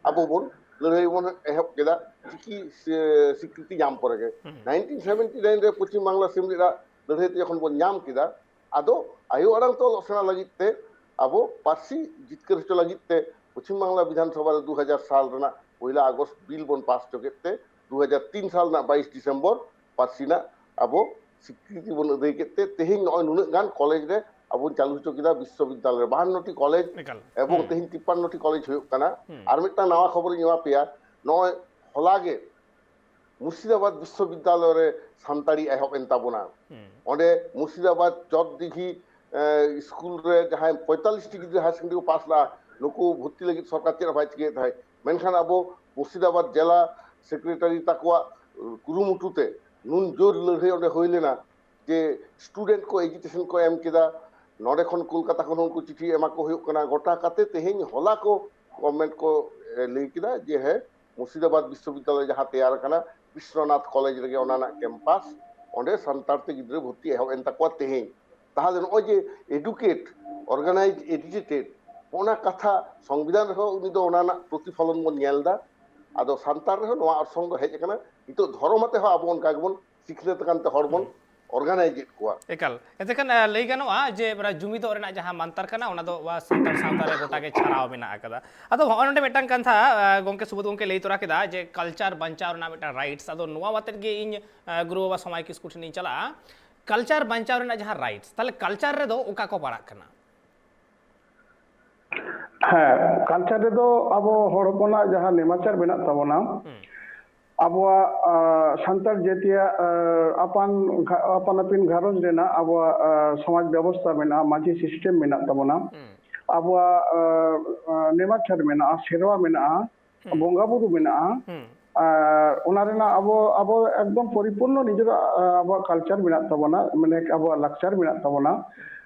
ᱟᱵᱚ ᱵᱚᱱ ᱞᱟᱹᱲᱦᱟᱹᱭ ᱵᱚᱱ ᱮᱦᱚᱵ ᱠᱮᱫᱟ᱾ ᱪᱤᱠᱤ ᱥᱮ-, ᱥᱤᱠᱨᱤᱛᱤ ᱧᱟᱢ ᱯᱚᱨᱮ ᱜᱮ ᱦᱩᱸ᱾ ᱱᱟᱭᱤᱱᱴᱤᱱ ᱥᱮᱵᱷᱮᱱᱴᱤ ᱱᱟᱭᱤᱱ ᱨᱮ ᱯᱚᱪᱷᱤᱢ ᱵᱟᱝᱞᱟ ᱥᱮᱢᱞᱮᱫ ᱨᱮᱭᱟᱜ ᱞᱟᱹᱲᱦᱟᱹᱭ ᱛᱮ ᱡᱚᱠᱷᱚᱱ ᱵᱚᱱ ᱧᱟᱢ ᱠᱮᱫᱟ, ᱟᱫᱚ ᱟᱭᱳ ᱟᱲᱟᱝ ᱛᱮ ᱚᱞᱚᱜ ᱥᱮᱬᱟ ᱞᱟᱹᱜᱤᱫ ᱛᱮ ᱟᱵᱚ ᱯᱟᱹᱨᱥᱤ ᱡᱤᱛᱠᱟᱹᱨ ᱦᱚᱪᱚ ᱞᱟᱹᱜᱤᱫ ᱛᱮ ᱯᱚᱪᱷᱤᱢ ᱵᱟᱝᱞᱟ ᱵᱤᱫᱷᱟᱱ ᱥᱚᱵᱷᱟ ᱨᱮ ᱫᱩ ᱦᱟᱡᱟᱨ ᱥᱟᱞ ᱨᱮᱱᱟᱜ ᱯᱚᱭᱞᱟ ᱟᱜᱚᱥᱴ ᱵᱤᱞ ᱵᱚᱱ ᱯᱟᱥ ᱦᱚᱪᱚ ᱠᱮᱫ ᱛᱮ ᱫᱩ ᱦᱟᱡᱟᱨ ᱛᱤᱱ ᱥᱟᱞ ᱨᱮᱱᱟᱜ ᱵᱟᱭᱤᱥ ᱰᱤᱥᱮᱢᱵᱚᱨ ᱯᱟᱹᱨᱥᱤ ᱨᱮᱱᱟᱜ ᱟᱵᱚ ᱥᱤᱠᱨᱤᱛᱤ ᱵᱚᱱ ᱟᱹᱫᱟᱹᱭ ᱠᱮᱫ ᱛᱮ ᱛᱮᱦᱮᱧ ᱱᱚᱜᱼᱚᱭ ᱱᱩᱱᱟᱹᱜ ᱜᱟᱱ ᱠᱚᱞᱮᱡᱽ ᱨᱮ ᱟᱵᱚ ᱵᱚᱱ ᱪᱟᱹᱞᱩ ᱦᱚᱪᱚ ᱠᱮᱫᱟ ᱵᱤᱥᱥᱚᱵᱤᱫᱽᱫᱟᱞᱚᱭ ᱨᱮ ᱵᱟᱦᱟᱱᱱᱚ ᱴᱤ ᱠᱚᱞᱮᱡᱽ ᱮᱠᱟᱞ᱾ ᱮᱵᱚᱝ ᱦᱩᱸ᱾ ᱛᱮᱦᱮᱧ ᱛᱤᱯᱯᱟᱱᱱᱚ ᱴᱤ ᱠᱚᱞᱮᱡᱽ ᱦᱩᱭᱩᱜ ᱠᱟᱱᱟ᱾ ᱦᱩᱸ᱾ ᱟᱨ ᱢᱤᱫᱴᱟᱝ ᱱᱟᱣᱟ ᱠᱷᱚᱵᱚᱨᱤᱧ ᱮᱢᱟ ᱯᱮᱭᱟ, ᱱᱚᱜᱼᱚᱭ ᱦᱚᱞᱟ ᱜᱮ ᱢᱩᱨᱥᱤᱫᱟᱵᱟᱫᱽ ᱵᱤᱥᱥᱚᱵᱤᱫᱽᱫᱟᱞᱚᱭ ᱨᱮ ᱥᱟᱱᱛᱟᱲᱤ ᱮᱦᱚᱵ ᱮᱱ ᱛᱟᱵᱚᱱᱟ᱾ ᱦᱩᱸ᱾ ᱚᱸᱰᱮ ᱢᱩᱨᱥᱤᱫᱟᱵᱟᱫᱽ ᱪᱚᱠ ᱫᱤᱜᱷᱤ, ᱮ, ᱥᱠᱩᱞ ᱨᱮ ᱡᱟᱦᱟᱸᱭ ᱯᱚᱸᱭᱛᱟᱞᱞᱤᱥ ᱴᱤ ᱜᱤᱫᱽᱨᱟᱹ ᱦᱟᱭᱟᱨ ᱥᱮᱠᱮᱱᱰᱟᱨᱤ ᱠᱚ ᱯᱟᱥ ᱞᱟᱜᱼᱟ, ᱱᱩᱠᱩ ᱵᱷᱚᱨᱛᱤ ᱞᱟᱹᱜᱤᱫ ᱥᱚᱨᱠᱟᱨ ᱪᱮᱫ ᱦᱚᱸ ᱵᱟᱭ ᱪᱤᱠᱟᱹᱭᱮᱫ ᱛᱟᱦᱮᱸᱫ᱾ ᱢᱮᱱᱠᱷᱟᱱ ᱟᱵᱚ ᱢᱩᱨᱥᱤᱫᱟᱵᱟᱫᱽ ᱡᱮᱞᱟ ᱥᱮᱠᱨᱮᱴᱟᱨᱤ ᱛᱟᱠᱚᱣᱟᱜ ᱠᱩᱨᱩᱢᱩᱴᱩ ᱛᱮ ᱱᱩᱱ ᱡᱳᱨ ᱞᱟᱹᱲᱦᱟᱹᱭ ᱚᱸᱰᱮ ᱦᱩᱭ ᱞᱮᱱᱟ ᱡᱮ ᱥᱴᱩᱰᱮᱱᱴ ᱠᱚ ᱮᱡᱤᱴᱮᱥᱚᱱ ᱠᱚ ᱮᱢ ᱠᱮᱫᱟ, ᱱᱚᱰᱮ ᱠᱷᱚᱱ ᱠᱳᱞᱠᱟᱛᱟ ᱠᱷᱚᱱ ᱦᱚᱸ ᱩᱱᱠᱩ ᱪᱤᱴᱷᱤ ᱮᱢᱟ ᱠᱚ ᱦᱩᱭᱩᱜ ᱠᱟᱱᱟ᱾ ᱜᱚᱴᱟ ᱠᱟᱛᱮ ᱛᱮᱦᱮᱧ ᱦᱚᱞᱟ ᱠᱚ ᱜᱚᱵᱷᱢᱮᱱᱴ ᱠᱚ, ᱮ, ᱞᱟᱹᱭ ᱠᱮᱫᱟ ᱡᱮ ᱦᱮᱸ, ᱢᱩᱨᱥᱤᱫᱟᱵᱟᱫᱽ ᱵᱤᱥᱥᱚᱵᱤᱫᱽᱫᱟᱞᱚᱭ ᱡᱟᱦᱟᱸ ᱛᱮᱭᱟᱨ ᱟᱠᱟᱱᱟ ᱵᱤᱥᱥᱚᱱᱟᱛᱷ ᱠᱚᱞᱮᱡᱽ ᱨᱮᱜᱮ ᱚᱱᱟ ᱨᱮᱱᱟᱜ ᱠᱮᱢᱯᱟᱥ, ᱚᱸᱰᱮ ᱥᱟᱱᱛᱟᱲ ᱛᱮ ᱜᱤᱫᱽᱨᱟᱹ ᱵᱷᱚᱨᱛᱤ ᱮᱦᱚᱵ ᱮᱱ ᱛᱟᱠᱚᱣᱟ ᱛᱮᱦᱮᱧ᱾ ᱛᱟᱦᱚᱞᱮ ᱱᱚᱜᱼᱚᱭ ᱡᱮ ᱮᱰᱩᱠᱮᱴ, ᱚᱨᱜᱟᱱᱟᱭᱤᱡᱽ, ᱮᱡᱤᱴᱮᱴᱮᱰ, ᱚᱱᱟ ᱠᱟᱛᱷᱟ ᱥᱚᱝᱵᱤᱫᱷᱟᱱ ᱨᱮᱦᱚᱸ ᱩᱱᱤ ᱫᱚ ᱚᱱᱟ ᱨᱮᱱᱟᱜ ᱯᱨᱚᱛᱤᱯᱷᱚᱞᱚᱱ ᱵᱚᱱ ᱧᱮᱞ ᱮᱫᱟ᱾ ᱟᱫᱚ ᱥᱟᱱᱛᱟᱲ ᱨᱮᱦᱚᱸ ᱱᱚᱣᱟ ᱚᱨᱥᱚᱝ ᱫᱚ ᱦᱮᱡ ᱟᱠᱟᱱᱟ᱾ ᱱᱤᱛᱚᱜ ᱫᱷᱚᱨᱚᱢ ᱟᱛᱮ ᱦᱚᱸ ᱟᱵᱚ ᱚᱱᱠᱟ ᱜᱮᱵᱚᱱ ᱥᱤᱠᱷᱱᱟᱹᱛ ᱟᱠᱟᱱ ᱛᱮ ᱦᱚᱲ ᱵᱚᱱ ᱚᱨᱜᱟᱱᱟᱭᱤᱡᱽ ᱮᱫ ᱠᱚᱣᱟ᱾ ᱮᱠᱟᱞ᱾ ᱮᱱᱛᱮ ᱠᱷᱟᱱ, ᱟ, ᱞᱟᱹᱭ ᱜᱟᱱᱚᱜᱼᱟ ᱡᱮ ᱢᱟᱱᱮ ᱡᱩᱢᱤᱫᱚᱜ ᱨᱮᱱᱟᱜ ᱡᱟᱦᱟᱸ ᱢᱟᱱᱛᱟᱨ ᱠᱟᱱᱟ, ᱚᱱᱟ ᱫᱚ ᱟᱵᱚᱣᱟᱜ ᱥᱟᱱᱛᱟᱲ ᱥᱟᱶᱛᱟ ᱨᱮ ᱜᱚᱴᱟ ᱜᱮ ᱪᱷᱟᱨᱟᱣ ᱢᱮᱱᱟᱜ ᱟᱠᱟᱫᱟ᱾ ᱟᱫᱚ ᱦᱚᱸᱜᱼᱚᱭ ᱱᱚᱰᱮ ᱢᱤᱫᱴᱟᱝ ᱠᱟᱛᱷᱟ, ᱟ, ᱜᱚᱢᱠᱮ ᱥᱩᱵᱳᱫᱷ ᱜᱚᱢᱠᱮ ᱞᱟᱹᱭ ᱛᱚᱨᱟ ᱠᱮᱫᱟ ᱡᱮ ᱠᱟᱞᱪᱟᱨ ᱵᱟᱧᱪᱟᱣ ᱨᱮᱱᱟᱜ ᱢᱤᱫᱴᱟᱝ ᱨᱟᱭᱤᱴᱥ᱾ ᱟᱫᱚ ᱱᱚᱣᱟ ᱟᱛᱮᱫ ᱜᱮ ᱤᱧ, ᱟ, ᱜᱩᱨᱩ ᱵᱟᱵᱟ ᱥᱚᱢᱟᱭ ᱠᱤᱥᱠᱩ ᱴᱷᱮᱱᱤᱧ ᱪᱟᱞᱟᱜᱼᱟ᱾ ᱠᱟᱞᱪᱟᱨ ᱵᱟᱧᱪᱟᱣ ᱨᱮᱱᱟᱜ ᱡᱟᱦᱟᱸ ᱨᱟᱭᱤᱴᱥ, ᱛᱟᱦᱚᱞᱮ ᱠᱟᱞᱪᱟᱨ ᱨᱮᱫᱚ ᱚᱠᱟ ᱠᱚ ᱯᱟᱲᱟᱜ ᱠᱟᱱᱟ? ᱦᱮᱸ, ᱠᱟᱞᱪᱟᱨ ᱨᱮᱫᱚ ᱟᱵᱚ ᱦᱚᱲ ᱦᱚᱯᱚᱱᱟᱜ ᱡᱟᱦᱟᱸ ᱱᱮᱢᱟᱪᱟᱨ ᱢᱮᱱᱟᱜ ᱛᱟᱵᱚᱱᱟ, ᱦᱩᱸ᱾ ᱟᱵᱚᱣᱟᱜ, ᱟ, ᱥᱟᱱᱛᱟᱲ ᱡᱟᱹᱛᱤᱭᱟᱜ, ᱟ, ᱟᱯᱟᱱ ᱜᱷᱟ-, ᱟᱯᱟᱱ ᱟᱹᱯᱤᱱ ᱜᱷᱟᱨᱚᱸᱡᱽ ᱨᱮᱱᱟᱜ ᱟᱵᱚᱣᱟᱜ, ᱟ, ᱥᱚᱢᱟᱡᱽ ᱵᱮᱵᱚᱥᱛᱷᱟ ᱢᱮᱱᱟᱜᱼᱟ, ᱢᱟᱹᱡᱷᱤ ᱥᱤᱥᱴᱮᱢ ᱢᱮᱱᱟᱜ ᱛᱟᱵᱚᱱᱟ, ᱦᱩᱸ᱾ ᱟᱵᱚᱣᱟᱜ, ᱟ, ᱟ, ᱱᱮᱢᱟᱪᱟᱨ ᱢᱮᱱᱟᱜᱼᱟ, ᱦᱩᱸ᱾ ᱵᱚᱸᱜᱟ ᱵᱩᱨᱩ ᱢᱮᱱᱟᱜᱼᱟ, ᱦᱩᱸ᱾ ᱟᱨ ᱚᱱᱟ ᱨᱮᱱᱟᱜ ᱟᱵᱚ, ᱟᱵᱚ ᱮᱠᱫᱚᱢ ᱯᱚᱨᱤᱯᱩᱨᱱᱚ ᱱᱤᱡᱮᱨᱟᱜ, ᱟ, ᱟᱵᱚᱣᱟᱜ ᱠᱟᱞᱪᱟᱨ ᱢᱮᱱᱟᱜ ᱛᱟᱵᱚᱱᱟ, ᱢᱟᱱᱮ ᱟᱵᱚᱣᱟᱜ ᱞᱟᱠᱪᱟᱨ ᱢᱮᱱᱟᱜ ᱛᱟᱵᱚᱱᱟ᱾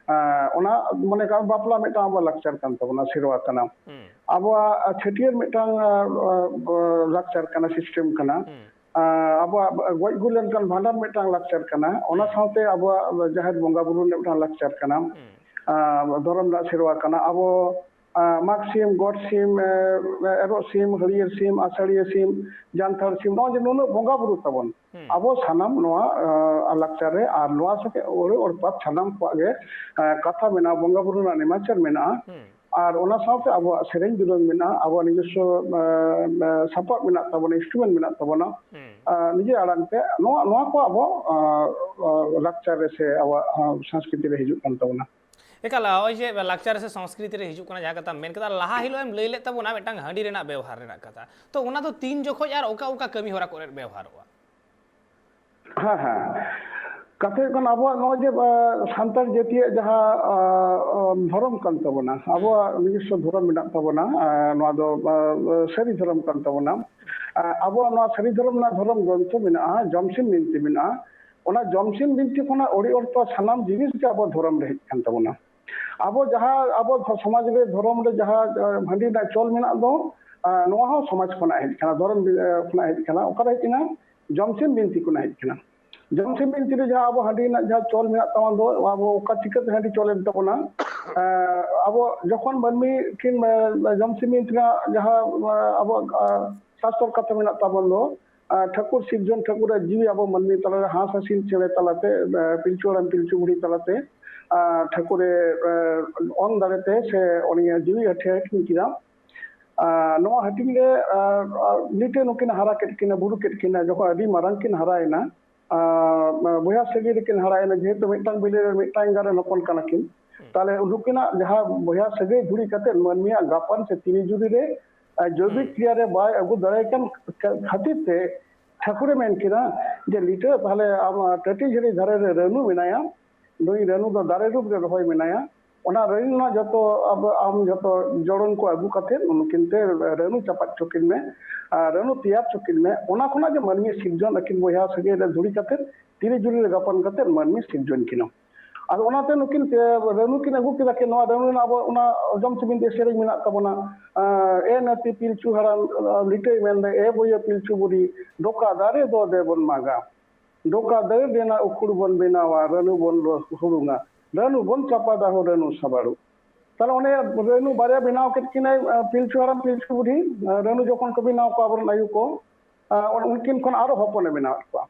ᱟ, ᱚᱱᱟ ᱢᱚᱱᱮ ᱠᱟᱜ ᱢᱮ ᱵᱟᱯᱞᱟ ᱢᱤᱫᱴᱟᱝ ᱟᱵᱚᱣᱟᱜ ᱞᱟᱠᱪᱟᱨ ᱠᱟᱱ ᱛᱟᱵᱚᱱᱟ, ᱥᱮᱨᱣᱟ ᱠᱟᱱᱟ᱾ ᱦᱩᱸ᱾ ᱟᱵᱚᱣᱟᱜ, ᱟ, ᱪᱷᱟᱹᱴᱭᱟᱹᱨ ᱢᱤᱫᱴᱟᱝ, ᱟ, ᱟ, ᱞᱟᱠᱪᱟᱨ ᱠᱟᱱᱟ, ᱥᱤᱥᱴᱮᱢ ᱠᱟᱱᱟ᱾ ᱦᱩᱸ᱾ ᱟᱵᱚᱣᱟᱜ ᱜᱚᱡ ᱜᱩᱨ ᱞᱮᱱᱠᱷᱟᱱ ᱵᱷᱟᱸᱰᱟᱱ ᱢᱤᱫᱴᱟᱝ ᱞᱟᱠᱪᱟᱨ ᱠᱟᱱᱟ, ᱚᱱᱟ ᱥᱟᱶᱛᱮ ᱟᱵᱚᱣᱟᱜ ᱡᱟᱦᱮᱨ ᱵᱚᱸᱜᱟ ᱵᱩᱨᱩ ᱨᱮᱱᱟᱜ ᱢᱤᱫᱴᱟᱝ ᱞᱟᱠᱪᱟᱨ ᱠᱟᱱᱟ, ᱟᱨ ᱫᱷᱚᱨᱚᱢ ᱨᱮᱱᱟᱜ ᱥᱮᱨᱣᱟ ᱠᱟᱱᱟ᱾ ᱟᱵᱚ ᱟᱸ, ᱢᱟᱜᱽ ᱥᱤᱢ, ᱜᱚᱰ ᱥᱤᱢ, ᱮ, ᱮᱨᱚᱜ ᱥᱤᱢ, ᱦᱟᱹᱨᱭᱟᱹᱲ ᱥᱤᱢ, ᱟᱥᱟᱲᱤᱭᱟᱹ ᱥᱤᱢ, ᱡᱟᱱᱛᱷᱟᱲ ᱥᱤᱢ, ᱱᱚᱜᱼᱚᱭ ᱡᱮ ᱱᱩᱱᱟᱹᱜ ᱵᱚᱸᱜᱟ ᱵᱩᱨᱩ ᱛᱟᱵᱚᱱ, ᱦᱩᱸ᱾ ᱟᱵᱚ ᱥᱟᱱᱟᱢ ᱱᱚᱣᱟ, ᱟᱸ, ᱞᱟᱠᱪᱟᱨ ᱨᱮ ᱟᱨ ᱱᱚᱣᱟ ᱥᱟᱶᱛᱮ ᱟᱹᱣᱲᱟᱹ ᱚᱲᱯᱟᱛ ᱥᱟᱱᱟᱢ ᱠᱚᱣᱟᱜ ᱜᱮ, ᱟᱸ, ᱠᱟᱛᱷᱟ ᱢᱮᱱᱟᱜᱼᱟ, ᱵᱚᱸᱜᱟ ᱵᱩᱨᱩ ᱨᱮᱱᱟᱜ ᱱᱮᱢᱟᱪᱟᱨ ᱢᱮᱱᱟᱜᱼᱟ᱾ ᱦᱩᱸ᱾ ᱟᱨ ᱚᱱᱟ ᱥᱟᱶᱛᱮ ᱟᱵᱚᱣᱟᱜ ᱥᱮᱨᱮᱧ ᱫᱩᱨᱟᱹᱝ ᱢᱮᱱᱟᱜᱼᱟ, ᱟᱵᱚᱣᱟᱜ ᱱᱤᱡᱚᱥᱥᱚ, ᱟᱸ, ᱟᱸ, ᱥᱟᱯᱟᱵ ᱢᱮᱱᱟᱜ ᱛᱟᱵᱚᱱᱟ, instrument ᱢᱮᱱᱟᱜ ᱛᱟᱵᱚᱱᱟ᱾ ᱦᱩᱸ᱾ ᱟᱸ, ᱱᱤᱡᱮ ᱟᱲᱟᱝ ᱛᱮ ᱱᱚᱣᱟ, ᱱᱚᱣᱟ ᱠᱚ ᱟᱵᱚ, ᱟᱸ, ᱟᱸ, ᱞᱟᱠᱪᱟᱨ ᱨᱮ ᱥᱮ ᱟᱵᱚᱣᱟᱜ, ᱟᱸ, ᱥᱚᱝᱥᱠᱨᱤᱛᱤ ᱨᱮ ᱦᱤᱡᱩᱜ ᱠᱟᱱ ᱛᱟᱵᱚᱱᱟ᱾ ᱮᱠᱟᱞ, ᱱᱚᱜᱼᱚᱭ ᱡᱮ ᱞᱟᱠᱪᱟᱨ ᱥᱮ ᱥᱚᱝᱥᱠᱨᱤᱛᱤ ᱨᱮ ᱦᱤᱡᱩᱜ ᱠᱟᱱᱟ, ᱡᱟᱦᱟᱸ ᱠᱟᱛᱷᱟᱢ ᱢᱮᱱ ᱠᱮᱫᱟ, ᱞᱟᱦᱟ ᱦᱤᱞᱳᱜ ᱮᱢ ᱞᱟᱹᱭ ᱞᱮᱫ ᱛᱟᱵᱚᱱᱟ ᱢᱤᱫᱴᱟᱝ ᱦᱟᱺᱰᱤ ᱨᱮᱱᱟᱜ ᱵᱮᱣᱦᱟᱨ ᱨᱮᱱᱟᱜ ᱠᱟᱛᱷᱟ, ᱛᱚ ᱚᱱᱟ ᱫᱚ ᱛᱤᱱ ᱡᱚᱠᱷᱚᱡ ᱟᱨ ᱚᱠᱟ ᱚᱠᱟ ᱠᱟᱹᱢᱤ ᱦᱚᱨᱟ ᱠᱚᱨᱮ ᱵᱮᱣᱦᱟᱨᱚᱜᱼᱟ? ᱦᱮᱸ, ᱦᱮᱸ᱾ ᱠᱟᱛᱷᱟ ᱦᱩᱭᱩᱜ ᱠᱟᱱᱟ, ᱟᱵᱚᱣᱟᱜ ᱱᱚᱜᱼᱚᱭ ᱡᱮ, ᱟᱸ, ᱥᱟᱱᱛᱟᱲ ᱡᱟᱹᱛᱤᱭᱟᱜ ᱡᱟᱦᱟᱸ, ᱟᱸ, ᱟᱸ, ᱫᱷᱚᱨᱚᱢ ᱠᱟᱱ ᱛᱟᱵᱚᱱᱟ, ᱦᱩᱸ᱾ ᱟᱵᱚᱣᱟᱜ ᱱᱤᱡᱚᱥᱥᱚ ᱫᱷᱚᱨᱚᱢ ᱢᱮᱱᱟᱜ ᱛᱟᱵᱚᱱᱟ, ᱟᱸ, ᱱᱚᱣᱟ ᱫᱚ, ᱟᱸ, ᱥᱟᱹᱨᱤ ᱫᱷᱚᱨᱚᱢ ᱠᱟᱱ ᱛᱟᱵᱚᱱᱟ᱾ ᱟᱸ, ᱟᱵᱚᱣᱟᱜ ᱱᱚᱣᱟ ᱥᱟᱹᱨᱤ ᱫᱷᱚᱨᱚᱢ ᱨᱮᱱᱟᱜ ᱫᱷᱚᱨᱚᱢ ᱜᱨᱚᱱᱛᱷᱚ ᱢᱮᱱᱟᱜᱼᱟ, ᱡᱚᱢᱥᱤᱢ ᱵᱤᱱᱛᱤ ᱢᱮᱱᱟᱜᱼᱟ᱾ ᱚᱱᱟ ᱡᱚᱢᱥᱤᱢ ᱵᱤᱱᱛᱤ ᱠᱷᱚᱱᱟᱜ ᱚᱲᱮ ᱚᱨᱯᱟ ᱥᱟᱱᱟᱢ ᱡᱤᱱᱤᱥ ᱜᱮ ᱟᱵᱚ ᱫᱷᱚᱨᱚᱢ ᱨᱮ ᱦᱮᱡ ᱠᱟᱱ ᱛᱟᱵᱚᱱᱟ᱾ ᱟᱵᱚ ᱡᱟᱦᱟᱸ, ᱟᱵᱚ ᱥᱚᱢᱟᱡᱽ ᱨᱮ, ᱫᱷᱚᱨᱚᱢ ᱨᱮ ᱡᱟᱦᱟᱸ, ᱟᱸ, ᱦᱟᱺᱰᱤ ᱨᱮᱱᱟᱜ ᱪᱚᱞ ᱢᱮᱱᱟᱜ ᱫᱚ, ᱟᱸ, ᱱᱚᱣᱟ ᱦᱚᱸ ᱥᱚᱢᱟᱡᱽ ᱠᱷᱚᱱᱟᱜ ᱦᱮᱡ ᱠᱟᱱᱟ, ᱫᱷᱚᱨᱚᱢ, ᱟᱸ, ᱠᱷᱚᱱᱟᱜ ᱦᱮᱡ ᱠᱟᱱᱟ᱾ ᱚᱠᱟᱨᱮ ᱦᱮᱡ ᱮᱱᱟ? ᱡᱚᱢᱥᱤᱢ ᱵᱤᱱᱛᱤ ᱠᱷᱚᱱᱟᱜ ᱦᱮᱡ ᱠᱟᱱᱟ᱾ ᱡᱚᱢᱥᱤᱢ ᱵᱤᱱᱛᱤ ᱨᱮ ᱡᱟᱦᱟᱸ ᱟᱵᱚ ᱦᱟᱺᱰᱤ ᱨᱮᱱᱟᱜ ᱡᱟᱦᱟᱸ ᱪᱚᱞ ᱢᱮᱱᱟᱜ ᱛᱟᱵᱚᱱ ᱫᱚ, ᱟᱵᱚ ᱚᱠᱟ ᱪᱤᱠᱟᱹᱛᱮ ᱦᱟᱺᱰᱤ ᱪᱚᱞ ᱮᱱ ᱛᱟᱵᱚᱱᱟ? ᱟᱸ, ᱟᱵᱚ ᱡᱚᱠᱷᱚᱱ ᱢᱟᱹᱱᱢᱤ ᱠᱤᱱ, ᱟᱸ, ᱡᱚᱢᱥᱤᱢ ᱵᱤᱱᱛᱤ ᱨᱮᱱᱟᱜ ᱡᱟᱦᱟᱸ, ᱟᱸ, ᱟᱵᱚᱣᱟᱜ, ᱟᱸ, ᱥᱟᱥᱛᱚᱨ ᱠᱟᱛᱷᱟ ᱢᱮᱱᱟᱜ ᱛᱟᱵᱚᱱ ᱫᱚ, ᱟᱸ, ᱴᱷᱟᱹᱠᱩᱨ ᱥᱤᱨᱡᱚᱱ ᱴᱷᱟᱹᱠᱩᱨᱟᱜ ᱡᱤᱣᱤ ᱟᱵᱚ ᱢᱟᱹᱱᱢᱤ ᱛᱟᱞᱟᱨᱮ ᱦᱟᱸᱥ ᱦᱟᱹᱥᱤᱞ ᱪᱮᱬᱮ ᱛᱟᱞᱟᱛᱮ, ᱟᱸ, ᱯᱤᱞᱪᱩ ᱦᱟᱲᱟᱢ ᱯᱤᱞᱪᱩ ᱵᱩᱲᱦᱤ ᱛᱟᱞᱟᱛᱮ, ᱟᱸ, ᱴᱷᱟᱹᱠᱩᱨᱮ, ᱟᱸ, ᱚᱝ ᱫᱟᱲᱮᱛᱮ ᱥᱮ ᱩᱱᱤᱭᱟᱜ ᱡᱤᱣᱤ ᱦᱟᱹᱴᱤᱧ ᱠᱮᱫᱟ᱾ ᱟᱸ, ᱱᱚᱣᱟ ᱦᱟᱹᱴᱤᱧ ᱨᱮ, ᱟᱸ, ᱟᱸ, ᱱᱤᱛᱟᱹ ᱱᱩᱠᱤᱱ ᱦᱟᱨᱟ ᱠᱮᱫ ᱠᱤᱱᱟ, ᱵᱩᱨᱩ ᱠᱮᱫ ᱠᱤᱱᱟ, ᱡᱚᱠᱷᱚᱱ ᱟᱹᱰᱤ ᱢᱟᱨᱟᱝ ᱠᱤᱱ ᱦᱟᱨᱟᱭᱮᱱᱟ, ᱟᱸ, ᱵᱚᱭᱦᱟ ᱥᱟᱹᱜᱟᱹᱭ ᱨᱮᱠᱤᱱ ᱦᱟᱨᱟᱭᱮᱱᱟ, ᱡᱮᱦᱮᱛᱩ ᱢᱤᱫᱴᱟᱝ ᱵᱤᱞᱤ ᱨᱮ ᱢᱤᱫᱴᱟᱝ ᱮᱸᱜᱟ ᱨᱮᱱ ᱦᱚᱯᱚᱱ ᱠᱟᱱᱟ ᱠᱤᱱ᱾ ᱦᱩᱸ᱾ ᱛᱟᱦᱞᱮ ᱩᱱᱠᱤᱱᱟᱜ ᱡᱟᱦᱟᱸ ᱵᱚᱭᱦᱟ ᱥᱟᱹᱜᱟᱹᱭ ᱡᱩᱲᱤ ᱠᱟᱛᱮ ᱢᱟᱹᱱᱢᱤᱭᱟᱜ ᱜᱟᱯᱟᱱ ᱥᱮ ᱛᱤᱱᱤ ᱡᱩᱨᱤ ᱨᱮ, ᱟᱸ, ᱡᱳᱭᱵᱤᱠ ᱦᱩᱸ᱾ ᱠᱨᱤᱭᱟ ᱨᱮ ᱵᱟᱭ ᱟᱹᱜᱩ ᱫᱟᱲᱮᱭᱟᱜ ᱠᱟᱱ ᱠᱷᱟᱹᱛᱤᱨ ᱛᱮ ᱴᱷᱟᱹᱠᱩᱨᱮ ᱢᱮᱱ ᱠᱮᱫᱟ ᱡᱮ, "ᱞᱤᱴᱟᱹ, ᱛᱟᱦᱞᱮ ᱟᱢ ᱴᱟᱹᱴᱤ ᱡᱷᱟᱹᱲᱤ ᱫᱷᱟᱨᱮ ᱨᱮ ᱨᱟᱹᱱᱩ ᱢᱮᱱᱟᱭᱟ, ᱱᱩᱭ ᱨᱟᱹᱱᱩ ᱫᱚ ᱫᱟᱨᱮ ᱨᱩᱯ ᱨᱮ ᱨᱚᱦᱚᱭ ᱢᱮᱱᱟᱭᱟ, ᱚᱱᱟ ᱨᱟᱹᱱᱩ ᱨᱮᱱᱟᱜ ᱡᱚᱛᱚ ᱟᱵᱚ, ᱟᱢ ᱡᱚᱛᱚ ᱡᱚᱲᱚᱱ ᱠᱚ ᱟᱹᱜᱩ ᱠᱟᱛᱮ ᱩᱱᱠᱤᱱ ᱛᱮ ᱨᱟᱹᱱᱩ ᱪᱟᱯᱟᱫ ᱦᱚᱪᱚ ᱠᱤᱱ ᱢᱮ, ᱟᱨ ᱨᱟᱹᱱᱩ ᱛᱮᱭᱟᱨ ᱦᱚᱪᱚ ᱠᱤᱱ ᱢᱮ, ᱚᱱᱟ ᱠᱷᱚᱱᱟᱜ ᱜᱮ ᱢᱟᱹᱱᱢᱤ ᱥᱤᱨᱡᱚᱱ ᱟᱹᱠᱤᱱ ᱵᱚᱭᱦᱟ ᱥᱟᱹᱜᱟᱹᱭ ᱨᱮ ᱡᱩᱲᱤ ᱠᱟᱛᱮ ᱛᱤᱨᱤ ᱡᱩᱨᱤ ᱨᱮ ᱜᱟᱯᱟᱱ ᱠᱟᱛᱮ ᱢᱟᱹᱱᱢᱤ ᱥᱤᱨᱡᱚᱱ ᱠᱤᱱᱟ᱾" ᱟᱫᱚ ᱚᱱᱟᱛᱮ ᱱᱩᱠᱤᱱ ᱛᱮ ᱨᱟᱹᱱᱩ ᱠᱤᱱ ᱟᱹᱜᱩ ᱠᱮᱫᱟ ᱠᱤᱱ᱾ ᱱᱚᱣᱟ ᱨᱟᱹᱱᱩ ᱨᱮᱱᱟᱜ ᱟᱵᱚ ᱚᱱᱟ ᱡᱚᱢ ᱥᱤᱵᱤᱞ ᱛᱮ ᱥᱮᱨᱮᱧ ᱢᱮᱱᱟᱜ ᱛᱟᱵᱚᱱᱟ᱾ ᱮ ᱱᱟᱹᱛᱤ ᱯᱤᱞᱪᱩ ᱦᱟᱲᱟᱢ ᱞᱤᱴᱟᱹᱭ ᱢᱮᱱᱫᱟ, ᱮ ᱵᱚᱭᱦᱟ ᱯᱤᱞᱪᱩ ᱵᱩᱰᱷᱤ, ᱰᱚᱠᱟ ᱫᱟᱨᱮ ᱫᱚ ᱫᱮᱵᱚᱱ ᱢᱟᱜᱟ, ᱰᱚᱠᱟ ᱫᱟᱹᱨ ᱨᱮᱱᱟᱜ ᱩᱠᱷᱩᱲ ᱵᱚᱱ ᱵᱮᱱᱟᱣᱟ, ᱨᱟᱹᱱᱩ ᱵᱚᱱ ᱦᱩᱲᱩᱝᱟ, ᱨᱟᱹᱱᱩ ᱵᱚᱱ ᱪᱟᱯᱟᱫᱟ ᱦᱚ ᱨᱟᱹᱱᱩ ᱥᱟᱵᱟᱲᱩ᱾ ᱛᱟᱦᱞᱮ ᱚᱱᱮ ᱨᱟᱹᱱᱩ ᱵᱟᱨᱭᱟ ᱵᱮᱱᱟᱣ ᱠᱮᱫ ᱠᱤᱱᱟᱹᱭ ᱯᱤᱞᱪᱩ ᱦᱟᱲᱟᱢ ᱯᱤᱞᱪᱩ ᱵᱩᱰᱷᱤ᱾ ᱨᱟᱹᱱᱩ ᱡᱚᱠᱷᱚᱱ ᱠᱚ ᱵᱮᱱᱟᱣ ᱠᱚᱣᱟ ᱟᱵᱚᱨᱮᱱ ᱟᱭᱳ ᱠᱚ, ᱩᱱᱠᱤᱱ ᱠᱷᱚᱱ ᱟᱨᱚ ᱦᱚᱯᱚᱱᱮ ᱵᱮᱱᱟᱣᱮᱫ ᱠᱚᱣᱟ᱾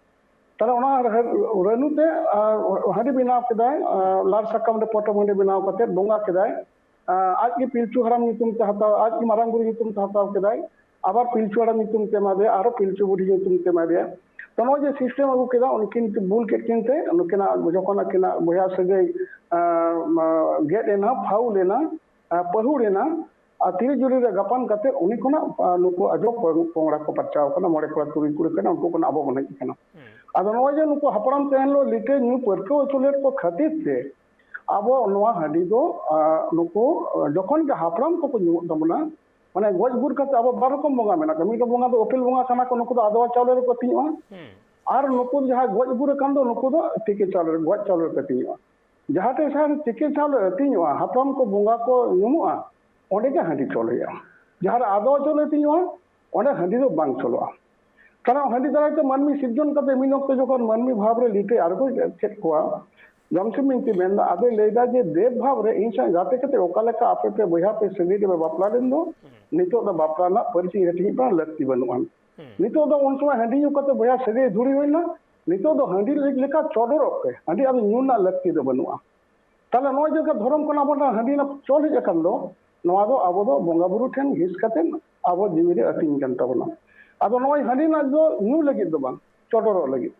ᱛᱟᱦᱞᱮ ᱚᱱᱟ ᱨᱟᱹᱱᱩ ᱛᱮ ᱦᱟᱺᱰᱤ ᱵᱮᱱᱟᱣ ᱠᱮᱫᱟᱭ᱾ ᱞᱟᱲ ᱥᱟᱠᱟᱢ ᱨᱮ ᱯᱚᱴᱚᱢ ᱦᱟᱺᱰᱤ ᱵᱮᱱᱟᱣ ᱠᱟᱛᱮ ᱵᱚᱸᱜᱟ ᱠᱮᱫᱟᱭ᱾ ᱟᱡ ᱜᱮ ᱯᱤᱞᱪᱩ ᱦᱟᱲᱟᱢ ᱧᱩᱛᱩᱢ ᱛᱮ ᱦᱟᱛᱟᱣ, ᱟᱡ ᱜᱮ ᱢᱟᱨᱟᱝ ᱵᱩᱨᱩ ᱧᱩᱛᱩᱢ ᱛᱮ ᱦᱟᱛᱟᱣ ᱠᱮᱫᱟᱭ᱾ ᱟᱵᱟᱨ ᱯᱤᱞᱪᱩ ᱦᱟᱲᱟᱢ ᱧᱩᱛᱩᱢ ᱛᱮ ᱮᱢᱟ ᱫᱮᱭᱟ, ᱟᱨᱚ ᱯᱤᱞᱪᱩ ᱵᱩᱰᱷᱤ ᱧᱩᱛᱩᱢ ᱛᱮ ᱮᱢᱟ ᱫᱮᱭᱟ᱾ ᱛᱚ ᱱᱚᱜᱼᱚᱭ ᱡᱮ ᱥᱤᱥᱴᱮᱢ ᱟᱹᱜᱩ ᱠᱮᱫᱟ, ᱩᱱᱠᱤᱱ ᱵᱩᱞ ᱠᱮᱫ ᱠᱤᱱ ᱛᱮ ᱱᱩᱠᱤᱱᱟᱜ ᱡᱚᱠᱷᱚᱱ ᱟᱹᱠᱤᱱᱟᱜ ᱵᱚᱭᱦᱟ ᱥᱟᱹᱜᱟᱹᱭ ᱜᱮᱫ ᱮᱱᱟ, ᱯᱷᱟᱣᱩᱞ ᱮᱱᱟ, ᱯᱟᱹᱦᱩᱲ ᱮᱱᱟ, ᱟᱨ ᱛᱤᱨᱤ ᱡᱩᱨᱤ ᱨᱮ ᱜᱟᱯᱟᱱ ᱠᱟᱛᱮ ᱩᱱᱤ ᱠᱷᱚᱱᱟᱜ ᱱᱩᱠᱩ ᱟᱡᱚ ᱯᱚᱝᱲᱟ ᱠᱚ ᱯᱟᱨᱪᱟᱣ ᱟᱠᱟᱱᱟ, ᱢᱚᱬᱮ ᱠᱚᱲᱟ ᱛᱩᱨᱩᱭ ᱠᱩᱲᱤ ᱠᱟᱱᱟ, ᱩᱱᱠᱩ ᱠᱷᱚᱱᱟᱜ ᱟᱵᱚ ᱵᱚᱱ ᱦᱮᱡ ᱟᱠᱟᱱᱟ᱾ ᱟᱫᱚ ᱱᱚᱜᱼᱚᱭ ᱡᱮ ᱱᱩᱠᱩ ᱦᱟᱯᱲᱟᱢ ᱛᱮᱦᱮᱧ ᱦᱤᱞᱳᱜ ᱞᱤᱴᱟᱹ ᱧᱩ ᱯᱟᱹᱨᱠᱟᱹᱣ ᱦᱚᱪᱚ ᱞᱮᱫ ᱠᱚ ᱠᱷᱟᱹᱛᱤᱨ ᱛᱮ ᱟᱵᱚ ᱱᱚᱣᱟ ᱦᱟᱺᱰᱤ ᱫᱚ ᱱᱩᱠᱩ ᱡᱚᱠᱷᱚᱱ ᱜᱮ ᱦᱟᱯᱲᱟᱢ ᱠᱚᱠᱚ ᱧᱩ ᱛᱟᱵᱚᱱᱟ, ᱢᱟᱱᱮ ᱜᱚᱡ ᱜᱩᱨ ᱠᱟᱛᱮ ᱟᱵᱚ ᱵᱟᱨ ᱨᱚᱠᱚᱢ ᱵᱚᱸᱜᱟ ᱢᱮᱱᱟᱜ ᱠᱚᱣᱟ᱾ ᱢᱤᱫᱴᱮᱱ ᱵᱚᱸᱜᱟ ᱫᱚ ᱩᱯᱮᱞ ᱵᱚᱸᱜᱟ ᱠᱟᱱᱟ ᱠᱚ, ᱱᱩᱠᱩ ᱫᱚ ᱟᱫᱣᱟ ᱪᱟᱣᱞᱮ ᱨᱮᱠᱚ ᱟᱹᱛᱤᱧᱚᱜᱼᱟ᱾ ᱟᱨ ᱱᱩᱠᱩ ᱡᱟᱦᱟᱸᱭ ᱜᱚᱡ ᱜᱩᱨ ᱟᱠᱟᱱ ᱫᱚ, ᱱᱩᱠᱩ ᱫᱚ ᱛᱤᱠᱤ ᱪᱟᱣᱞᱮ, ᱜᱚᱡ ᱪᱟᱣᱞᱮ ᱨᱮᱠᱚ ᱟᱹᱛᱤᱧᱚᱜᱼᱟ᱾ ᱡᱟᱦᱟᱸ ᱴᱷᱮᱱ ᱥᱟᱨ ᱛᱤᱠᱤ ᱪᱟᱣᱞᱮ ᱟᱹᱛᱤᱧᱚᱜᱼᱟ, ᱦᱟᱯᱲᱟᱢ ᱠᱚ ᱵᱚᱸᱜᱟ ᱠᱚ ᱧᱩᱢᱩᱜᱼᱟ, ᱚᱸᱰᱮ ᱜᱮ ᱦᱟᱺᱰᱤ ᱪᱚᱞ ᱦᱩᱭᱩᱜᱼᱟ᱾ ᱡᱟᱦᱟᱸ ᱨᱮ ᱟᱫᱣᱟ ᱪᱟᱣᱞᱮ ᱟᱹᱛᱤᱧᱚᱜᱼᱟ, ᱚᱸᱰᱮ ᱦᱟᱺᱰᱤ ᱫᱚ ᱵᱟᱝ ᱪᱚᱞᱚᱜᱼᱟ᱾ ᱠᱟᱨᱚᱱ ᱦᱟᱺᱰᱤ ᱫᱟᱨᱟᱭ ᱛᱮ ᱢᱟᱹᱱᱢᱤ ᱥᱤᱨᱡᱚᱱ ᱠᱟᱛᱮ ᱢᱤᱫ ᱚᱠᱛᱚ ᱡᱚᱠᱷᱚᱱ ᱢᱟᱹᱱᱢᱤ ᱵᱷᱟᱵᱽ ᱨᱮ ᱞᱤᱴᱟᱹᱭ ᱟᱬᱜᱚ ᱠᱮᱫ ᱠᱚᱣᱟ, ᱡᱚᱢᱥᱤᱢ ᱵᱤᱱᱛᱤ ᱢᱮᱱᱫᱟ, ᱟᱫᱚᱭ ᱞᱟᱹᱭᱫᱟ ᱡᱮ ᱫᱮᱵ ᱵᱷᱟᱵᱽ ᱨᱮ ᱤᱧ ᱥᱟᱶ ᱜᱟᱛᱮ ᱠᱟᱛᱮ ᱚᱠᱟ ᱞᱮᱠᱟ ᱟᱯᱮ ᱯᱮ ᱵᱚᱭᱦᱟ ᱯᱮ ᱥᱟᱹᱜᱟᱹᱭ ᱨᱮᱯᱮ ᱵᱟᱯᱞᱟ ᱞᱮᱱ ᱫᱚ, ᱱᱤᱛᱚᱜ ᱫᱚ ᱵᱟᱯᱞᱟ ᱨᱮᱱᱟᱜ ᱯᱟᱹᱨᱤᱥ ᱤᱧ ᱦᱟᱹᱴᱤᱧ ᱠᱟᱱᱟ, ᱞᱟᱹᱠᱛᱤ ᱵᱟᱹᱱᱩᱜᱼᱟ᱾ ᱱᱤᱛᱚᱜ ᱫᱚ ᱩᱱ ᱥᱚᱢᱚᱭ ᱦᱟᱺᱰᱤ ᱧᱩ ᱠᱟᱛᱮ ᱵᱚᱭᱦᱟ ᱥᱟᱹᱜᱟᱹᱭ ᱫᱷᱩᱲᱤ ᱦᱩᱭᱱᱟ, ᱱᱤᱛᱚᱜ ᱫᱚ ᱦᱟᱺᱰᱤ ᱞᱮᱠᱟ ᱪᱚᱰᱚᱨᱚᱜ ᱯᱮ, ᱦᱟᱺᱰᱤ ᱟᱫᱚ ᱧᱩ ᱨᱮᱱᱟᱜ ᱞᱟᱹᱠᱛᱤ ᱫᱚ ᱵᱟᱹᱱᱩᱜᱼᱟ᱾ ᱛᱟᱦᱞᱮ ᱱᱚᱜᱼᱚᱭ ᱡᱮ ᱫᱷᱚᱨᱚᱢ ᱠᱷᱚᱱ ᱟᱵᱚ ᱦᱟᱺᱰᱤ ᱨᱮᱱᱟᱜ ᱪᱚᱞ ᱦᱮᱡ ᱟᱠᱟᱱ ᱫᱚ, ᱱᱚᱣᱟ ᱫᱚ ᱟᱵᱚ ᱫᱚ ᱵᱚᱸᱜᱟ ᱵᱩᱨᱩ ᱴᱷᱮᱱ ᱦᱤᱥ ᱠᱟᱛᱮ ᱟᱵᱚ ᱡᱤᱣᱤ ᱨᱮ ᱟᱹᱛᱤᱧ ᱠᱟᱱ ᱛᱟᱵᱚᱱᱟ᱾ ᱟᱫᱚ ᱱᱚᱜᱼᱚᱭ ᱦᱟᱺᱰᱤ ᱨᱮᱱᱟᱜ ᱫᱚ ᱧᱩ ᱞᱟᱹᱜᱤᱫ ᱫᱚ ᱵᱟᱝ, ᱪᱚᱰᱚᱨᱚᱜ ᱞᱟᱹᱜᱤᱫ᱾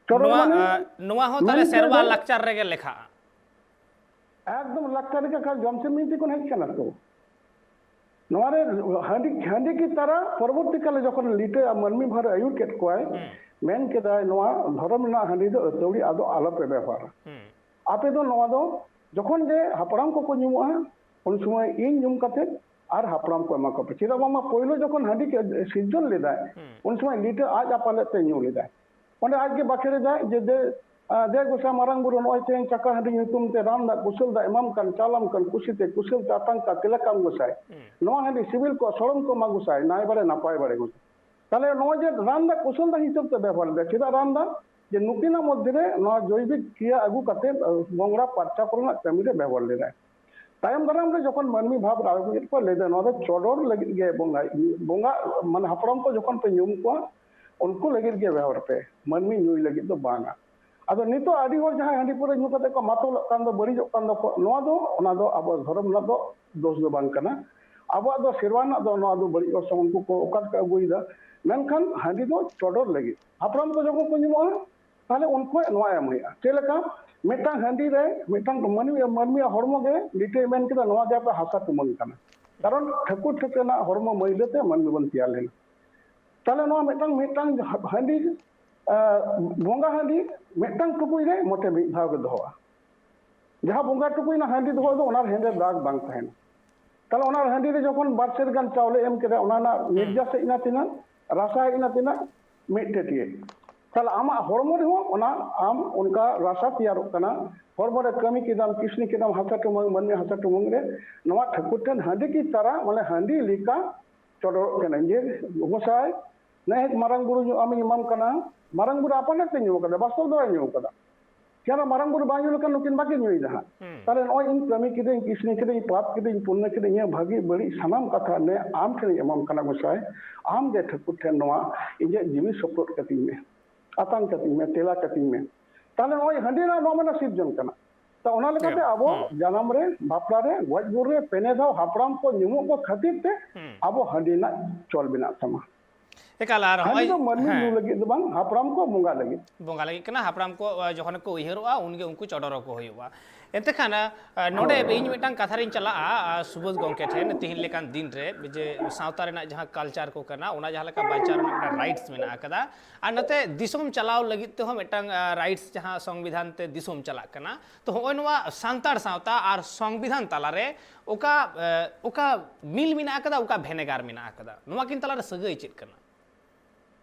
ᱪᱚᱰᱚᱨ ᱱᱚᱣᱟ, ᱢᱟᱱᱮ ᱟ, ᱱᱚᱣᱟ ᱦᱚᱸ ᱛᱟᱦᱞᱮ ᱢᱮᱱᱛᱮ ᱥᱮᱨᱣᱟ ᱫᱚ ᱞᱟᱠᱪᱟᱨ ᱨᱮᱜᱮ ᱞᱮᱠᱷᱟᱜᱼᱟ᱾ ᱮᱠᱫᱚᱢ ᱞᱟᱠᱪᱟᱨ ᱨᱮᱜᱮ ᱠᱷᱟᱱ ᱡᱚᱢᱥᱤᱢ ᱵᱤᱱᱛᱤ ᱠᱷᱚᱱ ᱦᱮᱡ ᱠᱟᱱᱟ ᱛᱚ᱾ ᱱᱚᱣᱟ ᱨᱮ ᱦᱟᱺᱰᱤ, ᱦᱟᱺᱰᱤ ᱠᱤ ᱛᱟᱨᱟ ᱯᱚᱨᱚᱵᱚᱨᱛᱤ ᱠᱟᱞᱮ ᱡᱚᱠᱷᱚᱱ ᱞᱤᱴᱟᱹ ᱟᱨ ᱢᱟᱹᱱᱢᱤ ᱵᱷᱟᱨ ᱮ ᱟᱹᱭᱩᱨ ᱠᱮᱫ ᱠᱚᱣᱟᱭ, ᱢᱮᱱ ᱠᱮᱫᱟᱭ, "ᱱᱚᱣᱟ ᱫᱷᱚᱨᱚᱢ ᱨᱮᱱᱟᱜ ᱦᱟᱺᱰᱤ ᱫᱚ ᱟᱹᱛᱷᱟᱹᱣᱲᱤ ᱟᱫᱚ ᱟᱞᱚᱯᱮ ᱵᱮᱵᱚᱦᱟᱨᱟ᱾ ᱟᱯᱮ ᱫᱚ ᱱᱚᱣᱟ ᱫᱚ ᱡᱚᱠᱷᱚᱱ ᱜᱮ ᱦᱟᱯᱲᱟᱢ ᱠᱚᱠᱚ ᱧᱩᱢᱩᱜᱼᱟ, ᱩᱱ ᱥᱚᱢᱚᱭ ᱤᱧ ᱧᱩᱢ ᱠᱟᱛᱮ ᱟᱨ ᱦᱟᱯᱲᱟᱢ ᱠᱚ ᱮᱢᱟ ᱠᱚᱯᱮ᱾" ᱪᱮᱫᱟᱜ ᱵᱟᱝᱢᱟ ᱯᱳᱭᱞᱳ ᱡᱚᱠᱷᱚᱱ ᱦᱟᱺᱰᱤ ᱠᱚ ᱥᱤᱨᱡᱚᱱ ᱞᱮᱫᱟᱭ, ᱩᱱ ᱥᱚᱢᱚᱭ ᱞᱤᱴᱟᱹ ᱟᱡ ᱟᱯᱟᱞᱮᱫ ᱛᱮ ᱧᱩ ᱞᱮᱫᱟᱭ᱾ ᱚᱸᱰᱮ ᱟᱡ ᱜᱮ ᱵᱟᱠᱷᱮᱲ ᱮᱫᱟᱭ ᱡᱮ, ᱫᱮ, ᱟᱨ ᱫᱮ ᱜᱚᱸᱥᱟᱭ ᱢᱟᱨᱟᱝ ᱵᱩᱨᱩ, ᱱᱚᱜᱼᱚᱭ ᱛᱮᱦᱮᱧ ᱪᱟᱠᱟ ᱦᱟᱺᱰᱤ ᱧᱩᱛᱩᱢ ᱛᱮ ᱨᱟᱱ ᱫᱟᱜ ᱠᱩᱥᱟᱹᱞ ᱫᱟᱜ ᱮᱢᱟᱢ ᱠᱟᱱ, ᱪᱟᱞᱟᱢ ᱠᱟᱱ, ᱠᱩᱥᱤᱛᱮ ᱠᱩᱥᱟᱹᱞ ᱛᱮ ᱟᱛᱟᱝ ᱠᱟᱜ ᱛᱤᱞᱟᱠᱟᱢ ᱜᱚᱸᱥᱟᱭ, ᱱᱚᱣᱟ ᱦᱟᱺᱰᱤ ᱥᱤᱵᱤᱞ ᱠᱚᱜ ᱥᱚᱲᱚᱢ ᱠᱚᱜ ᱢᱟ ᱜᱚᱸᱥᱟᱭ, ᱱᱟᱭ ᱵᱟᱲᱮ ᱱᱟᱯᱟᱭ ᱵᱟᱲᱮ ᱜᱚᱸᱥᱟᱭ᱾ ᱛᱟᱦᱞᱮ ᱱᱚᱜᱼᱚᱭ ᱡᱮ ᱨᱟᱱ ᱫᱟᱜ ᱠᱩᱥᱟᱹᱞ ᱫᱟᱜ ᱦᱤᱥᱟᱹᱵ ᱛᱮ ᱵᱮᱵᱚᱦᱟᱨ ᱞᱮᱫᱟ, ᱪᱮᱫᱟᱜ ᱨᱟᱱ ᱫᱟᱜ? ᱡᱮ ᱱᱩᱠᱤᱱᱟᱜ ᱢᱚᱫᱽᱫᱷᱮ ᱨᱮ ᱱᱚᱣᱟ ᱡᱳᱭᱵᱤᱠ ᱠᱨᱤᱭᱟ ᱟᱹᱜᱩ ᱠᱟᱛᱮ, ᱟᱹ, ᱵᱚᱝᱲᱟ ᱯᱟᱨᱪᱟ ᱠᱚᱨᱮᱱᱟᱜ ᱠᱟᱹᱢᱤ ᱨᱮ ᱵᱮᱵᱚᱦᱟᱨ ᱞᱮᱫᱟᱭ᱾ ᱛᱟᱭᱚᱢ ᱫᱟᱨᱟᱢ ᱨᱮ ᱡᱚᱠᱷᱚᱱ ᱢᱟᱹᱱᱢᱤ ᱵᱷᱟᱵᱽ ᱨᱟᱜᱚᱡ ᱠᱚ ᱞᱟᱹᱭ ᱫᱟ, ᱱᱚᱣᱟ ᱫᱚ ᱪᱚᱰᱚᱨ ᱞᱟᱹᱜᱤᱫ ᱜᱮ ᱵᱚᱸᱜᱟ, ᱵᱚᱸᱜᱟ, ᱢᱟᱱᱮ ᱦᱟᱯᱲᱟᱢ ᱠᱚ ᱡᱚᱠᱷᱚᱱ ᱯᱮ ᱧᱩᱢ ᱠᱚᱣᱟ, ᱩᱱᱠᱩ ᱞᱟᱹᱜᱤᱫ ᱜᱮ ᱵᱮᱣᱦᱟᱨ ᱯᱮ, ᱢᱟᱹᱱᱢᱤ ᱧᱩᱭ ᱞᱟᱹᱜᱤᱫ ᱫᱚ ᱵᱟᱝᱟ᱾ ᱟᱫᱚ ᱱᱤᱛᱚᱜ ᱟᱹᱰᱤ ᱦᱚᱲ ᱡᱟᱦᱟᱸᱭ ᱦᱟᱺᱰᱤ ᱯᱟᱹᱣᱨᱟᱹ ᱧᱩ ᱠᱟᱛᱮ ᱠᱚ ᱢᱟᱛᱚᱞᱚᱜ ᱠᱟᱱ ᱫᱚ, ᱵᱟᱹᱲᱤᱡᱚᱜ ᱠᱟᱱ ᱫᱚᱠᱚ, ᱱᱚᱣᱟ ᱫᱚ, ᱚᱱᱟ ᱫᱚ ᱟᱵᱚ ᱫᱷᱚᱨᱚᱢ ᱨᱮᱱᱟᱜ ᱫᱚ ᱫᱳᱥ ᱫᱚ ᱵᱟᱝ ᱠᱟᱱᱟ᱾ ᱟᱵᱚᱣᱟᱜ ᱫᱚ ᱥᱮᱨᱣᱟ ᱨᱮᱱᱟᱜ ᱫᱚ ᱱᱚᱣᱟ ᱫᱚ ᱵᱟᱹᱲᱤᱡ ᱚᱨᱥᱚᱝ ᱩᱱᱠᱩ ᱠᱚ ᱚᱠᱟ ᱞᱮᱠᱟ ᱟᱹᱜᱩᱭᱮᱫᱟ᱾ ᱢᱮᱱᱠᱷᱟᱱ ᱦᱟᱺᱰᱤ ᱫᱚ ᱪᱚᱰᱚᱨ ᱞᱟᱹᱜᱤᱫ, ᱦᱟᱯᱲᱟᱢ ᱠᱚ ᱡᱚᱠᱷᱚᱱ ᱠᱚ ᱧᱩᱢᱚᱜᱼᱟ, ᱛᱟᱦᱞᱮ ᱩᱱᱠᱩ ᱱᱚᱣᱟ ᱮᱢ ᱦᱩᱭᱩᱜᱼᱟ᱾ ᱪᱮᱫ ᱞᱮᱠᱟ? ᱢᱤᱫᱴᱟᱝ ᱦᱟᱺᱰᱤ ᱨᱮ ᱢᱤᱫᱴᱟᱝ ᱢᱟᱹᱱᱢᱤ, ᱢᱟᱹᱱᱢᱤᱭᱟᱜ ᱦᱚᱲᱢᱚ ᱜᱮ ᱞᱤᱴᱟᱹᱭ ᱢᱮᱱ ᱠᱮᱫᱟ, ᱱᱚᱣᱟ ᱜᱮ ᱟᱯᱮ ᱦᱟᱥᱟ ᱴᱩᱢᱟᱹᱝ ᱠᱟᱱᱟ᱾ ᱠᱟᱨᱚᱱ ᱴᱷᱟᱹᱠᱩᱨ ᱴᱷᱟᱹᱠᱨᱟᱹᱱᱟᱜ ᱦᱚᱲᱢᱚ ᱢᱟᱹᱭᱞᱟᱹ ᱛᱮ ᱢᱟᱹᱱᱢᱤ ᱵᱚᱱ ᱛᱮᱭᱟᱨ ᱞᱮᱱᱟ᱾ ᱛᱟᱦᱞᱮ ᱱᱚᱣᱟ ᱢᱤᱫᱴᱟᱝ, ᱢᱤᱫᱴᱟᱝ ᱦᱟᱺᱰᱤ, ᱟᱸ, ᱵᱚᱸᱜᱟ ᱦᱟᱺᱰᱤ ᱢᱤᱫᱴᱟᱝ ᱴᱩᱠᱩᱡ ᱨᱮ ᱢᱚᱴᱮ ᱢᱤᱫ ᱫᱷᱟᱣ ᱜᱮ ᱫᱚᱦᱚᱜᱼᱟ᱾ ᱡᱟᱦᱟᱸ ᱵᱚᱸᱜᱟ ᱴᱩᱠᱩᱡ ᱨᱮᱱᱟᱜ ᱦᱟᱺᱰᱤ ᱫᱚᱦᱚ ᱫᱚ, ᱚᱱᱟ ᱨᱮ ᱦᱮᱸᱫᱮ ᱫᱟᱜᱽ ᱵᱟᱝ ᱛᱟᱦᱮᱱᱟ᱾ ᱛᱟᱦᱞᱮ ᱚᱱᱟ ᱦᱟᱺᱰᱤ ᱨᱮ ᱡᱚᱠᱷᱚᱱ ᱵᱟᱨ ᱥᱮᱨ ᱜᱟᱱ ᱪᱟᱣᱞᱮ ᱮᱢ ᱠᱮᱫᱟ, ᱚᱱᱟ ᱨᱮᱱᱟᱜ ᱦᱩᱸ᱾ ᱱᱤᱨᱡᱟᱥ ᱦᱮᱡ ᱮᱱᱟ ᱛᱤᱱᱟᱹᱜ, ᱨᱟᱥᱟ ᱦᱮᱡ ᱮᱱᱟ ᱛᱤᱱᱟᱹᱜ, ᱢᱤᱫ ᱴᱟᱹᱴᱭᱟᱹ᱾ ᱛᱟᱦᱞᱮ ᱟᱢᱟᱜ ᱦᱚᱲᱢᱚ ᱨᱮᱦᱚᱸ ᱚᱱᱟ ᱟᱢ ᱚᱱᱠᱟ ᱨᱟᱥᱟ ᱛᱮᱭᱟᱨᱚᱜ ᱠᱟᱱᱟ᱾ ᱦᱚᱲᱢᱚ ᱨᱮ ᱠᱟᱹᱢᱤ ᱠᱮᱫᱟᱢ, ᱠᱤᱥᱱᱤ ᱠᱮᱫᱟᱢ, ᱦᱟᱥᱟ ᱴᱩᱢᱟᱹᱝ, ᱢᱟᱹᱱᱢᱤ ᱦᱟᱥᱟ ᱴᱩᱢᱟᱹᱝ ᱨᱮ ᱱᱚᱣᱟ ᱴᱷᱟᱹᱠᱩᱨ ᱴᱷᱮᱱ ᱦᱟᱺᱰᱤ ᱠᱤ ᱛᱟᱨᱟ, ᱢᱟᱱᱮ ᱦᱟᱺᱰᱤ ᱞᱮᱠᱟ ᱪᱚᱰᱚᱨᱚᱜ ᱠᱟᱱᱟ᱾ ᱡᱮ ᱜᱚᱸᱥᱟᱭ, ᱱᱮ ᱢᱟᱨᱟᱝ ᱵᱩᱨᱩ ᱧᱩ ᱟᱢᱤᱧ ᱮᱢᱟᱢ ᱠᱟᱱᱟ, ᱢᱟᱨᱟᱝ ᱵᱩᱨᱩ ᱟᱯᱟᱱ ᱛᱮ ᱧᱩ ᱠᱟᱫᱟ, ᱵᱟᱥᱛᱚᱵ ᱫᱚ ᱵᱟᱭ ᱧᱩ ᱠᱟᱫᱟ᱾ ᱡᱟᱦᱟᱸ ᱢᱟᱨᱟᱝ ᱵᱩᱨᱩ ᱵᱟᱭ ᱧᱩ ᱞᱮᱠᱷᱟᱱ ᱱᱩᱠᱤᱱ ᱵᱟᱹᱠᱤᱱ ᱧᱩᱭ ᱫᱟ ᱦᱟᱸᱜ᱾ ᱦᱩᱸ᱾ ᱛᱟᱦᱞᱮ ᱱᱚᱜᱼᱚᱭ ᱤᱧ ᱠᱟᱹᱢᱤ ᱠᱤᱫᱟᱹᱧ, ᱠᱤᱥᱱᱤ ᱠᱤᱫᱟᱹᱧ, ᱯᱟᱯ ᱠᱤᱫᱟᱹᱧ, ᱯᱩᱱᱱᱚ ᱠᱤᱫᱟᱹᱧ, ᱤᱧᱟᱹᱜ ᱵᱷᱟᱹᱜᱤ ᱵᱟᱹᱲᱤᱡ ᱥᱟᱱᱟᱢ ᱠᱟᱛᱷᱟ ᱱᱮ ᱟᱢ ᱴᱷᱮᱱᱤᱧ ᱮᱢᱟᱢ ᱠᱟᱱᱟ ᱜᱚᱸᱥᱟᱭ, ᱟᱢ ᱜᱮ ᱴᱷᱟᱹᱠᱩᱨ ᱴᱷᱮᱱ ᱱᱚᱣᱟ ᱤᱧᱟᱹᱜ ᱡᱤᱣᱤ ᱥᱚᱯᱨᱚᱫ ᱠᱟᱹᱛᱤᱧ ᱢᱮ, ᱟᱛᱟᱝ ᱠᱟᱹᱛᱤᱧ ᱢᱮ, ᱛᱮᱞᱟ ᱠᱟᱹᱛᱤᱧ ᱢᱮ᱾ ᱛᱟᱦᱞᱮ ᱱᱚᱜᱼᱚᱭ ᱦᱟᱺᱰᱤ ᱨᱮᱱᱟᱜ ᱱᱚᱣᱟ ᱢᱟᱱᱮ ᱥᱤᱨᱡᱚᱱ ᱠᱟᱱᱟ᱾ ᱛᱚ ᱚᱱᱟ ᱞᱮᱠᱟᱛᱮ ᱦᱮᱸ, ᱟᱵᱚ ᱦᱮᱸ᱾ ᱡᱟᱱᱟᱢ ᱨᱮ, ᱵᱟᱯᱞᱟ ᱨᱮ, ᱜᱚᱡ ᱜᱩᱨ ᱨᱮ ᱯᱮᱱᱮ ᱫᱷᱟᱣ ᱦᱟᱯᱲᱟᱢ ᱠᱚ ᱧᱩᱢᱚᱜ ᱠᱚ ᱠᱷᱟᱹᱛᱤᱨ ᱛᱮ ᱦᱩᱸ᱾ ᱟᱵᱚ ᱦᱟᱺᱰᱤ ᱨᱮᱱᱟᱜ ᱪᱚᱞ ᱢᱮᱱᱟᱜ ᱛᱟᱢᱟ᱾ ᱮᱠᱟᱞ, ᱟᱨ ᱦᱟᱺᱰᱤ ᱦᱚᱸᱜᱼᱚᱭ, ᱫᱚ ᱢᱟᱹᱱᱢᱤ ᱧᱩ ᱦᱮᱸ᱾ ᱞᱟᱹᱜᱤᱫ ᱫᱚ ᱵᱟᱝ, ᱦᱟᱯᱲᱟᱢ ᱠᱚ ᱵᱚᱸᱜᱟ ᱞᱟᱹᱜᱤᱫ᱾ ᱵᱚᱸᱜᱟ ᱞᱟᱹᱜᱤᱫ ᱠᱟᱱᱟ, ᱦᱟᱯᱲᱟᱢ ᱠᱚ, ᱟ, ᱡᱚᱠᱷᱚᱱ ᱠᱚ ᱩᱭᱦᱟᱹᱨᱚᱜᱼᱟ, ᱩᱱᱜᱮ ᱩᱱᱠᱩ ᱪᱚᱰᱚᱨ ᱟᱠᱚ ᱦᱩᱭᱩᱜᱼᱟ᱾ ᱮᱱᱛᱮ ᱠᱷᱟᱱ, ᱟ, ᱱᱚᱰᱮ ᱦᱳᱭ᱾ ᱤᱧ ᱢᱤᱫᱴᱟᱝ ᱠᱟᱛᱷᱟ ᱨᱤᱧ ᱪᱟᱞᱟᱜᱼᱟ, ᱟ, ᱥᱩᱵᱳᱫᱷ ᱜᱚᱢᱠᱮ ᱴᱷᱮᱱ, ᱛᱤᱦᱤᱧ ᱞᱮᱠᱟᱱ ᱫᱤᱱ ᱨᱮ ᱡᱮ ᱥᱟᱶᱛᱟ ᱨᱮᱱᱟᱜ ᱡᱟᱦᱟᱸ culture ᱠᱚ ᱠᱟᱱᱟ, ᱚᱱᱟ ᱡᱟᱦᱟᱸ ᱞᱮᱠᱟ ᱵᱟᱧᱪᱟᱣ ᱨᱮᱱᱟᱜ ᱢᱤᱫᱴᱟᱝ rights ᱢᱮᱱᱟᱜ ᱟᱠᱟᱫᱟ, ᱟᱨ ᱱᱚᱛᱮ ᱫᱤᱥᱚᱢ ᱪᱟᱞᱟᱣ ᱞᱟᱹᱜᱤᱫ ᱛᱮᱦᱚᱸ ᱢᱤᱫᱴᱟᱝ, ᱟ, rights ᱡᱟᱦᱟᱸ ᱥᱚᱝᱵᱤᱫᱷᱟᱱ ᱛᱮ ᱫᱤᱥᱚᱢ ᱪᱟᱞᱟᱜ ᱠᱟᱱᱟ, ᱛᱚ ᱦᱚᱸᱜᱼᱚᱭ ᱱᱚᱣᱟ ᱥᱟᱱᱛᱟᱲ ᱥᱟᱶᱛᱟ ᱟᱨ ᱥᱚᱝᱵᱤᱫᱷᱟᱱ ᱛᱟᱞᱟᱨᱮ ᱚᱠᱟ, ᱮ, ᱚᱠᱟ ᱢᱤᱞ ᱢᱮᱱᱟᱜ ᱟᱠᱟᱫᱟ, ᱚᱠᱟ ᱵᱷᱮᱱᱮᱜᱟᱨ ᱢᱮᱱᱟᱜ ᱟᱠᱟᱫᱟ, ᱱᱚᱣᱟ ᱠᱤᱱ ᱛᱟᱞᱟᱨᱮ ᱥᱟᱹᱜᱟᱹᱭ ᱪᱮᱫ ᱠᱟᱱᱟ?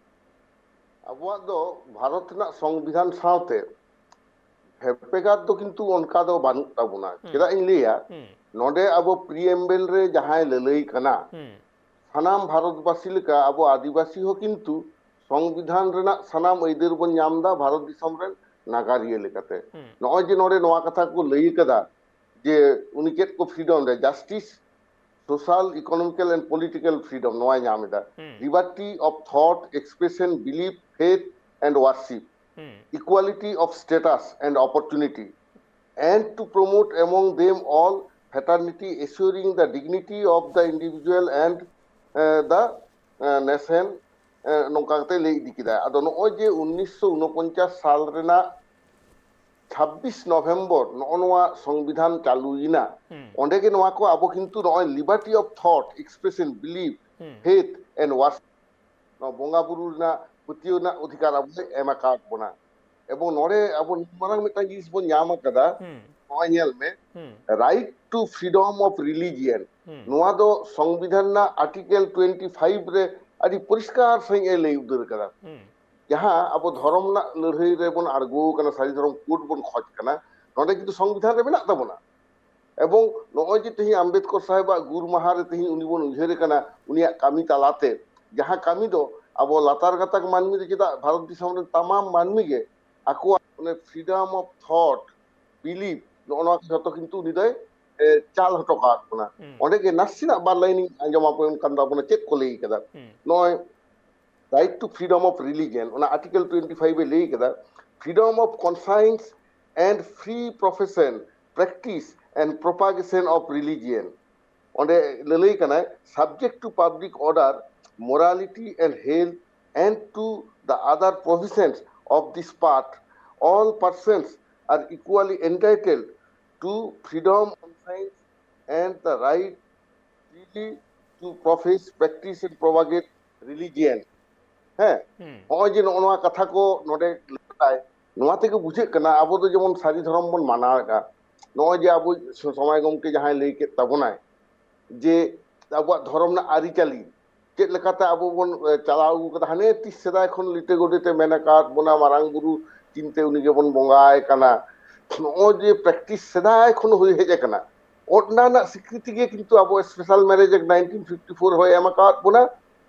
ᱟᱵᱚᱣᱟᱜ ᱫᱚ ᱵᱷᱟᱨᱚᱛ ᱨᱮᱱᱟᱜ ᱥᱚᱝᱵᱤᱫᱷᱟᱱ ᱥᱟᱶᱛᱮ ᱵᱷᱮᱯᱮᱜᱟᱨ ᱫᱚ ᱠᱤᱱᱛᱩ ᱚᱱᱠᱟ ᱫᱚ ᱵᱟᱹᱱᱩᱜ ᱛᱟᱵᱚᱱᱟ᱾ ᱦᱩᱸ᱾ ᱪᱮᱫᱟᱜ ᱤᱧ ᱞᱟᱹᱭᱟ, ᱦᱩᱸ᱾ ᱱᱚᱰᱮ ᱟᱵᱚ ᱯᱨᱤᱭᱮᱢᱵᱮᱞ ᱨᱮ ᱡᱟᱦᱟᱸᱭ ᱞᱟᱹᱞᱟᱹᱭ ᱠᱟᱱᱟ, ᱦᱩᱸ᱾ ᱥᱟᱱᱟᱢ ᱵᱷᱟᱨᱚᱛᱵᱟᱥᱤ ᱞᱮᱠᱟ ᱟᱵᱚ ᱟᱹᱫᱤᱵᱟᱹᱥᱤ ᱦᱚᱸ ᱠᱤᱱᱛᱩ ᱥᱚᱝᱵᱤᱫᱷᱟᱱ ᱨᱮᱱᱟᱜ ᱥᱟᱱᱟᱢ ᱟᱹᱭᱫᱟᱹᱨ ᱵᱚᱱ ᱧᱟᱢ ᱮᱫᱟ ᱵᱷᱟᱨᱚᱛ ᱫᱤᱥᱚᱢ ᱨᱮᱱ ᱱᱟᱜᱟᱨᱤᱭᱟᱹ ᱞᱮᱠᱟᱛᱮ᱾ ᱦᱩᱸ᱾ ᱱᱚᱜᱼᱚᱭ ᱡᱮ ᱱᱚᱰᱮ ᱱᱚᱣᱟ ᱠᱟᱛᱷᱟ ᱠᱚ ᱞᱟᱹᱭ ᱠᱟᱫᱟ ᱡᱮ ᱩᱱᱤ ᱪᱮᱫ ᱠᱚ ᱯᱷᱨᱤᱰᱚᱢ ᱨᱮ, justice, social, economical and political freedom ᱱᱚᱣᱟᱭ ᱧᱟᱢ ᱮᱫᱟ᱾ ᱦᱩᱸ᱾ Liberty of thought, expression, belief, faith and worship, ᱦᱩᱸ᱾ equality of status and opportunity, and to promote among them all fraternity, assuring the dignity of the individual and, uh, the, uh, nation, uh, ᱱᱚᱝᱠᱟ ᱠᱟᱛᱮ ᱞᱟᱹᱭ ᱤᱫᱤ ᱠᱮᱫᱟ᱾ ᱟᱫᱚ ᱱᱚᱜᱼᱚᱭ ᱡᱮ ᱩᱱᱤᱥᱥᱚ ᱩᱱᱚᱯᱚᱧᱪᱟᱥ ᱥᱟᱞ ᱨᱮᱱᱟᱜ ᱪᱷᱟᱵᱵᱤᱥ ᱱᱚᱵᱷᱮᱢᱵᱚᱨ ᱱᱚᱜᱼᱚ ᱱᱚᱣᱟ ᱥᱚᱝᱵᱤᱫᱷᱟᱱ ᱪᱟᱹᱞᱩᱭᱮᱱᱟ, ᱦᱩᱸ᱾ ᱚᱸᱰᱮ ᱜᱮ ᱱᱚᱣᱟ ᱠᱚ ᱟᱵᱚ ᱠᱤᱱᱛᱩ ᱱᱚᱜᱼᱚᱭ liberty of thought, expression, belief, ᱦᱩᱸ᱾ faith and worship, ᱱᱚᱣᱟ ᱵᱚᱸᱜᱟ ᱵᱩᱨᱩ ᱨᱮᱱᱟᱜ ᱯᱟᱹᱛᱭᱟᱹᱣ ᱨᱮᱱᱟᱜ ᱚᱫᱷᱤᱠᱟᱨ ᱟᱵᱚᱭ ᱮᱢ ᱟᱠᱟᱫ ᱵᱚᱱᱟ᱾ ᱮᱵᱚᱝ ᱱᱚᱰᱮ ᱟᱵᱚ ᱢᱟᱨᱟᱝ ᱢᱤᱫᱴᱟᱝ ᱡᱤᱱᱤᱥ ᱵᱚᱱ ᱧᱟᱢ ᱟᱠᱟᱫᱟ, ᱦᱩᱸ᱾ ᱱᱚᱜᱼᱚᱭ ᱧᱮᱞ ᱢᱮ, ᱦᱩᱸ᱾ right to freedom of religion, ᱦᱩᱸ᱾ ᱱᱚᱣᱟ ᱫᱚ ᱥᱚᱝᱵᱤᱫᱷᱟᱱ ᱨᱮᱱᱟᱜ ᱟᱨᱴᱤᱠᱮᱞ ᱴᱩᱭᱮᱱᱴᱤ ᱯᱷᱟᱭᱤᱵᱷ ᱨᱮ ᱟᱹᱰᱤ ᱯᱚᱨᱤᱥᱠᱟᱨ ᱥᱟᱺᱦᱤᱡ ᱮ ᱞᱟᱹᱭ ᱩᱛᱟᱹᱨ ᱟᱠᱟᱫᱟ᱾ ᱦᱩᱸ᱾ ᱡᱟᱦᱟᱸ ᱟᱵᱚ ᱫᱷᱚᱨᱚᱢ ᱨᱮᱱᱟᱜ ᱞᱟᱹᱲᱦᱟᱹᱭ ᱨᱮᱵᱚᱱ ᱟᱬᱜᱚ ᱟᱠᱟᱱᱟ, ᱥᱟᱹᱨᱤ ᱫᱷᱚᱨᱚᱢ ᱠᱳᱰ ᱵᱚᱱ ᱠᱷᱚᱡᱽ ᱠᱟᱱᱟ, ᱱᱚᱰᱮ ᱠᱤᱱᱛᱩ ᱥᱚᱝᱵᱤᱫᱷᱟᱱ ᱨᱮ ᱢᱮᱱᱟᱜ ᱛᱟᱵᱚᱱᱟ᱾ ᱮᱵᱚᱝ ᱱᱚᱜᱼᱚᱭ ᱡᱮ ᱛᱮᱦᱮᱧ ᱟᱢᱵᱮᱫᱠᱚᱨ ᱥᱟᱦᱮᱵᱟᱜ ᱜᱩᱨ ᱢᱟᱦᱟ ᱨᱮ ᱛᱮᱦᱮᱧ ᱩᱱᱤ ᱵᱚᱱ ᱩᱭᱦᱟᱹᱨᱮ ᱠᱟᱱᱟ, ᱩᱱᱤᱭᱟᱜ ᱠᱟᱹᱢᱤ ᱛᱟᱞᱟᱛᱮ, ᱡᱟᱦᱟᱸ ᱠᱟᱹᱢᱤ ᱫᱚ ᱟᱵᱚ ᱞᱟᱛᱟᱨ ᱜᱟᱛᱟᱠ ᱢᱟᱹᱱᱢᱤ ᱫᱚ ᱪᱮᱫᱟᱜ ᱵᱷᱟᱨᱚᱛ ᱫᱤᱥᱚᱢ ᱨᱮᱱ ᱛᱟᱢᱟᱢ ᱢᱟᱹᱱᱢᱤ ᱜᱮ ᱟᱠᱚᱣᱟᱜ ᱚᱱᱮ freedom of thought, belief, ᱱᱚᱜᱼᱚ ᱱᱚᱣᱟ ᱠᱚ ᱡᱷᱚᱛᱚ ᱠᱤᱱᱛᱩ ᱩᱱᱤ ᱫᱚᱭ, ᱮ, ᱪᱟᱞ ᱦᱚᱴᱚ ᱠᱟᱜ ᱵᱚᱱᱟ᱾ ᱦᱩᱸ᱾ ᱚᱸᱰᱮ ᱜᱮ ᱱᱟᱥᱮᱱᱟᱜ ᱵᱟᱨ ᱞᱟᱭᱤᱱ ᱤᱧ ᱟᱸᱡᱚᱢ ᱟᱯᱮ ᱠᱟᱱ ᱛᱟᱵᱚᱱᱟ, ᱪᱮᱫ ᱠᱚ ᱞᱟᱹᱭ ᱠᱟᱫᱟ᱾ ᱦᱩᱸ᱾ ᱱᱚᱜᱼᱚᱭ right to freedom of religion, ᱚᱱᱟ ᱟᱨᱴᱤᱠᱮᱞ ᱴᱩᱭᱮᱱᱴᱤ ᱯᱷᱟᱭᱤᱵᱷ ᱮ ᱞᱟᱹᱭ ᱠᱟᱫᱟ, freedom of conscience and free profession, practice and propagation of religion. ᱚᱸᱰᱮ ᱞᱟᱹᱞᱟᱹᱭ ᱠᱟᱱᱟᱭ, subject to public order, morality and health and to the other provisions of this part, all persons are equally entitled to freedom, conscience and the right freely to profess, practice and propagate religion. ᱦᱮᱸ, ᱦᱩᱸ᱾ ᱱᱚᱜᱼᱚᱭ ᱡᱮ ᱱᱚᱜᱼᱚ ᱱᱚᱣᱟ ᱠᱟᱛᱷᱟ ᱠᱚ ᱱᱚᱰᱮ ᱞᱟᱹᱭ, ᱱᱚᱣᱟ ᱛᱮᱜᱮ ᱵᱩᱡᱷᱟᱹᱜ ᱠᱟᱱᱟ ᱟᱵᱚ ᱫᱚ ᱡᱮᱢᱚᱱ ᱥᱟᱹᱨᱤ ᱫᱷᱚᱨᱚᱢ ᱵᱚᱱ ᱢᱟᱱᱟᱣᱮᱫᱼᱟ᱾ ᱱᱚᱜᱼᱚᱭ ᱡᱮ ᱟᱵᱚ ᱥᱚᱢᱟᱭ ᱜᱚᱢᱠᱮ ᱡᱟᱦᱟᱸᱭ ᱞᱟᱹᱭ ᱠᱮᱫ ᱛᱟᱵᱚᱱᱟᱭ ᱡᱮ ᱟᱵᱚᱣᱟᱜ ᱫᱷᱚᱨᱚᱢ ᱨᱮᱱᱟᱜ ᱟᱹᱨᱤᱪᱟᱹᱞᱤ ᱪᱮᱫ ᱞᱮᱠᱟᱛᱮ ᱟᱵᱚ ᱵᱚᱱ, ᱮ, ᱪᱟᱞᱟᱣ ᱟᱹᱜᱩ ᱠᱟᱫᱟ, ᱦᱟᱱᱮ ᱛᱤᱥ ᱥᱮᱫᱟᱭ ᱠᱷᱚᱱ ᱞᱤᱴᱟᱹ ᱜᱚᱰᱮᱛ ᱮ ᱢᱮᱱ ᱟᱠᱟᱫ ᱵᱚᱱᱟ, ᱢᱟᱨᱟᱝ ᱵᱩᱨᱩ ᱪᱤᱱᱛᱮ ᱩᱱᱤ ᱜᱮᱵᱚᱱ ᱵᱚᱸᱜᱟᱭ ᱠᱟᱱᱟ᱾ ᱱᱚᱜᱼᱚᱭ ᱡᱮ ᱯᱨᱮᱠᱴᱤᱥ ᱥᱮᱫᱟᱭ ᱠᱷᱚᱱ ᱦᱩᱭ ᱦᱮᱡ ᱟᱠᱟᱱᱟ, ᱚᱱᱟ ᱨᱮᱱᱟᱜ ᱥᱤᱠᱨᱤᱛᱤ ᱜᱮ ᱠᱤᱱᱛᱩ ᱟᱵᱚ special marriage act nineteen fifty four ᱦᱚᱸᱭ ᱮᱢ ᱟᱠᱟᱫ ᱵᱚᱱᱟ᱾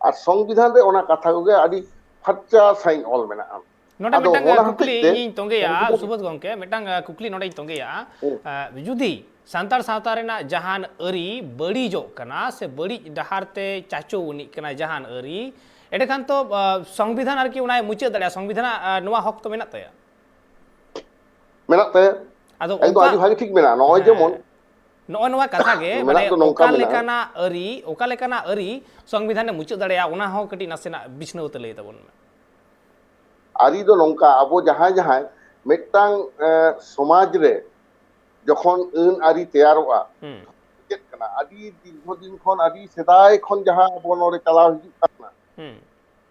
ᱟᱨ ᱥᱚᱝᱵᱤᱫᱷᱟᱱ ᱨᱮ ᱚᱱᱟ ᱠᱟᱛᱷᱟ ᱠᱚᱜᱮ ᱟᱹᱰᱤ ᱯᱷᱟᱨᱪᱟ ᱥᱟᱺᱦᱤᱡ ᱚᱞ ᱢᱮᱱᱟᱜᱼᱟ᱾ ᱱᱚᱰᱮ ᱟᱫᱚ ᱢᱤᱫᱴᱟᱝ ᱚᱱᱟ ᱦᱚᱛᱮᱡ ᱠᱩᱠᱞᱤ ᱛᱮ ᱤᱧ ᱛᱚᱸᱜᱮᱭᱟ, ᱥᱚᱝᱵᱤᱫᱷᱟᱱ ᱥᱩᱵᱳᱫᱷ ᱜᱚᱢᱠᱮ, ᱢᱤᱫᱴᱟᱝ ᱠᱩᱠᱞᱤ ᱱᱚᱰᱮᱧ ᱛᱚᱸᱜᱮᱭᱟ᱾ ᱦᱩᱸ᱾ ᱡᱩᱫᱤ ᱥᱟᱱᱛᱟᱲ ᱥᱟᱶᱛᱟ ᱨᱮᱱᱟᱜ ᱡᱟᱦᱟᱱ ᱟᱹᱨᱤ ᱵᱟᱹᱲᱤᱡᱚᱜ ᱠᱟᱱᱟ ᱥᱮ ᱵᱟᱹᱲᱤᱡ ᱰᱟᱦᱟᱨ ᱛᱮ ᱪᱟᱪᱳ ᱟᱹᱱᱤᱡ ᱠᱟᱱᱟ ᱡᱟᱦᱟᱱ ᱟᱹᱨᱤ, ᱮᱸᱰᱮᱠᱷᱟᱱ ᱛᱚ ᱥᱚᱝᱵᱤᱫᱷᱟᱱ ᱟᱨᱠᱤ ᱚᱱᱟᱭ ᱢᱩᱪᱟᱹᱫ ᱫᱟᱲᱮᱭᱟᱜᱼᱟ᱾ ᱥᱚᱝᱵᱤᱫᱷᱟᱱᱟᱜ ᱱᱚᱣᱟ ᱦᱚᱠ ᱛᱚ ᱢᱮᱱᱟᱜ ᱛᱟᱭᱟ᱾ ᱢᱮᱱᱟᱜ ᱛᱟᱭᱟ᱾ ᱟᱫᱚ ᱮᱠᱫᱚᱢ ᱚᱱᱠᱟ ᱟᱹᱰᱤ ᱵᱷᱟᱹᱜᱤ ᱴᱷᱤᱠ ᱢᱮᱱᱟᱜᱼᱟ᱾ ᱱᱚᱜᱼᱚᱭ ᱦᱮᱸ᱾ ᱡᱮᱢᱚᱱ ᱱᱚᱜᱼᱚᱭ ᱱᱚᱣᱟ ᱠᱟᱛᱷᱟ ᱜᱮ, ᱢᱮᱱᱟᱜ ᱢᱟᱱᱮ ᱫᱚ ᱱᱚᱝᱠᱟ ᱚᱠᱟ ᱢᱮᱱᱟᱜᱼᱟ᱾ ᱞᱮᱠᱟᱱᱟᱜ ᱟᱹᱨᱤ, ᱚᱠᱟ ᱞᱮᱠᱟᱱᱟᱜ ᱟᱹᱨᱤ ᱥᱚᱝᱵᱤᱫᱷᱟᱱᱮ ᱢᱩᱪᱟᱹᱫ ᱫᱟᱲᱮᱭᱟᱜᱼᱟ, ᱚᱱᱟ ᱦᱚᱸ ᱠᱟᱹᱴᱤᱡ ᱱᱟᱥᱮᱱᱟᱜ ᱵᱤᱪᱷᱱᱟᱹᱣ ᱛᱮ ᱞᱟᱹᱭ ᱛᱟᱵᱚᱱ ᱢᱮ᱾ ᱟᱹᱨᱤ ᱫᱚ ᱱᱚᱝᱠᱟ, ᱟᱵᱚ ᱡᱟᱦᱟᱸᱭ ᱡᱟᱦᱟᱸᱭ ᱢᱤᱫᱴᱟᱝ, ᱮ, ᱥᱚᱢᱟᱡᱽ ᱨᱮ ᱡᱚᱠᱷᱚᱱ ᱟᱹᱱ ᱟᱹᱨᱤ ᱛᱮᱭᱟᱨᱚᱜᱼᱟ, ᱦᱩᱸ᱾ ᱪᱮᱫ ᱠᱟᱱᱟ? ᱟᱹᱰᱤ ᱫᱤᱨᱜᱷᱚ ᱫᱤᱱ ᱠᱷᱚᱱ, ᱟᱹᱰᱤ ᱥᱮᱫᱟᱭ ᱠᱷᱚᱱ ᱡᱟᱦᱟᱸ ᱟᱵᱚ ᱱᱚᱰᱮ ᱪᱟᱞᱟᱣ ᱦᱤᱡᱩᱜ ᱠᱟᱱᱟ, ᱦᱩᱸ᱾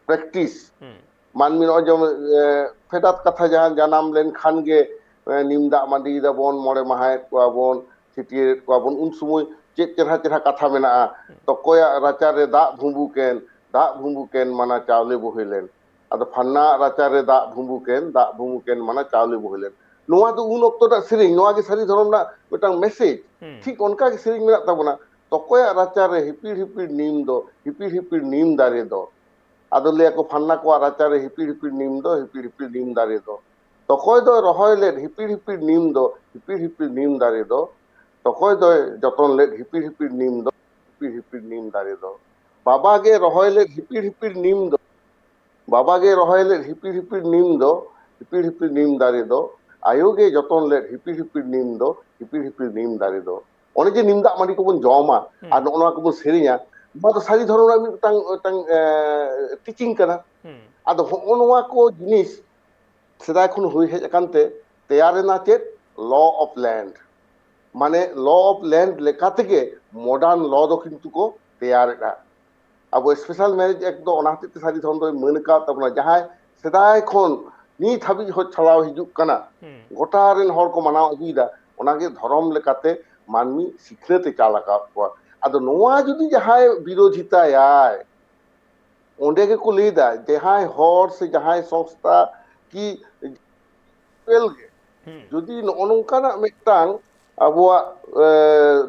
ᱯᱨᱮᱠᱴᱤᱥ, ᱦᱩᱸ᱾ ᱢᱟᱹᱱᱢᱤ ᱱᱚᱜᱼᱚᱭ ᱡᱮᱢᱚᱱ, ᱮ, ᱯᱷᱮᱰᱟᱛ ᱠᱟᱛᱷᱟ, ᱡᱟᱦᱟᱸ ᱡᱟᱱᱟᱢ ᱞᱮᱱᱠᱷᱟᱱ ᱜᱮ, ᱮ, ᱱᱤᱢ ᱫᱟᱜ ᱢᱟᱹᱰᱤᱭ ᱫᱟᱵᱚᱱ, ᱢᱚᱬᱮ ᱢᱟᱦᱟᱭᱮᱫ ᱠᱚᱣᱟ ᱵᱚᱱ, ᱪᱷᱟᱹᱴᱭᱟᱹᱨᱮᱫ ᱠᱚᱣᱟ ᱵᱚᱱ, ᱩᱱ ᱥᱚᱢᱚᱭ ᱪᱮᱫ ᱪᱮᱦᱨᱟ ᱪᱮᱦᱨᱟ ᱠᱟᱛᱷᱟ ᱢᱮᱱᱟᱜᱼᱟ, ᱦᱩᱸ᱾ ᱛᱚᱠᱚᱭᱟᱜ ᱨᱟᱪᱟᱨᱮ ᱫᱟᱜ ᱵᱷᱩᱸᱵᱩ ᱠᱮᱱ, ᱫᱟᱜ ᱵᱷᱩᱸᱵᱩ ᱠᱮᱱ, ᱢᱟᱱᱟ ᱪᱟᱣᱞᱮ ᱵᱚᱦᱮᱞᱮᱱ᱾ ᱟᱫᱚ ᱯᱷᱟᱱᱱᱟ ᱨᱟᱪᱟᱨᱮ ᱫᱟᱜ ᱵᱷᱩᱸᱵᱩ ᱠᱮᱱ, ᱫᱟᱜ ᱵᱷᱩᱸᱵᱩ ᱠᱮᱱ, ᱢᱟᱱᱟ ᱪᱟᱣᱞᱮ ᱵᱚᱦᱮᱞᱮᱱ᱾ ᱱᱚᱣᱟ ᱫᱚ ᱩᱱ ᱚᱠᱛᱚ ᱨᱮᱱᱟᱜ ᱥᱮᱨᱮᱧ, ᱱᱚᱣᱟ ᱜᱮ ᱥᱟᱹᱨᱤ ᱫᱷᱚᱨᱚᱢ ᱨᱮᱱᱟᱜ ᱢᱤᱫᱴᱟᱝ ᱢᱮᱥᱮᱡᱽ᱾ ᱦᱩᱸ᱾ ᱴᱷᱤᱠ ᱚᱱᱠᱟ ᱜᱮ ᱥᱮᱨᱮᱧ ᱢᱮᱱᱟᱜ ᱛᱟᱵᱚᱱᱟ, ᱛᱚᱠᱚᱭᱟᱜ ᱨᱟᱪᱟᱨᱮ ᱦᱤᱯᱤᱲ ᱦᱤᱯᱤᱲ ᱱᱤᱢ ᱫᱚ, ᱦᱤᱯᱤᱲ ᱦᱤᱯᱤᱲ ᱱᱤᱢ ᱫᱟᱨᱮ ᱫᱚ᱾ ᱟᱫᱚ ᱞᱟᱹᱭᱟᱠᱚ, ᱯᱷᱟᱱᱱᱟ ᱠᱚᱣᱟᱜ ᱨᱟᱪᱟᱨᱮ ᱦᱤᱯᱤᱲ ᱦᱤᱯᱤᱲ ᱱᱤᱢ ᱫᱚ, ᱦᱤᱯᱤᱲ ᱦᱤᱯᱤᱲ ᱱᱤᱢ ᱫᱟᱨᱮ ᱫᱚ᱾ ᱛᱚᱠᱚᱭ ᱫᱚᱭ ᱨᱚᱦᱚᱭ ᱞᱮᱫ ᱦᱤᱯᱤᱲ ᱦᱤᱯᱤᱲ ᱱᱤᱢ ᱫᱚ, ᱦᱤᱯᱤᱲ ᱦᱤᱯᱤᱲ ᱱᱤᱢ ᱫᱟᱨᱮ ᱫᱚ᱾ ᱛᱚᱠᱚᱭ ᱫᱚᱭ ᱡᱚᱛᱚᱱ ᱞᱮᱫ ᱦᱤᱯᱤᱲ ᱦᱤᱯᱤᱲ ᱱᱤᱢ ᱫᱚ, ᱦᱤᱯᱤᱲ ᱦᱤᱯᱤᱲ ᱱᱤᱢ ᱫᱟᱨᱮ ᱫᱚ᱾ ᱵᱟᱵᱟ ᱜᱮ ᱨᱚᱦᱚᱭ ᱞᱮᱫ ᱦᱤᱯᱤᱲ ᱦᱤᱯᱤᱲ ᱱᱤᱢ ᱫᱚ, ᱵᱟᱵᱟ ᱜᱮ ᱨᱚᱦᱚᱭ ᱞᱮᱫ ᱦᱤᱯᱤᱲ ᱦᱤᱯᱤᱲ ᱱᱤᱢ ᱫᱚ, ᱦᱤᱯᱤᱲ ᱦᱤᱯᱤᱲ ᱱᱤᱢ ᱫᱟᱨᱮ ᱫᱚ᱾ ᱟᱭᱳ ᱜᱮ ᱡᱚᱛᱚᱱ ᱞᱮᱫ ᱦᱤᱯᱤᱲ ᱦᱤᱯᱤᱲ ᱱᱤᱢ ᱫᱚ, ᱦᱤᱯᱤᱲ ᱦᱤᱯᱤᱲ ᱱᱤᱢ ᱫᱟᱨᱮ ᱫᱚ᱾ ᱚᱱᱮ ᱡᱮ ᱱᱤᱢ ᱫᱟᱜ ᱢᱟᱹᱰᱤ ᱠᱚᱵᱚᱱ ᱡᱚᱢᱟ, ᱦᱩᱸ᱾ ᱟᱨ ᱱᱚᱜᱼᱚ ᱱᱚᱣᱟ ᱠᱚᱵᱚᱱ ᱥᱮᱨᱮᱧᱟ, ᱱᱚᱣᱟ ᱫᱚ ᱥᱟᱹᱨᱤ ᱫᱷᱚᱨᱚᱢ ᱨᱮᱱᱟᱜ ᱢᱤᱫᱴᱟᱝ, ᱢᱤᱫᱴᱟᱝ, ᱮ, ᱴᱤᱪᱤᱝ ᱠᱟᱱᱟ᱾ ᱦᱩᱸ᱾ ᱟᱫᱚ ᱦᱚᱸᱜᱼᱚ ᱱᱚᱣᱟ ᱠᱚ ᱡᱤᱱᱤᱥ ᱥᱮᱫᱟᱭ ᱠᱷᱚᱱ ᱦᱩᱭ ᱦᱮᱡ ᱟᱠᱟᱱ ᱛᱮ ᱛᱮᱭᱟᱨ ᱮᱱᱟ ᱪᱮᱫ? Law of land᱾ ᱢᱟᱱᱮ law of land ᱞᱮᱠᱟ ᱛᱮᱜᱮ modern law ᱫᱚ ᱠᱤᱱᱛᱩ ᱠᱚ ᱛᱮᱭᱟᱨᱮᱫᱼᱟ᱾ ᱟᱵᱚ ᱥᱯᱮᱥᱟᱞ ᱢᱮᱨᱮᱡᱽ ᱮᱠᱴ ᱫᱚ ᱚᱱᱟ ᱦᱚᱛᱮᱡ ᱛᱮ ᱥᱟᱹᱨᱤ ᱫᱷᱚᱨᱚᱢ ᱫᱚᱭ ᱢᱟᱹᱱ ᱟᱠᱟᱫ ᱛᱟᱵᱚᱱᱟ, ᱡᱟᱦᱟᱸᱭ ᱥᱮᱫᱟᱭ ᱠᱷᱚᱱ ᱱᱤᱛ ᱦᱟᱹᱵᱤᱡ ᱦᱚᱸ ᱪᱟᱞᱟᱣ ᱦᱤᱡᱩᱜ ᱠᱟᱱᱟ, ᱦᱩᱸ᱾ ᱜᱚᱴᱟ ᱨᱮᱱ ᱦᱚᱲ ᱠᱚ ᱢᱟᱱᱟᱣ ᱟᱹᱜᱩᱭᱮᱫᱟ, ᱚᱱᱟᱜᱮ ᱫᱷᱚᱨᱚᱢ ᱞᱮᱠᱟᱛᱮ ᱢᱟᱹᱱᱢᱤ ᱥᱤᱠᱷᱱᱟᱹᱛ ᱮ ᱪᱟᱞ ᱟᱠᱟᱫ ᱠᱚᱣᱟ᱾ ᱟᱫᱚ ᱱᱚᱣᱟ ᱡᱩᱫᱤ ᱡᱟᱦᱟᱸᱭ ᱵᱤᱨᱳᱫᱷᱤᱛᱟᱭᱟᱭ, ᱚᱸᱰᱮ ᱜᱮᱠᱚ ᱞᱟᱹᱭᱫᱟ, ᱡᱟᱦᱟᱸᱭ ᱦᱚᱲ ᱥᱮ ᱡᱟᱦᱟᱸᱭ ᱥᱚᱝᱥᱛᱷᱟ ᱠᱤ ᱮᱠᱪᱩᱭᱮᱞ ᱜᱮ᱾ ᱡᱩᱫᱤ ᱱᱚᱜᱼᱚ ᱱᱚᱝᱠᱟᱱᱟᱜ ᱢᱤᱫᱴᱟᱝ ᱟᱵᱚᱣᱟᱜ ᱮ,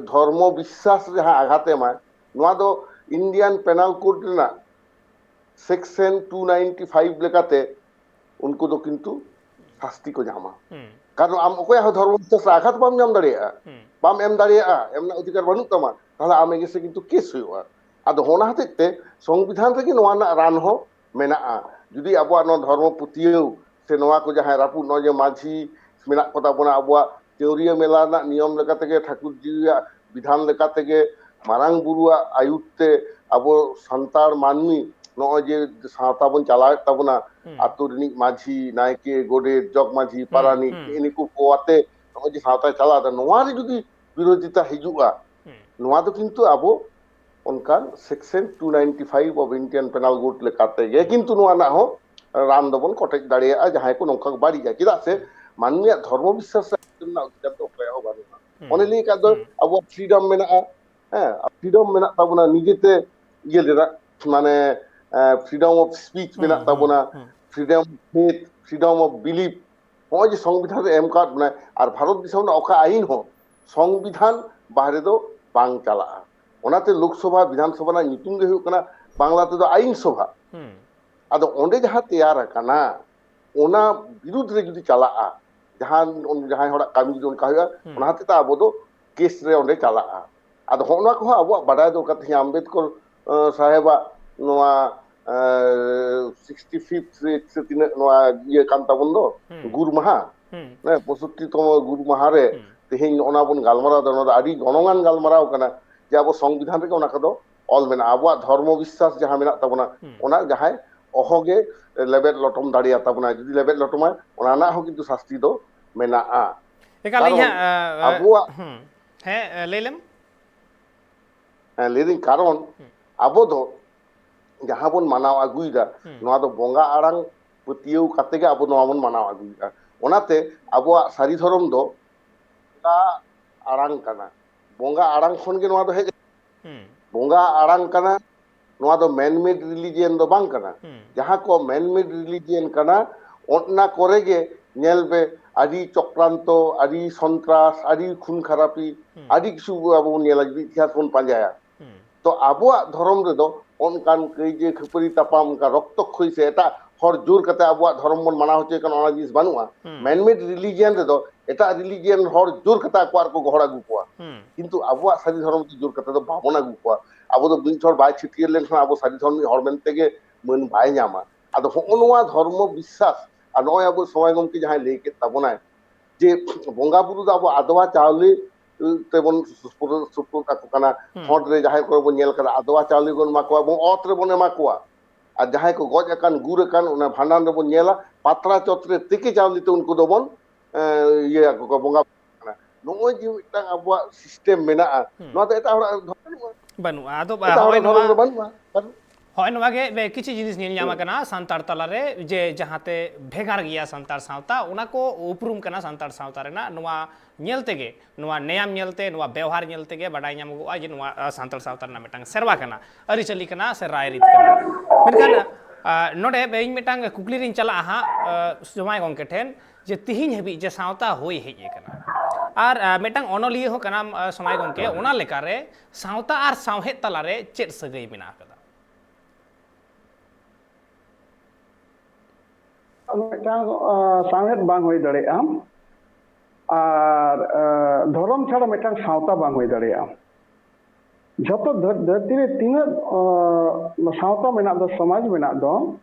ᱫᱷᱚᱨᱢᱚ ᱵᱤᱥᱥᱟᱥ ᱨᱮ ᱡᱟᱦᱟᱸ ᱟᱜᱷᱟᱛ ᱮᱢᱟᱭ, ᱱᱚᱣᱟ ᱫᱚ ᱤᱱᱰᱤᱭᱟᱱ ᱯᱮᱱᱟᱞ ᱠᱳᱰ ᱨᱮᱱᱟᱜ ᱥᱮᱠᱥᱚᱱ ᱴᱩ ᱱᱟᱭᱤᱱᱴᱤ ᱯᱷᱟᱭᱤᱵᱷ ᱞᱮᱠᱟᱛᱮ ᱩᱱᱠᱩ ᱫᱚ ᱠᱤᱱᱛᱩ ᱥᱟᱥᱛᱤ ᱠᱚ ᱧᱟᱢᱟ᱾ ᱠᱟᱨᱚᱱ ᱟᱢ ᱚᱠᱚᱭᱟᱜ ᱦᱚᱸ ᱫᱷᱚᱨᱢᱚ ᱵᱤᱥᱥᱟᱥ ᱨᱮ ᱟᱜᱷᱟᱛ ᱵᱟᱢ ᱧᱟᱢ ᱫᱟᱲᱮᱭᱟᱜᱼᱟ, ᱵᱟᱢ ᱮᱢ ᱫᱟᱲᱮᱭᱟᱜᱼᱟ, ᱮᱢ ᱨᱮᱱᱟᱜ ᱚᱫᱷᱤᱠᱟᱨ ᱵᱟᱹᱱᱩᱜ ᱛᱟᱢᱟ, ᱛᱟᱦᱚᱞᱮ ᱟᱢ against ᱨᱮ ᱠᱤᱱᱛᱩ ᱠᱮᱥ ᱦᱩᱭᱩᱜᱼᱟ᱾ ᱟᱫᱚ ᱚᱱᱟ ᱦᱚᱛᱮᱡ ᱛᱮ ᱥᱚᱝᱵᱤᱫᱷᱟᱱ ᱨᱮᱜᱮ ᱱᱚᱣᱟ ᱨᱮᱱᱟᱜ ᱨᱟᱱ ᱦᱚᱸ ᱢᱮᱱᱟᱜᱼᱟ᱾ ᱡᱩᱫᱤ ᱟᱵᱚᱣᱟᱜ ᱱᱚᱣᱟ ᱫᱷᱚᱨᱢᱚ ᱯᱟᱹᱛᱭᱟᱹᱣ ᱥᱮ ᱱᱚᱣᱟ ᱠᱚ ᱡᱟᱦᱟᱸᱭ ᱨᱟᱹᱯᱩᱫ, ᱱᱚᱜᱼᱚᱭ ᱡᱮ ᱢᱟᱹᱡᱷᱤ ᱢᱮᱱᱟᱜ ᱠᱚᱛᱟ ᱵᱚᱱᱟ, ᱟᱵᱚᱣᱟᱜ ᱪᱟᱹᱣᱨᱤᱭᱟᱹ ᱢᱮᱞᱟ ᱨᱮᱱᱟᱜ ᱱᱤᱭᱚᱢ ᱞᱮᱠᱟ ᱛᱮᱜᱮ, ᱴᱷᱟᱹᱠᱩᱨ ᱡᱤᱣᱤᱭᱟᱜ ᱵᱤᱫᱷᱟᱱ ᱞᱮᱠᱟ ᱛᱮᱜᱮ, ᱢᱟᱨᱟᱝ ᱵᱩᱨᱩᱣᱟᱜ ᱟᱹᱭᱩᱨ ᱛᱮ ᱟᱵᱚ ᱥᱟᱱᱛᱟᱲ ᱢᱟᱹᱱᱢᱤ ᱱᱚᱜᱼᱚᱭ ᱡᱮ ᱥᱟᱶᱛᱟ ᱵᱚᱱ ᱪᱟᱞᱟᱣᱮᱫ ᱛᱟᱵᱚᱱᱟ, ᱟᱛᱳ ᱨᱤᱱᱤᱡ ᱢᱟᱹᱡᱷᱤ, ᱱᱟᱭᱠᱮ, ᱜᱚᱰᱮᱛ, ᱡᱚᱜᱽ ᱢᱟᱹᱡᱷᱤ, ᱯᱟᱨᱟᱱᱤᱠ, ᱱᱤᱜᱼᱤ ᱱᱤᱠᱩ ᱠᱚ ᱟᱛᱮ ᱱᱚᱜᱼᱚᱭ ᱡᱮ ᱥᱟᱶᱛᱟ ᱪᱟᱞᱟᱣ ᱮᱫᱟ, ᱱᱚᱣᱟ ᱨᱮ ᱡᱩᱫᱤ ᱵᱤᱨᱳᱫᱷᱤᱛᱟ ᱦᱤᱡᱩᱜᱼᱟ, ᱱᱚᱣᱟ ᱫᱚ ᱠᱤᱱᱛᱩ ᱟᱵᱚ ᱚᱱᱠᱟᱱ section two ninety five of Indian Penal Code ᱞᱮᱠᱟᱛᱮ ᱜᱮ ᱠᱤᱱᱛᱩ ᱱᱚᱣᱟ ᱨᱮᱱᱟᱜ ᱦᱚᱸ ᱨᱟᱱ ᱫᱚᱵᱚᱱ ᱠᱚᱴᱮᱡ ᱫᱟᱲᱮᱭᱟᱜᱼᱟ, ᱡᱟᱦᱟᱸᱭ ᱠᱚ ᱱᱚᱝᱠᱟ ᱠᱚ ᱵᱟᱹᱲᱤᱡᱟ᱾ ᱪᱮᱫᱟᱜ ᱥᱮ ᱢᱟᱹᱱᱢᱤᱭᱟᱜ ᱫᱷᱚᱨᱢᱚ ᱵᱤᱥᱥᱟᱥ ᱨᱮᱱᱟᱜ ᱚᱫᱷᱤᱠᱟᱨ ᱫᱚ ᱚᱠᱚᱭᱟᱜ ᱦᱚᱸ ᱵᱟᱹᱱᱩᱜᱼᱟ᱾ ᱚᱱᱮ ᱞᱟᱹᱭ ᱟᱠᱟᱫ ᱫᱚ ᱟᱵᱚᱣᱟᱜ ᱯᱷᱨᱤᱰᱚᱢ ᱢᱮᱱᱟᱜᱼᱟ, ᱦᱮᱸ, ᱯᱷᱨᱤᱰᱚᱢ ᱢᱮᱱᱟᱜ ᱛᱟᱵᱚᱱᱟ ᱱᱤᱡᱮᱛᱮ ᱤᱭᱟᱹ ᱨᱮᱱᱟᱜ, ᱢᱟᱱᱮ freedom of speech ᱢᱮᱱᱟᱜ ᱛᱟᱵᱚᱱᱟ, freedom of faith, freedom of belief᱾ ᱱᱚᱜᱼᱚᱭ ᱡᱮ ᱥᱚᱝᱵᱤᱫᱷᱟᱱ ᱨᱮ ᱮᱢ ᱟᱠᱟᱫ ᱵᱚᱱᱟᱭ, ᱟᱨ ᱵᱷᱟᱨᱚᱛ ᱫᱤᱥᱚᱢ ᱨᱮᱱᱟᱜ ᱚᱠᱟ ᱟᱭᱤᱱ ᱦᱚᱸ ᱥᱚᱝᱵᱤᱫᱷᱟᱱ ᱵᱟᱦᱨᱮ ᱫᱚ ᱵᱟᱝ ᱪᱟᱞᱟᱜᱼᱟ᱾ ᱚᱱᱟᱛᱮ ᱞᱳᱠᱥᱚᱵᱷᱟ, ᱵᱤᱫᱷᱟᱱ ᱥᱚᱵᱷᱟ ᱨᱮᱱᱟᱜ ᱧᱩᱛᱩᱢ ᱜᱮ ᱦᱩᱭᱩᱜ ᱠᱟᱱᱟ ᱵᱟᱝᱞᱟ ᱛᱮᱫᱚ ᱟᱭᱤᱱ ᱥᱚᱵᱷᱟ᱾ ᱟᱫᱚ ᱚᱸᱰᱮ ᱡᱟᱦᱟᱸ ᱛᱮᱭᱟᱨ ᱟᱠᱟᱱᱟ, ᱚᱱᱟ ᱵᱤᱨᱩᱫᱽ ᱨᱮ ᱡᱩᱫᱤ ᱪᱟᱞᱟᱜᱼᱟ, ᱡᱟᱦᱟᱸ ᱡᱟᱦᱟᱸᱭ ᱦᱚᱲᱟᱜ ᱠᱟᱹᱢᱤ ᱡᱩᱫᱤ ᱚᱱᱠᱟ ᱦᱩᱭᱩᱜᱼᱟ, ᱚᱱᱟ ᱦᱚᱛᱮᱡ ᱛᱮ ᱟᱵᱚ ᱫᱚ ᱠᱮᱥ ᱨᱮ ᱚᱸᱰᱮ ᱪᱟᱞᱟᱜᱼᱟ᱾ ᱟᱫᱚ ᱦᱚᱸᱜᱼᱚ ᱱᱚᱣᱟ ᱠᱚᱦᱚᱸ ᱟᱵᱚᱣᱟᱜ ᱵᱟᱰᱟᱭ ᱫᱚᱨᱠᱟᱨ᱾ ᱛᱮᱦᱮᱧ ᱟᱢᱵᱮᱫᱽᱠᱚᱨ ᱥᱟᱦᱮᱵᱟᱜ ᱱᱚᱣᱟ ᱥᱤᱠᱥᱴᱤ ᱯᱷᱤᱯᱛᱷ ᱥᱮ ᱛᱤᱱᱟᱹᱜ ᱱᱚᱣᱟ ᱤᱭᱟᱹ ᱠᱟᱱ ᱛᱟᱵᱚᱱ ᱫᱚ, ᱜᱩᱨ ᱢᱟᱦᱟ, ᱦᱮᱸ, ᱯᱚᱸᱭᱥᱚᱴᱴᱤ ᱛᱚᱢᱚ ᱜᱩᱨ ᱢᱟᱦᱟ ᱨᱮ ᱛᱮᱦᱮᱧ ᱱᱚᱜᱼᱚ ᱱᱟ ᱵᱚᱱ ᱜᱟᱞᱢᱟᱨᱟᱣ ᱮᱫᱟ, ᱱᱚᱣᱟ ᱫᱚ ᱟᱹᱰᱤ ᱜᱚᱱᱚᱝᱟᱱ ᱜᱟᱞᱢᱟᱨᱟᱣ ᱠᱟᱱᱟ, ᱡᱮ ᱟᱵᱚ ᱥᱚᱝᱵᱤᱫᱷᱟᱱ ᱨᱮᱜᱮ ᱚᱱᱟ ᱠᱚᱫᱚ ᱚᱞ ᱢᱮᱱᱟᱜᱼᱟ᱾ ᱟᱵᱚᱣᱟᱜ ᱫᱷᱚᱨᱢᱚ ᱵᱤᱥᱥᱟᱥ ᱡᱟᱦᱟᱸ ᱢᱮᱱᱟᱜ ᱛᱟᱵᱚᱱᱟ, ᱚᱱᱟ ᱡᱟᱦᱟᱸᱭ ᱚᱦᱚᱜᱮ ᱞᱮᱵᱮᱫ ᱞᱚᱴᱚᱢ ᱫᱟᱲᱮᱭᱟᱛᱟ ᱵᱚᱱᱟᱭ, ᱡᱩᱫᱤ ᱞᱮᱵᱮᱫ ᱞᱚᱴᱚᱢᱟᱭ, ᱚᱱᱟ ᱨᱮᱱᱟᱜ ᱦᱚᱸ ᱠᱤᱱᱛᱩ ᱥᱟᱥᱛᱤ ᱫᱚ ᱢᱮᱱᱟᱜᱼᱟ᱾ ᱮᱠᱟᱞ, ᱤᱧ ᱠᱟᱨᱚᱱ ᱦᱟᱸᱜ, ᱟᱵᱚᱣᱟᱜ ᱦᱮᱸ, ᱞᱟᱹᱭ ᱞᱮᱢ᱾ ᱦᱮᱸ, ᱞᱟᱹᱭᱫᱟᱹᱧ, ᱠᱟᱨᱚᱱ ᱟᱵᱚ ᱫᱚ ᱡᱟᱦᱟᱸ ᱵᱚᱱ ᱢᱟᱱᱟᱣ ᱟᱹᱜᱩᱭᱮᱫᱟ, ᱱᱚᱣᱟ ᱫᱚ ᱵᱚᱸᱜᱟ ᱟᱲᱟᱝ ᱯᱟᱹᱛᱭᱟᱹᱣ ᱠᱟᱛᱮ ᱜᱮ ᱟᱵᱚ ᱱᱚᱣᱟ ᱵᱚᱱ ᱢᱟᱱᱟᱣ ᱟᱹᱜᱩᱭᱮᱫᱟ᱾ ᱚᱱᱟᱛᱮ ᱟᱵᱚᱣᱟᱜ ᱥᱟᱹᱨᱤ ᱫᱷᱚᱨᱚᱢ ᱫᱚ ᱵᱚᱸᱜᱟ ᱟᱲᱟᱝ ᱠᱟᱱᱟ᱾ ᱵᱚᱸᱜᱟ ᱟᱲᱟᱝ ᱠᱷᱚᱱ ᱜᱮ ᱱᱚᱣᱟ ᱫᱚ ᱦᱮᱡ, ᱵᱚᱸᱜᱟ ᱟᱲᱟᱝ ᱠᱟᱱᱟ᱾ ᱱᱚᱣᱟ ᱫᱚ ᱢᱮᱱᱢᱮᱰ ᱨᱤᱞᱤᱡᱤᱭᱟᱱ ᱫᱚ ᱵᱟᱝ ᱠᱟᱱᱟ᱾ ᱡᱟᱦᱟᱸ ᱠᱚ ᱢᱮᱱᱢᱮᱰ ᱨᱤᱞᱤᱡᱤᱭᱟᱱ ᱠᱟᱱᱟ, ᱚᱱᱟ ᱠᱚᱨᱮ ᱜᱮ ᱧᱮᱞ ᱯᱮ, ᱟᱹᱰᱤ ᱪᱚᱠᱨᱟᱱᱛᱚ, ᱟᱹᱰᱤ ᱥᱚᱱᱛᱨᱟᱥ, ᱟᱹᱰᱤ ᱠᱷᱩᱱ ᱠᱷᱟᱨᱟᱯᱤ, ᱦᱩᱸ᱾ ᱟᱹᱰᱤ ᱠᱤᱪᱷᱩ ᱟᱵᱚ ᱵᱚᱱ ᱧᱮᱞᱟ, ᱡᱩᱫᱤ ᱤᱛᱤᱦᱟᱥ ᱵᱚᱱ ᱯᱟᱸᱡᱟᱭᱟ᱾ ᱦᱩᱸ᱾ ᱛᱚ ᱟᱵᱚᱣᱟᱜ ᱫᱷᱚᱨᱚᱢ ᱨᱮᱫᱚ ᱚᱱᱠᱟᱱ ᱠᱟᱹᱭᱡᱟᱹ ᱠᱷᱟᱹᱯᱟᱹᱨᱤ ᱛᱟᱯᱟᱢ, ᱚᱱᱠᱟ ᱨᱚᱠᱛᱚ ᱠᱷᱚᱭ ᱥᱮ ᱮᱴᱟᱜ ᱦᱚᱲ ᱡᱳᱨ ᱠᱟᱛᱮ ᱟᱵᱚᱣᱟᱜ ᱫᱷᱚᱨᱚᱢ ᱵᱚᱱ ᱢᱟᱱᱟᱣ ᱦᱚᱪᱚᱭ ᱠᱟᱱᱟ, ᱚᱱᱟ ᱡᱤᱱᱤᱥ ᱵᱟᱹᱱᱩᱜᱼᱟ᱾ ᱦᱩᱸ᱾ ᱢᱮᱱᱢᱮᱰ ᱨᱤᱞᱤᱡᱤᱭᱟᱱ ᱨᱮᱫᱚ ᱮᱴᱟᱜ ᱨᱤᱞᱤᱡᱤᱭᱟᱱ ᱦᱚᱲ ᱡᱳᱨ ᱠᱟᱛᱮ ᱟᱠᱚᱣᱟᱜ ᱨᱮᱠᱚ ᱜᱚᱦᱚᱲ ᱟᱹᱜᱩ ᱠᱚᱣᱟ᱾ ᱦᱩᱸ᱾ ᱠᱤᱱᱛᱩ ᱟᱵᱚᱣᱟᱜ ᱥᱟᱹᱨᱤ ᱫᱷᱚᱨᱚᱢ ᱫᱚ ᱡᱳᱨ ᱠᱟᱛᱮ ᱫᱚ ᱵᱟᱵᱚᱱ ᱟᱹᱜᱩ ᱠᱚᱣᱟ᱾ ᱟᱵᱚ ᱫᱚ ᱢᱤᱫ ᱦᱚᱲ ᱵᱟᱭ ᱪᱷᱟᱹᱴᱭᱟᱹᱨ ᱞᱮᱱᱠᱷᱟᱱ ᱟᱵᱚ ᱥᱟᱹᱨᱤ ᱫᱷᱚᱨᱚᱢ ᱨᱤᱱᱤᱡ ᱦᱚᱲ ᱢᱮᱱᱛᱮ ᱜᱮ ᱢᱟᱹᱱ ᱵᱟᱭ ᱧᱟᱢᱟ᱾ ᱟᱫᱚ ᱦᱚᱸᱜᱼᱚ ᱱᱚᱣᱟ ᱫᱷᱚᱨᱢᱚ ᱵᱤᱥᱥᱟᱥ ᱟᱨ ᱱᱚᱜᱼᱚᱭ ᱟᱵᱚ ᱥᱚᱢᱟᱡᱽ ᱜᱚᱢᱠᱮ ᱡᱟᱦᱟᱸᱭ ᱞᱟᱹᱭ ᱠᱮᱫ ᱛᱟᱵᱚᱱᱟᱭ ᱡᱮ ᱵᱚᱸᱜᱟ ᱵᱩᱨᱩ ᱫᱚ ᱟᱵᱚ ᱟᱫᱣᱟ ᱪᱟᱣᱞᱮ ᱛᱮᱵᱚᱱ ᱥᱩᱯᱩᱨ, ᱥᱩᱯᱩᱨ ᱠᱟᱠᱚ ᱠᱟᱱᱟ᱾ ᱦᱩᱸ᱾ ᱠᱷᱚᱸᱰ ᱨᱮ ᱡᱟᱦᱮᱨ ᱠᱚᱨᱮ ᱵᱚᱱ ᱧᱮᱞ ᱠᱟᱫᱟ, ᱟᱫᱣᱟ ᱪᱟᱣᱞᱮ ᱵᱚᱱ ᱮᱢᱟ ᱠᱚᱣᱟ ᱮᱵᱚᱝ ᱚᱛ ᱨᱮᱵᱚᱱ ᱮᱢᱟ ᱠᱚᱣᱟ᱾ ᱟᱨ ᱡᱟᱦᱟᱸᱭ ᱠᱚ ᱜᱚᱡ ᱟᱠᱟᱱ, ᱜᱩᱨ ᱟᱠᱟᱱ, ᱚᱱᱟ ᱵᱷᱟᱸᱰᱟᱱ ᱨᱮᱵᱚᱱ ᱧᱮᱞᱟ, ᱯᱟᱛᱲᱟ ᱪᱚᱴ ᱨᱮ ᱛᱮᱠᱮ ᱪᱟᱣᱞᱮ ᱛᱮ ᱩᱱᱠᱩ ᱫᱚᱵᱚᱱ, ᱮ, ᱤᱭᱟᱹ ᱟᱠᱚ ᱠᱚᱣᱟ, ᱵᱚᱸᱜᱟ ᱠᱟᱱᱟ᱾ ᱱᱚᱜᱼᱚᱭ ᱡᱮ ᱢᱤᱫᱴᱟᱝ ᱟᱵᱚᱣᱟᱜ ᱥᱤᱥᱴᱮᱢ ᱢᱮᱱᱟᱜᱼᱟ, ᱦᱩᱸ᱾ ᱱᱚᱣᱟ ᱫᱚ ᱮᱴᱟᱜ ᱦᱚᱲᱟᱜ ᱫᱷᱚᱨᱚᱢ ᱵᱟᱹᱱᱩᱜᱼᱟ᱾ ᱵᱟᱹᱱᱩᱜᱼᱟ᱾ ᱟᱫᱚ ᱮᱴᱟᱜ ᱦᱚᱲᱟᱜ ᱦᱚᱸᱜᱼᱚᱭ ᱫᱷᱚᱨᱚᱢ ᱱᱚᱣᱟ ᱨᱮ ᱵᱟᱹᱱᱩᱜᱼᱟ᱾ ᱵᱟᱹᱱᱩᱜ᱾ ᱦᱚᱸᱜᱼᱚᱭ ᱱᱚᱣᱟ ᱜᱮ ᱵᱮ-, ᱠᱤᱪᱷᱩ ᱡᱤᱱᱤᱥ ᱧᱮᱞ ᱧᱟᱢ ᱦᱩᱸ᱾ ᱟᱠᱟᱱᱟ ᱥᱟᱱᱛᱟᱲ ᱛᱟᱞᱟᱨᱮ, ᱡᱮ ᱡᱟᱦᱟᱸᱛᱮ ᱵᱷᱮᱜᱟᱨ ᱜᱮᱭᱟ ᱥᱟᱱᱛᱟᱲ ᱥᱟᱶᱛᱟ, ᱚᱱᱟ ᱠᱚ ᱩᱯᱨᱩᱢ ᱠᱟᱱᱟ ᱥᱟᱱᱛᱟᱲ ᱥᱟᱶᱛᱟ ᱨᱮᱱᱟᱜ᱾ ᱱᱚᱣᱟ ᱧᱮᱞ ᱛᱮᱜᱮ, ᱱᱚᱣᱟ ᱱᱮᱭᱟᱢ ᱧᱮᱞᱛᱮ, ᱱᱚᱣᱟ ᱵᱮᱣᱦᱟᱨ ᱧᱮᱞ ᱛᱮᱜᱮ ᱵᱟᱰᱟᱭ ᱧᱟᱢᱚᱜᱚᱜᱼᱟ ᱡᱮ ᱱᱚᱣᱟ, ᱟ, ᱥᱟᱱᱛᱟᱲ ᱥᱟᱶᱛᱟ ᱨᱮᱱᱟᱜ ᱢᱤᱫᱴᱟᱝ ᱥᱮᱨᱣᱟ ᱠᱟᱱᱟ, ᱟᱹᱨᱤᱪᱟᱹᱞᱤ ᱠᱟᱱᱟ ᱥᱮ ᱨᱟᱭᱨᱤᱛ ᱠᱟᱱᱟ᱾ ᱢᱮᱱᱠᱷᱟᱱ, ᱟ, ᱱᱚᱰᱮ ᱤᱧ ᱢᱤᱫᱴᱟᱝ ᱠᱩᱠᱞᱤ ᱨᱤᱧ ᱪᱟᱞᱟᱜᱼᱟ ᱦᱟᱸᱜ, ᱟ, ᱡᱚᱢᱟᱭ ᱜᱚᱢᱠᱮ ᱴᱷᱮᱱ, ᱡᱮ ᱛᱤᱦᱤᱧ ᱦᱟᱹᱵᱤᱡ ᱡᱮ ᱥᱟᱶᱛᱟ ᱦᱩᱭ ᱦᱮᱡ ᱟᱠᱟᱱᱟ, ᱟᱨ, ᱟ, ᱢᱤᱫᱴᱟᱝ ᱚᱱᱚᱞᱤᱭᱟᱹ ᱦᱚᱸ ᱠᱟᱱᱟᱢ, ᱟ, ᱥᱚᱢᱟᱭ ᱜᱚᱢᱠᱮ, ᱚᱱᱟ ᱞᱮᱠᱟᱨᱮ ᱥᱟᱶᱛᱟ ᱟᱨ ᱥᱟᱶᱦᱮᱫ ᱛᱟᱞᱟᱨᱮ ᱪᱮᱫ ᱥᱟᱹᱜᱟᱹᱭ ᱢᱮᱱᱟᱜ ᱟᱠᱟᱫᱟ? ᱢᱤᱫᱴᱟᱝ, ᱟ, ᱥᱟᱶᱦᱮᱫ ᱵᱟᱝ ᱦᱩᱭ ᱫᱟᱲᱮᱭᱟᱜᱼᱟ, ᱟᱨ, ᱟ, ᱫᱷᱚᱨᱚᱢ ᱪᱷᱟᱲᱟ ᱢᱤᱫᱴᱟᱝ ᱥᱟᱶᱛᱟ ᱵᱟᱝ ᱦᱩᱭ ᱫᱟᱲᱮᱭᱟᱜᱼᱟ᱾ ᱡᱷᱚᱛᱚ ᱫᱷᱟᱹᱨ-, ᱫᱷᱟᱹᱨᱛᱤ ᱨᱮ ᱛᱤᱱᱟᱹᱜ, ᱟ, ᱥᱟᱶᱛᱟ ᱢᱮᱱᱟᱜ ᱫᱚ, ᱥᱚᱢᱟᱡᱽ ᱢᱮᱱᱟᱜ ᱫᱚ,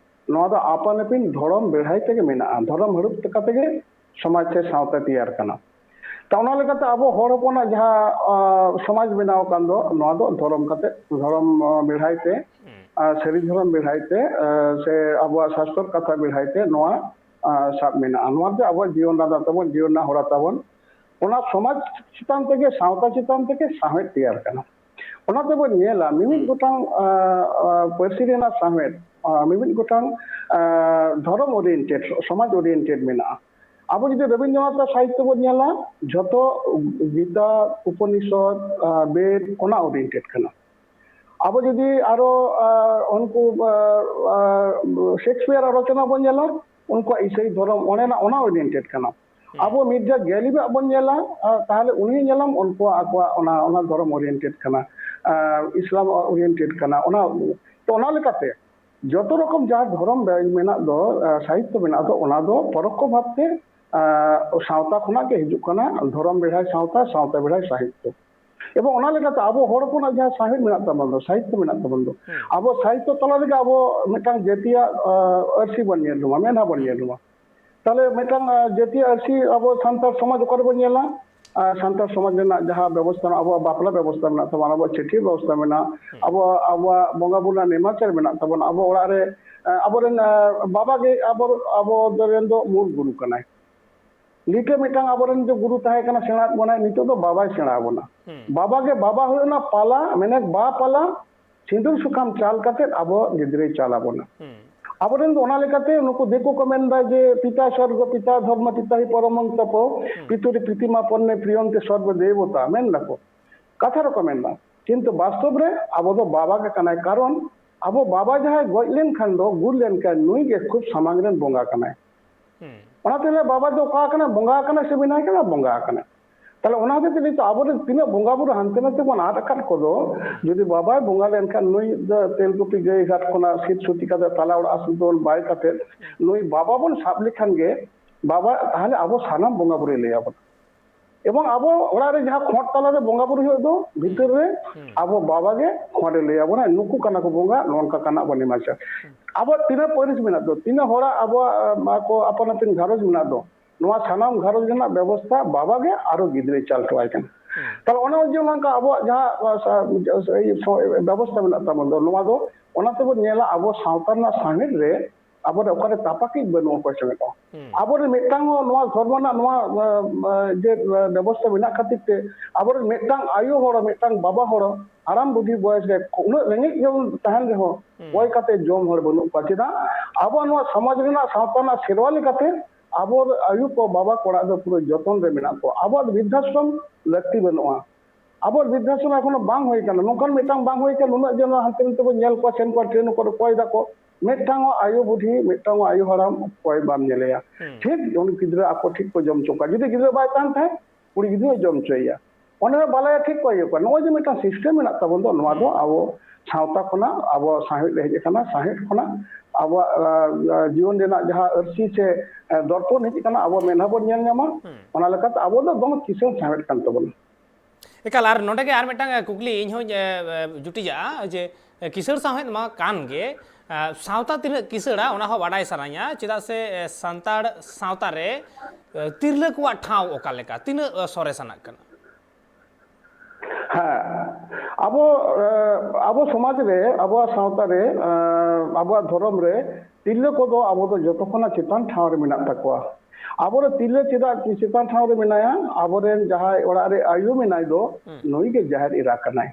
ᱱᱚᱣᱟ ᱫᱚ ᱟᱯᱟᱱ ᱟᱹᱯᱤᱱ ᱫᱷᱚᱨᱚᱢ ᱵᱮᱲᱦᱟᱭ ᱛᱮᱜᱮ ᱢᱮᱱᱟᱜᱼᱟ, ᱫᱷᱚᱨᱚᱢ ᱦᱟᱹᱲᱩᱵ ᱠᱟᱛᱮ ᱜᱮ ᱥᱚᱢᱟᱡᱽ ᱥᱮ ᱥᱟᱶᱛᱟ ᱛᱮᱭᱟᱨ ᱠᱟᱱᱟ᱾ ᱛᱚ, ᱚᱱᱟ ᱞᱮᱠᱟᱛᱮ ᱟᱵᱚ ᱦᱚᱲ ᱦᱚᱯᱚᱱᱟᱜ ᱡᱟᱦᱟᱸ, ᱟ, ᱥᱚᱢᱟᱡᱽ ᱵᱮᱱᱟᱣ ᱟᱠᱟᱱ ᱫᱚ, ᱱᱚᱣᱟ ᱫᱚ ᱫᱷᱚᱨᱚᱢ ᱠᱟᱛᱮ, ᱫᱷᱚᱨᱚᱢ, ᱟ, ᱵᱮᱲᱦᱟᱭ ᱛᱮ, ᱦᱩᱸ᱾ ᱟ, ᱥᱟᱹᱨᱤ ᱫᱷᱚᱨᱚᱢ ᱵᱮᱲᱦᱟᱭ ᱛᱮ, ᱟ, ᱥᱮ ᱟᱵᱚᱣᱟᱜ ᱥᱟᱥᱛᱚᱨ ᱠᱟᱛᱷᱟ ᱵᱮᱲᱦᱟᱭ ᱛᱮ ᱱᱚᱣᱟ, ᱟ, ᱥᱟᱵ ᱢᱮᱱᱟᱜᱼᱟ᱾ ᱱᱚᱣᱟ ᱜᱮ ᱟᱵᱚᱣᱟᱜ ᱡᱤᱭᱚᱱ ᱨᱮᱱᱟᱜ ᱛᱟᱵᱚᱱ, ᱡᱤᱭᱚᱱ ᱨᱮᱱᱟᱜ ᱦᱚᱨᱟ ᱛᱟᱵᱚᱱ᱾ ᱚᱱᱟ ᱥᱚᱢᱟᱡᱽ ᱪᱮᱛᱟᱱ ᱛᱮᱜᱮ, ᱥᱟᱶᱛᱟ ᱪᱮᱛᱟᱱ ᱛᱮᱜᱮ ᱥᱟᱶᱦᱮᱫ ᱛᱮᱭᱟᱨ ᱠᱟᱱᱟ᱾ ᱚᱱᱟ ᱛᱮᱵᱚᱱ ᱧᱮᱞᱟ, ᱢᱤᱢᱤᱫ ᱦᱩᱸ᱾ ᱜᱚᱴᱟᱝ, ᱟ, ᱟ, ᱯᱟᱹᱨᱥᱤ ᱨᱮᱱᱟᱜ ᱥᱟᱶᱦᱮᱫ, ᱟ, ᱢᱤᱢᱤᱫ ᱜᱚᱴᱟᱝ, ᱟ, ᱫᱷᱚᱨᱚᱢ oriented, ᱥᱚᱢᱟᱡᱽ oriented ᱢᱮᱱᱟᱜᱼᱟ᱾ ᱟᱵᱚ ᱡᱩᱫᱤ ᱨᱚᱵᱤᱱᱫᱨᱚᱱᱟᱛᱷ ᱥᱟᱦᱤᱛᱛᱚ ᱵᱚᱱ ᱧᱮᱞᱟ, ᱡᱷᱚᱛᱚ ᱜᱤᱛᱟ, ᱩᱯᱚᱱᱤᱥᱚᱫ, ᱟ, ᱵᱮᱫ, ᱚᱱᱟ oriented ᱠᱟᱱᱟ᱾ ᱟᱵᱚ ᱡᱩᱫᱤ ᱟᱨᱚ, ᱟ, ᱩᱱᱠᱩ, ᱟ, ᱟ, ᱥᱮᱠᱥᱯᱤᱭᱟᱨ ᱨᱚᱪᱚᱱᱟ ᱵᱚᱱ ᱧᱮᱞᱟ, ᱩᱱᱠᱩᱣᱟᱜ ᱤᱥᱟᱹᱭ ᱫᱷᱚᱨᱚᱢ ᱚᱸᱰᱮᱱᱟᱜ ᱚᱱᱟ oriented ᱠᱟᱱᱟ᱾ ᱟᱵᱚ ᱢᱤᱨᱡᱟ ᱜᱮᱞᱤᱵᱟᱜ ᱵᱚᱱ ᱧᱮᱞᱟ, ᱟᱨ ᱛᱟᱦᱚᱞᱮ ᱩᱱᱤ ᱧᱮᱞᱟᱢ ᱩᱱᱠᱩᱣᱟᱜ ᱟᱠᱚᱣᱟᱜ ᱚᱱᱟ, ᱚᱱᱟ ᱫᱷᱚᱨᱚᱢ oriented ᱠᱟᱱᱟ, ᱟᱨ ᱤᱥᱞᱟᱢ oriented ᱠᱟᱱᱟ᱾ ᱚᱱᱟ, ᱛᱚ ᱚᱱᱟ ᱞᱮᱠᱟᱛᱮ ᱡᱚᱛᱚ ᱨᱚᱠᱚᱢ ᱡᱟᱦᱟᱸ ᱫᱷᱚᱨᱚᱢ ᱵᱮ-, ᱢᱮᱱᱟᱜ ᱫᱚ, ᱟᱨ ᱥᱟᱦᱤᱛᱛᱚ ᱢᱮᱱᱟᱜ ᱫᱚ, ᱚᱱᱟ ᱫᱚ ᱯᱚᱨᱚᱠᱠᱷᱚ ᱵᱷᱟᱵᱽᱛᱮ, ᱟᱨ ᱥᱟᱶᱛᱟ ᱠᱷᱚᱱᱟᱜ ᱜᱮ ᱦᱤᱡᱩᱜ ᱠᱟᱱᱟ, ᱫᱷᱚᱨᱚᱢ ᱵᱮᱲᱦᱟᱭ ᱥᱟᱶᱛᱟ, ᱥᱟᱶᱛᱟ ᱵᱮᱲᱦᱟᱭ ᱥᱟᱦᱤᱛᱛᱚ᱾ ᱮᱵᱚᱝ ᱚᱱᱟ ᱞᱮᱠᱟᱛᱮ ᱟᱵᱚ ᱦᱚᱲ ᱦᱚᱯᱚᱱᱟᱜ ᱡᱟᱦᱟᱸ ᱥᱟᱶᱦᱮᱫ ᱢᱮᱱᱟᱜ ᱛᱟᱵᱚᱱ ᱫᱚ, ᱥᱟᱦᱤᱛᱛᱚ ᱢᱮᱱᱟᱜ ᱛᱟᱵᱚᱱ ᱫᱚ, ᱟᱵᱚ ᱥᱟᱦᱤᱛᱛᱚ ᱛᱟᱞᱟ ᱨᱮᱜᱮ ᱟᱵᱚ ᱢᱤᱫᱴᱟᱝ ᱡᱟᱹᱛᱤᱭᱟᱜ, ᱟᱨ ᱟᱹᱨᱥᱤ ᱵᱚᱱ ᱧᱮᱞ ᱧᱟᱢᱟ, ᱢᱮᱫᱦᱟ ᱵᱚᱱ ᱧᱮᱞ ᱧᱟᱢᱟ᱾ ᱛᱟᱦᱞᱮ ᱢᱤᱫᱴᱟᱝ, ᱟᱨ ᱡᱟᱹᱛᱤᱭᱟᱜ ᱟᱹᱨᱥᱤ ᱟᱵᱚ ᱥᱟᱱᱛᱟᱲ ᱥᱚᱢᱟᱡᱽ ᱚᱠᱟ ᱨᱮᱵᱚᱱ ᱧᱮᱞᱟ? ᱟᱨ ᱥᱟᱱᱛᱟᱲ ᱥᱚᱢᱟᱡᱽ ᱨᱮᱱᱟᱜ ᱡᱟᱦᱟᱸ ᱵᱮᱵᱚᱥᱛᱷᱟ ᱢᱮᱱᱟᱜᱼᱟ, ᱟᱵᱚᱣᱟᱜ ᱵᱟᱯᱞᱟ ᱵᱮᱵᱚᱥᱛᱷᱟ ᱢᱮᱱᱟᱜ ᱛᱟᱵᱚᱱᱟ, ᱟᱵᱚᱣᱟᱜ ᱪᱷᱟᱹᱴᱭᱟᱹᱨ ᱵᱮᱵᱚᱥᱛᱷᱟ ᱢᱮᱱᱟᱜᱼᱟ, ᱟᱵᱚ, ᱟᱵᱚᱣᱟᱜ ᱵᱚᱸᱜᱟ ᱵᱩᱨᱩ ᱨᱮᱱᱟᱜ ᱱᱮᱢᱟᱪᱟᱨ ᱢᱮᱱᱟᱜ ᱛᱟᱵᱚᱱᱟ, ᱟᱵᱚ ᱚᱲᱟᱜ ᱨᱮ, ᱟᱨ ᱟᱵᱚᱨᱮᱱ, ᱟᱨ ᱵᱟᱵᱟ ᱜᱮ ᱟᱵᱚ, ᱟᱵᱚ ᱨᱮᱱ ᱫᱚ ᱢᱩᱞ ᱜᱩᱨᱩ ᱠᱟᱱᱟᱭ᱾ ᱞᱤᱴᱟᱹ ᱢᱤᱫᱴᱟᱝ ᱟᱵᱚᱨᱮᱱ ᱡᱮ ᱜᱩᱨᱩ ᱛᱟᱦᱮᱸ ᱠᱟᱱᱟ, ᱥᱮᱬᱟ ᱟᱫ ᱵᱚᱱᱟᱭ, ᱱᱤᱛᱚᱜ ᱫᱚ ᱵᱟᱵᱟᱭ ᱥᱮᱬᱟ ᱟᱵᱚᱱᱟ᱾ ᱵᱟᱵᱟ ᱜᱮ ᱵᱟᱵᱟ ᱦᱩᱭᱩᱜ ᱚᱱᱟ ᱯᱟᱞᱟ, ᱢᱮᱱᱮᱠ ᱵᱟ ᱯᱟᱞᱟ, ᱥᱤᱸᱫᱩᱨ ᱥᱩᱠᱷᱟᱢ ᱪᱟᱞ ᱠᱟᱛᱮ ᱟᱵᱚ ᱜᱤᱫᱽᱨᱟᱹᱭ ᱪᱟᱞ ᱟᱵᱚᱱᱟ᱾ ᱟᱵᱚᱨᱮᱱ ᱫᱚ ᱚᱱᱟ ᱞᱮᱠᱟᱛᱮ ᱱᱩᱠᱩ ᱫᱤᱠᱩ ᱠᱚ ᱢᱮᱱᱫᱟ ᱡᱮ ᱯᱤᱛᱟ ᱥᱚᱨᱜᱚ ᱯᱤᱛᱟ ᱫᱷᱚᱨᱢᱚ ᱯᱤᱛᱟ ᱦᱤ ᱯᱚᱨᱚᱢᱚᱝ ᱛᱚᱯᱚ, ᱯᱤᱛᱩᱨᱤ ᱯᱨᱤᱛᱤᱢᱟ ᱯᱚᱱᱱᱮ ᱯᱨᱤᱭᱚᱱᱛᱮ ᱥᱚᱨᱵᱚ ᱫᱮᱵᱚᱛᱟ ᱢᱮᱱ ᱫᱟᱠᱚ, ᱠᱟᱛᱷᱟ ᱨᱮᱠᱚ ᱢᱮᱱᱫᱟ, ᱠᱤᱱᱛᱩ ᱵᱟᱥᱛᱚᱵ ᱨᱮ ᱟᱵᱚ ᱫᱚ ᱵᱟᱵᱟ ᱜᱮ ᱠᱟᱱᱟᱭ᱾ ᱠᱟᱨᱚᱱ ᱟᱵᱚ ᱵᱟᱵᱟ ᱡᱟᱦᱟᱸᱭ ᱜᱚᱡ ᱞᱮᱱᱠᱷᱟᱱ ᱫᱚ, ᱜᱩᱨ ᱞᱮᱱᱠᱷᱟᱱ, ᱱᱩᱭ ᱜᱮ ᱠᱷᱩᱵ ᱥᱟᱢᱟᱝ ᱨᱮᱱ ᱵᱚᱸᱜᱟ ᱠᱟᱱᱟᱭ᱾ ᱚᱱᱟᱛᱮ ᱞᱟᱹᱭᱟ, ᱵᱟᱵᱟ ᱫᱚ ᱚᱠᱟ ᱠᱟᱱᱟ? ᱵᱚᱸᱜᱟ ᱠᱟᱱᱟ ᱥᱮ ᱵᱮᱱᱟᱣ ᱠᱟᱱᱟ? ᱵᱚᱸᱜᱟ ᱠᱟᱱᱟ᱾ ᱛᱟᱦᱞᱮ ᱚᱱᱟ ᱦᱚᱛᱮᱡ ᱛᱮ ᱱᱤᱛᱚᱜ ᱟᱵᱚᱨᱮᱱ ᱛᱤᱱᱟᱹᱜ ᱵᱚᱸᱜᱟ ᱵᱩᱨᱩ ᱦᱟᱱᱛᱮ ᱱᱟᱛᱮ ᱵᱚᱱ ᱟᱫ ᱟᱠᱟᱫ ᱠᱚᱫᱚ, ᱡᱩᱫᱤ ᱵᱟᱵᱟᱭ ᱵᱚᱸᱜᱟ ᱞᱮᱱᱠᱷᱟᱱ, ᱱᱩᱭ ᱫᱚ ᱛᱮᱞᱠᱩᱯᱤ ᱜᱟᱹᱭ ᱜᱷᱟᱴ ᱠᱷᱚᱱᱟᱜ ᱥᱤᱫ ᱥᱩᱛᱤ ᱠᱟᱛᱮ ᱛᱟᱞᱟ ᱚᱲᱟᱜ ᱥᱩᱫᱷᱟᱹ ᱵᱚᱱ ᱵᱟᱭ ᱠᱟᱛᱮ, ᱱᱩᱭ ᱵᱟᱵᱟ ᱵᱚᱱ ᱥᱟᱵ ᱞᱮᱠᱷᱟᱱ ᱜᱮ, ᱵᱟᱵᱟ ᱛᱟᱦᱞᱮ ᱟᱵᱚ ᱥᱟᱱᱟᱢ ᱵᱚᱸᱜᱟ ᱵᱩᱨᱩᱭ ᱞᱟᱹᱭ ᱟᱵᱚᱱᱟ᱾ ᱮᱵᱚᱝ ᱟᱵᱚ ᱚᱲᱟᱜ ᱨᱮ ᱡᱟᱦᱟᱸ ᱠᱷᱚᱸᱰ ᱛᱟᱞᱟ ᱨᱮ ᱵᱚᱸᱜᱟ ᱵᱩᱨᱩ ᱦᱩᱭᱩᱜ ᱫᱚ, ᱵᱷᱤᱛᱤᱨ ᱨᱮ ᱟᱵᱚ ᱵᱟᱵᱟ ᱜᱮ ᱠᱷᱚᱸᱰᱮ ᱞᱟᱹᱭ ᱟᱵᱚᱱᱟ, ᱱᱩᱠᱩ ᱠᱟᱱᱟ ᱠᱚ ᱵᱚᱸᱜᱟ, ᱱᱚᱝᱠᱟ ᱠᱟᱱᱟ ᱵᱚᱱ ᱮᱢᱟ ᱪᱟ᱾ ᱟᱵᱚᱣᱟᱜ ᱛᱤᱱᱟᱹᱜ ᱯᱟᱹᱨᱤᱥ ᱢᱮᱱᱟᱜ ᱫᱚ, ᱛᱤᱱᱟᱹᱜ ᱦᱚᱲᱟᱜ ᱟᱵᱚᱣᱟᱜ, ᱟᱠᱚ ᱟᱯᱟᱱ ᱟᱹᱯᱤᱱ ᱜᱷᱟᱨᱚᱸᱡᱽ ᱢᱮᱱᱟᱜ ᱫᱚ, ᱱᱚᱣᱟ ᱥᱟᱱᱟᱢ ᱜᱷᱟᱨᱚᱸᱡᱽ ᱨᱮᱱᱟᱜ ᱵᱮᱵᱚᱥᱛᱷᱟ ᱵᱟᱵᱟ ᱜᱮ ᱟᱨᱚ ᱜᱤᱫᱽᱨᱟᱹᱭ ᱪᱟᱞ ᱦᱚᱴᱚ ᱟᱭ ᱠᱟᱱᱟ᱾ ᱛᱟᱦᱞᱮ ᱚᱱᱟ ᱡᱮ ᱱᱚᱝᱠᱟ ᱟᱵᱚᱣᱟᱜ ᱡᱟᱦᱟᱸ, ᱟ, ᱥᱟ-, ᱤᱭᱟᱹ ᱥᱚ-, ᱵᱮᱵᱚᱥᱛᱷᱟ ᱢᱮᱱᱟᱜ ᱛᱟᱵᱚᱱ ᱫᱚ, ᱱᱚᱣᱟ ᱫᱚ ᱚᱱᱟ ᱛᱮᱵᱚᱱ ᱧᱮᱞᱟ ᱟᱵᱚ ᱥᱟᱶᱛᱟ ᱨᱮᱱᱟᱜ ᱥᱟᱶᱦᱮᱫ ᱨᱮ ᱟᱵᱚ ᱨᱮ ᱚᱠᱟᱨᱮ ᱛᱟᱯᱟᱠᱤᱡ ᱵᱟᱹᱱᱩᱜ ᱚᱠᱚᱭ ᱥᱚᱸᱜᱮ ᱫᱚ᱾ ᱟᱵᱚᱨᱮᱱ ᱢᱤᱫᱴᱟᱝ ᱦᱚᱸ ᱱᱚᱣᱟ ᱫᱷᱚᱨᱢᱚ ᱨᱮᱱᱟᱜ ᱱᱚᱣᱟ, ᱟ, ᱟ, ᱡᱮ, ᱟ, ᱵᱮᱵᱚᱥᱛᱷᱟ ᱢᱮᱱᱟᱜ ᱠᱷᱟᱹᱛᱤᱨ ᱛᱮ ᱟᱵᱚᱨᱮᱱ ᱢᱤᱫᱴᱟᱝ ᱟᱭᱳ ᱦᱚᱲ, ᱢᱤᱫᱴᱟᱝ ᱵᱟᱵᱟ ᱦᱚᱲ ᱦᱟᱲᱟᱢ ᱵᱩᱰᱷᱤ ᱵᱚᱭᱮᱥ ᱨᱮ ᱩᱱᱟᱹᱜ ᱨᱮᱸᱜᱮᱡ ᱜᱮᱵᱚᱱ ᱛᱟᱦᱮᱱ ᱨᱮᱦᱚᱸ, ᱠᱚᱭ ᱠᱟᱛᱮ ᱡᱚᱢ ᱦᱚᱲ ᱵᱟᱹᱱᱩᱜ ᱠᱚᱣᱟ᱾ ᱪᱮᱫᱟᱜ? ᱟᱵᱚᱣᱟᱜ ᱱᱚᱣᱟ ᱥᱚᱢᱟᱡᱽ ᱨᱮᱱᱟᱜ ᱥᱟᱶᱛᱟ ᱨᱮᱱᱟᱜ ᱥᱮᱨᱣᱟ ᱞᱮᱠᱟᱛᱮ ᱟᱵᱚ ᱟᱭᱳ ᱠᱚ ᱵᱟᱵᱟ ᱠᱚ ᱚᱲᱟᱜ ᱫᱚ ᱯᱩᱨᱟᱹ ᱡᱚᱛᱚᱱ ᱨᱮ ᱢᱮᱱᱟᱜ ᱠᱚᱣᱟ᱾ ᱟᱵᱚᱣᱟᱜ ᱫᱚ ᱵᱤᱨᱫᱷᱟᱥᱨᱚᱢ ᱞᱟᱹᱠᱛᱤ ᱵᱟᱹᱱᱩᱜᱼᱟ᱾ ᱟᱵᱚᱣᱟᱜ ᱵᱤᱨᱫᱷᱟᱥᱨᱚᱢ ᱮᱠᱷᱚᱱᱳ ᱵᱟᱝ ᱦᱩᱭ ᱠᱟᱱᱟ, ᱱᱚᱝᱠᱟᱱ ᱢᱤᱫᱴᱟᱝ ᱵᱟᱝ ᱦᱩᱭ ᱠᱟᱱᱟ, ᱱᱩᱱᱟᱹᱜ ᱡᱮ ᱱᱚᱣᱟ ᱦᱟᱱᱛᱮ ᱱᱟᱛᱮ ᱵᱚᱱ ᱧᱮᱞ ᱠᱚᱣᱟ, ᱥᱮᱱ ᱠᱚᱣᱟ ᱴᱨᱮᱱ ᱠᱚᱨᱮ ᱠᱚᱭ ᱫᱟᱠᱚ, ᱢᱤᱫᱴᱟᱝ ᱟᱭᱳ ᱵᱩᱰᱷᱤ, ᱢᱤᱫᱴᱟᱝ ᱟᱭᱳ ᱦᱟᱲᱟᱢ ᱚᱠᱚᱭ ᱵᱟᱢ ᱧᱮᱞᱮᱭᱟ᱾ ᱦᱩᱸ᱾ ᱴᱷᱤᱠ ᱩᱱᱤ ᱜᱤᱫᱽᱨᱟᱹ ᱟᱠᱚ ᱴᱷᱤᱠ ᱠᱚ ᱡᱚᱢ ᱦᱚᱪᱚ ᱠᱚᱣᱟ᱾ ᱡᱩᱫᱤ ᱜᱤᱫᱽᱨᱟᱹ ᱵᱟᱭ ᱛᱟᱦᱮᱱ ᱛᱟᱦᱮᱸᱫ, ᱠᱩᱲᱤ ᱜᱤᱫᱽᱨᱟᱹᱭ ᱡᱚᱢ ᱦᱚᱪᱚᱭᱮᱭᱟ᱾ ᱚᱱᱮ ᱵᱟᱞᱟᱭᱟ ᱴᱷᱤᱠ ᱠᱚ ᱤᱭᱟᱹ ᱠᱚᱣᱟ᱾ ᱱᱚᱜᱼᱚᱭ ᱡᱮ ᱢᱤᱫᱴᱟᱝ ᱥᱤᱥᱴᱮᱢ ᱢᱮᱱᱟᱜ ᱛᱟᱵᱚᱱ ᱫᱚ, ᱱᱚᱣᱟ ᱫᱚ ᱦᱩᱸ᱾ ᱟᱵᱚ ᱥᱟᱶᱛᱟ ᱠᱷᱚᱱᱟᱜ, ᱟᱵᱚ ᱥᱟᱶᱦᱮᱫ ᱨᱮ ᱦᱮᱡ ᱟᱠᱟᱱᱟ, ᱥᱟᱶᱦᱮᱫ ᱠᱷᱚᱱᱟᱜ ᱟᱵᱚᱣᱟᱜ, ᱟ, ᱟ, ᱡᱤᱭᱚᱱ ᱨᱮᱱᱟᱜ ᱡᱟᱦᱟᱸ ᱟᱹᱨᱥᱤ ᱥᱮ, ᱟ, ᱫᱚᱨᱯᱚᱱ ᱦᱮᱡ ᱟᱠᱟᱱᱟ, ᱟᱵᱚ ᱢᱮᱫᱦᱟ ᱵᱚᱱ ᱧᱮᱞ ᱧᱟᱢᱟ᱾ ᱦᱩᱸ᱾ ᱚᱱᱟ ᱞᱮᱠᱟᱛᱮ ᱟᱵᱚ ᱫᱚ ᱫᱚᱢᱮ ᱠᱤᱥᱟᱹᱬ ᱥᱟᱶᱦᱮᱫ ᱠᱟᱱ ᱛᱟᱵᱚᱱᱟ᱾ ᱮᱠᱟᱞ, ᱟᱨ ᱱᱚᱰᱮ ᱜᱮ ᱟᱨ ᱢᱤᱫᱴᱟᱝ, ᱮ, ᱠᱩᱠᱞᱤ ᱤᱧ ᱦᱚᱸᱧ, ᱮ, ᱮ, ᱡᱩᱴᱤᱡᱟᱜᱼᱟ ᱡᱮ, ᱮ, ᱠᱤᱥᱟᱹᱬ ᱥᱟᱶᱦᱮᱫ ᱢᱟ ᱠᱟᱱ ᱜᱮ, ᱮ, ᱥᱟᱶᱛᱟ ᱛᱤᱱᱟᱹᱜ ᱠᱤᱥᱟᱹᱬᱟ ᱚᱱᱟ ᱦᱚᱸ ᱵᱟᱰᱟᱭ ᱥᱟᱱᱟᱧᱟ, ᱪᱮᱫᱟᱜ ᱥᱮ, ᱮ, ᱥᱟᱱᱛᱟᱲ ᱥᱟᱶᱛᱟ ᱨᱮ, ᱮ, ᱛᱤᱨᱞᱟᱹ ᱠᱚᱣᱟᱜ ᱴᱷᱟᱶ ᱚᱠᱟ ᱞᱮᱠᱟ, ᱛᱤᱱᱟᱹᱜ, ᱮ, ᱥᱚᱨᱮᱥ ᱟᱱᱟᱜ ᱠᱟᱱᱟ? ᱦᱮᱸ, ᱟᱵᱚ, ᱮ, ᱟᱵᱚ ᱥᱚᱢᱟᱡᱽ ᱨᱮ, ᱟᱵᱚᱣᱟᱜ ᱥᱟᱶᱛᱟ ᱨᱮ, ᱮ, ᱟᱵᱚᱣᱟᱜ ᱫᱷᱚᱨᱚᱢ ᱨᱮ ᱛᱤᱨᱞᱟᱹ ᱠᱚᱫᱚ ᱟᱵᱚ ᱫᱚ ᱡᱚᱛᱚ ᱠᱷᱚᱱᱟᱜ ᱪᱮᱛᱟᱱ ᱴᱷᱟᱶ ᱨᱮ ᱢᱮᱱᱟᱜ ᱛᱟᱠᱚᱣᱟ᱾ ᱟᱵᱚᱨᱮᱱ ᱛᱤᱨᱞᱟᱹ ᱪᱮᱫᱟᱜ ᱪᱮᱛᱟᱱ ᱴᱷᱟᱶ ᱨᱮ ᱢᱮᱱᱟᱭᱟ? ᱟᱵᱚᱨᱮᱱ ᱡᱟᱦᱟᱸᱭ ᱚᱲᱟᱜ ᱨᱮ ᱟᱭᱳ ᱢᱮᱱᱟᱭ ᱫᱚ, ᱦᱩᱸ᱾ ᱱᱩᱭ ᱜᱮ ᱡᱟᱦᱮᱨ ᱮᱨᱟ ᱠᱟᱱᱟᱭ᱾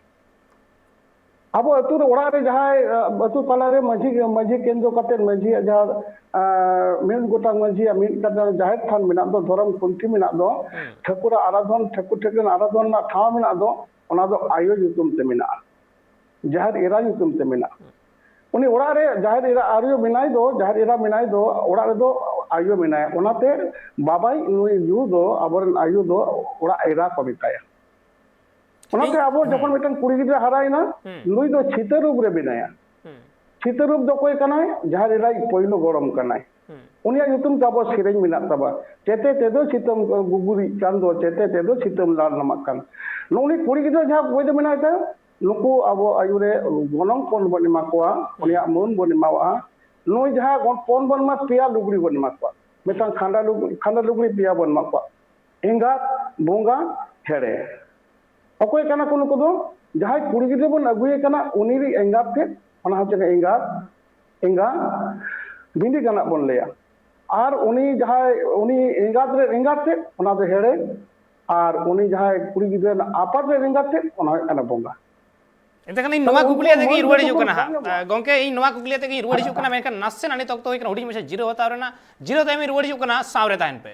ᱟᱵᱚ ᱟᱹᱛᱩ ᱨᱮ, ᱚᱲᱟᱜ ᱨᱮ ᱡᱟᱦᱟᱸᱭ, ᱟ, ᱟᱹᱛᱩ ᱛᱟᱞᱟᱨᱮ ᱢᱟᱹᱡᱷᱤ, ᱢᱟᱹᱡᱷᱤ ᱠᱮᱱᱫᱨᱚ ᱠᱟᱛᱮ ᱢᱟᱹᱡᱷᱤᱭᱟᱜ ᱡᱟᱦᱟᱸ, ᱟ, ᱢᱤᱫ ᱜᱚᱴᱟᱝ ᱢᱟᱹᱡᱷᱤᱭᱟᱜ ᱢᱤᱫ ᱠᱟᱛᱮ ᱡᱟᱦᱮᱨ ᱛᱷᱟᱱ ᱢᱮᱱᱟᱜ ᱫᱚ, ᱫᱷᱚᱨᱚᱢ ᱠᱷᱩᱱᱴᱤ ᱢᱮᱱᱟᱜ ᱫᱚ, ᱦᱩᱸ᱾ ᱴᱷᱟᱹᱠᱩᱨᱟᱜ ᱟᱨᱟᱫᱷᱚᱱ, ᱴᱷᱟᱹᱠᱩᱨ ᱴᱷᱮᱱ ᱟᱨᱟᱫᱷᱚᱱ ᱨᱮᱱᱟᱜ ᱴᱷᱟᱶ ᱢᱮᱱᱟᱜ ᱫᱚ, ᱚᱱᱟ ᱫᱚ ᱟᱭᱳ ᱧᱩᱛᱩᱢ ᱛᱮ ᱢᱮᱱᱟᱜᱼᱟ, ᱡᱟᱦᱮᱨ ᱮᱨᱟ ᱧᱩᱛᱩᱢ ᱛᱮ ᱢᱮᱱᱟᱜᱼᱟ᱾ ᱩᱱᱤ ᱚᱲᱟᱜ ᱨᱮ ᱡᱟᱦᱮᱨ ᱮᱨᱟ ᱟᱭᱳ ᱢᱮᱱᱟᱭ ᱫᱚ, ᱡᱟᱦᱮᱨ ᱮᱨᱟ ᱢᱮᱱᱟᱭ ᱫᱚ, ᱚᱲᱟᱜ ᱨᱮᱫᱚ ᱟᱭᱳ ᱢᱮᱱᱟᱭᱟ, ᱚᱱᱟᱛᱮ ᱵᱟᱵᱟᱭ, ᱱᱩᱭ ᱭᱩ ᱫᱚ, ᱟᱵᱚᱨᱮᱱ ᱟᱭᱳ ᱫᱚ ᱚᱲᱟᱜ ᱮᱨᱟ ᱠᱚ ᱢᱮᱛᱟᱭᱟ᱾ ᱚᱱᱟᱛᱮ ᱤᱧ ᱟᱵᱚ ᱡᱚᱠᱷᱚᱱ ᱦᱩᱸ᱾ ᱢᱤᱫᱴᱟᱝ ᱠᱩᱲᱤ ᱜᱤᱫᱽᱨᱟᱹ ᱦᱟᱨᱟᱭᱮᱱᱟ, ᱦᱩᱸ᱾ ᱱᱩᱭ ᱫᱚ ᱪᱷᱤᱛᱟᱹ ᱨᱩᱯ ᱨᱮ ᱵᱮᱱᱟᱭᱟ᱾ ᱦᱩᱸ᱾ ᱪᱷᱤᱛᱟᱹ ᱨᱩᱯ ᱫᱚ ᱚᱠᱚᱭ ᱠᱟᱱᱟᱭ? ᱡᱟᱦᱮᱨ ᱮᱨᱟᱭᱤᱡ ᱯᱳᱭᱞᱳ ᱜᱚᱲᱚᱢ ᱠᱟᱱᱟᱭ᱾ ᱦᱩᱸ᱾ ᱩᱱᱤᱭᱟᱜ ᱧᱩᱛᱩᱢ ᱛᱮ ᱟᱵᱚ ᱥᱮᱨᱮᱧ ᱢᱮᱱᱟᱜ ᱛᱟᱵᱚᱱᱟ, "ᱪᱮᱛᱮ ᱛᱮᱫᱚ ᱪᱤᱛᱟᱹᱢ ᱜᱩᱜᱩᱨᱤᱡ ᱠᱟᱱ ᱫᱚ, ᱪᱮᱛᱮ ᱛᱮᱫᱚ ᱪᱤᱛᱟᱹᱢ ᱞᱟᱞ ᱱᱟᱢᱟᱜ ᱠᱟᱱ᱾" ᱱᱩᱜᱼᱩ ᱱᱩᱭ ᱠᱩᱲᱤ ᱜᱤᱫᱽᱨᱟᱹ ᱡᱟᱦᱟᱸ ᱵᱳᱭ ᱫᱚ ᱢᱮᱱᱟᱭ ᱛᱟᱭ, ᱱᱩᱠᱩ ᱟᱵᱚ ᱟᱭᱩ ᱨᱮ ᱜᱚᱱᱚᱝ ᱯᱚᱱ ᱵᱚᱱ ᱮᱢᱟ ᱠᱚᱣᱟ, ᱦᱩᱸ᱾ ᱩᱱᱤᱭᱟᱜ ᱢᱟᱹᱱ ᱵᱚᱱ ᱮᱢᱟᱣᱟᱜᱼᱟ᱾ ᱱᱩᱭ ᱡᱟᱦᱟᱸ ᱜᱚᱱ-, ᱯᱚᱱ ᱵᱚᱱ ᱮᱢᱟ, ᱯᱮᱭᱟ ᱞᱩᱜᱽᱲᱤ ᱵᱚᱱ ᱮᱢᱟ ᱠᱚᱣᱟ, ᱢᱤᱫᱴᱟᱝ ᱠᱷᱟᱸᱰᱟ ᱞᱩᱜᱽ-, ᱠᱷᱟᱸᱰᱟ ᱞᱩᱜᱽᱲᱤ ᱯᱮᱭᱟ ᱵᱚᱱ ᱮᱢᱟ ᱠᱚᱣᱟ, ᱮᱸᱜᱟᱛ, ᱵᱚᱸᱜᱟ, ᱦᱮᱲᱮ᱾ ᱚᱠᱚᱭ ᱠᱟᱱᱟ ᱠᱚ ᱱᱩᱠᱩ ᱫᱚ? ᱡᱟᱦᱟᱸᱭ ᱠᱩᱲᱤ ᱜᱤᱫᱽᱨᱟᱹ ᱵᱚᱱ ᱟᱹᱜᱩᱭᱮ ᱠᱟᱱᱟ, ᱩᱱᱤ ᱨᱤᱡ ᱮᱸᱜᱟᱛ ᱛᱮᱫ, ᱚᱱᱟ ᱦᱚᱸ ᱪᱮᱫ ᱮᱸᱜᱟᱛ, ᱮᱸᱜᱟ, ᱵᱷᱤᱸᱰᱤ ᱜᱟᱱᱟᱜ ᱵᱚᱱ ᱞᱟᱹᱭᱟ᱾ ᱟᱨ ᱩᱱᱤ ᱡᱟᱦᱟᱸᱭ, ᱩᱱᱤ ᱮᱸᱜᱟᱛ ᱨᱮ ᱮᱸᱜᱟᱛ ᱛᱮᱫ, ᱚᱱᱟ ᱫᱚ ᱦᱮᱲᱮ᱾ ᱟᱨ ᱩᱱᱤ ᱡᱟᱦᱟᱸᱭ ᱠᱩᱲᱤ ᱜᱤᱫᱽᱨᱟᱹ ᱨᱮᱱᱟᱜ ᱟᱯᱟᱛ ᱨᱮ ᱮᱸᱜᱟᱛ ᱛᱮᱫ, ᱚᱱᱟ ᱦᱩᱭᱩᱜ ᱠᱟᱱᱟ ᱵᱚᱸᱜᱟ᱾ ᱮᱱᱛᱮ ᱠᱷᱟᱱ ᱤᱧ ᱛᱟᱦᱞᱮ ᱱᱚᱣᱟ ᱩᱱᱠᱩ ᱠᱩᱠᱞᱤ ᱟᱛᱮ ᱜᱤᱧ ᱢᱟᱹᱱ ᱨᱩᱣᱟᱹᱲ ᱦᱤᱡᱩᱜ ᱡᱚᱠᱷᱚᱱ ᱠᱟᱱᱟ ᱵᱟᱝ ᱦᱟᱸᱜ᱾ ᱧᱟᱢᱚᱜᱼᱟ᱾ ᱟ, ᱜᱚᱝᱠᱮ, ᱤᱧ ᱱᱚᱣᱟ ᱠᱩᱠᱞᱤ ᱟᱛᱮ ᱜᱤᱧ ᱨᱩᱣᱟᱹᱲ ᱦᱤᱡᱩᱜ ᱠᱟᱱᱟ, ᱢᱮᱱᱠᱷᱟᱱ ᱱᱟᱥᱮᱱᱟᱜ ᱱᱤᱛ ᱚᱠᱛᱚ ᱦᱩᱭ ᱠᱟᱱᱟ, ᱦᱩᱰᱤᱧ ᱢᱟᱪᱷᱟ ᱡᱤᱨᱟᱹᱣ ᱦᱟᱛᱟᱣ ᱨᱮᱱᱟᱜ᱾ ᱡᱤᱨᱟᱹᱣ ᱛᱟᱭᱚᱢ ᱤᱧ ᱨᱩᱣᱟᱹᱲ ᱦᱤᱡᱩᱜ ᱠᱟᱱᱟ, ᱥᱟᱶ ᱨᱮ ᱛᱟᱦᱮᱱ ᱯᱮ᱾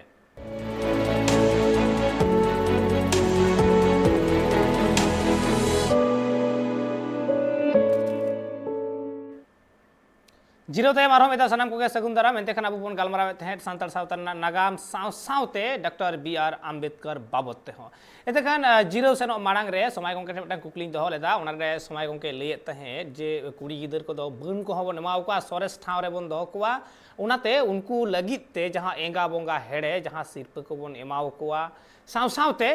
ᱡᱤᱨᱟᱹᱣ ᱛᱟᱭᱚᱢ ᱟᱨᱦᱚᱸ ᱢᱤᱫ ᱫᱷᱟᱣ ᱥᱟᱱᱟᱢ ᱠᱚᱜᱮ ᱥᱟᱹᱜᱩᱱ ᱫᱟᱨᱟᱢ᱾ ᱮᱱᱛᱮ ᱠᱷᱟᱱ ᱟᱵᱚ ᱵᱚᱱ ᱜᱟᱞᱢᱟᱨᱟᱣᱮᱫ ᱛᱟᱦᱮᱸᱫ ᱥᱟᱱᱛᱟᱲ ᱥᱟᱶᱛᱟ ᱨᱮᱱᱟᱜ ᱱᱟᱜᱟᱢ ᱥᱟᱶ ᱥᱟᱶᱛᱮ ᱰᱚᱠᱴᱚᱨ ᱵᱤ ᱟᱨ ᱟᱢᱵᱮᱫᱠᱚᱨ ᱵᱟᱵᱚᱫ ᱛᱮᱦᱚᱸ᱾ ᱮᱱᱛᱮ ᱠᱷᱟᱱ, ᱟᱸ, ᱡᱤᱨᱟᱹᱣ ᱥᱮᱱᱚᱜ ᱢᱟᱲᱟᱝ ᱨᱮ ᱥᱚᱢᱟᱭ ᱜᱚᱢᱠᱮ ᱴᱷᱮᱱ ᱢᱤᱫᱴᱟᱝ ᱠᱩᱠᱞᱤᱧ ᱫᱚᱦᱚ ᱞᱮᱫᱟ᱾ ᱚᱱᱟᱨᱮ ᱥᱚᱢᱟᱭ ᱜᱚᱢᱠᱮ ᱞᱟᱹᱭᱮᱫ ᱛᱟᱦᱮᱸᱫ ᱡᱮ ᱠᱩᱲᱤ ᱜᱤᱫᱟᱹᱨ ᱠᱚᱫᱚ ᱵᱟᱹᱱ ᱠᱚᱦᱚᱸ ᱵᱚᱱ ᱮᱢᱟ ᱠᱚᱣᱟ, ᱥᱚᱨᱮᱥ ᱴᱷᱟᱶ ᱨᱮᱵᱚᱱ ᱫᱚᱦᱚ ᱠᱚᱣᱟ, ᱚᱱᱟᱛᱮ ᱩᱱᱠᱩ ᱞᱟᱹᱜᱤᱫ ᱛᱮ ᱡᱟᱦᱟᱸ ᱮᱸᱜᱟ ᱵᱚᱸᱜᱟ ᱦᱮᱲᱮ, ᱡᱟᱦᱟᱸ ᱥᱤᱨᱯᱟᱹ ᱠᱚᱵᱚᱱ ᱮᱢᱟ ᱠᱚᱣᱟ, ᱥᱟᱶ ᱥᱟᱶᱛᱮ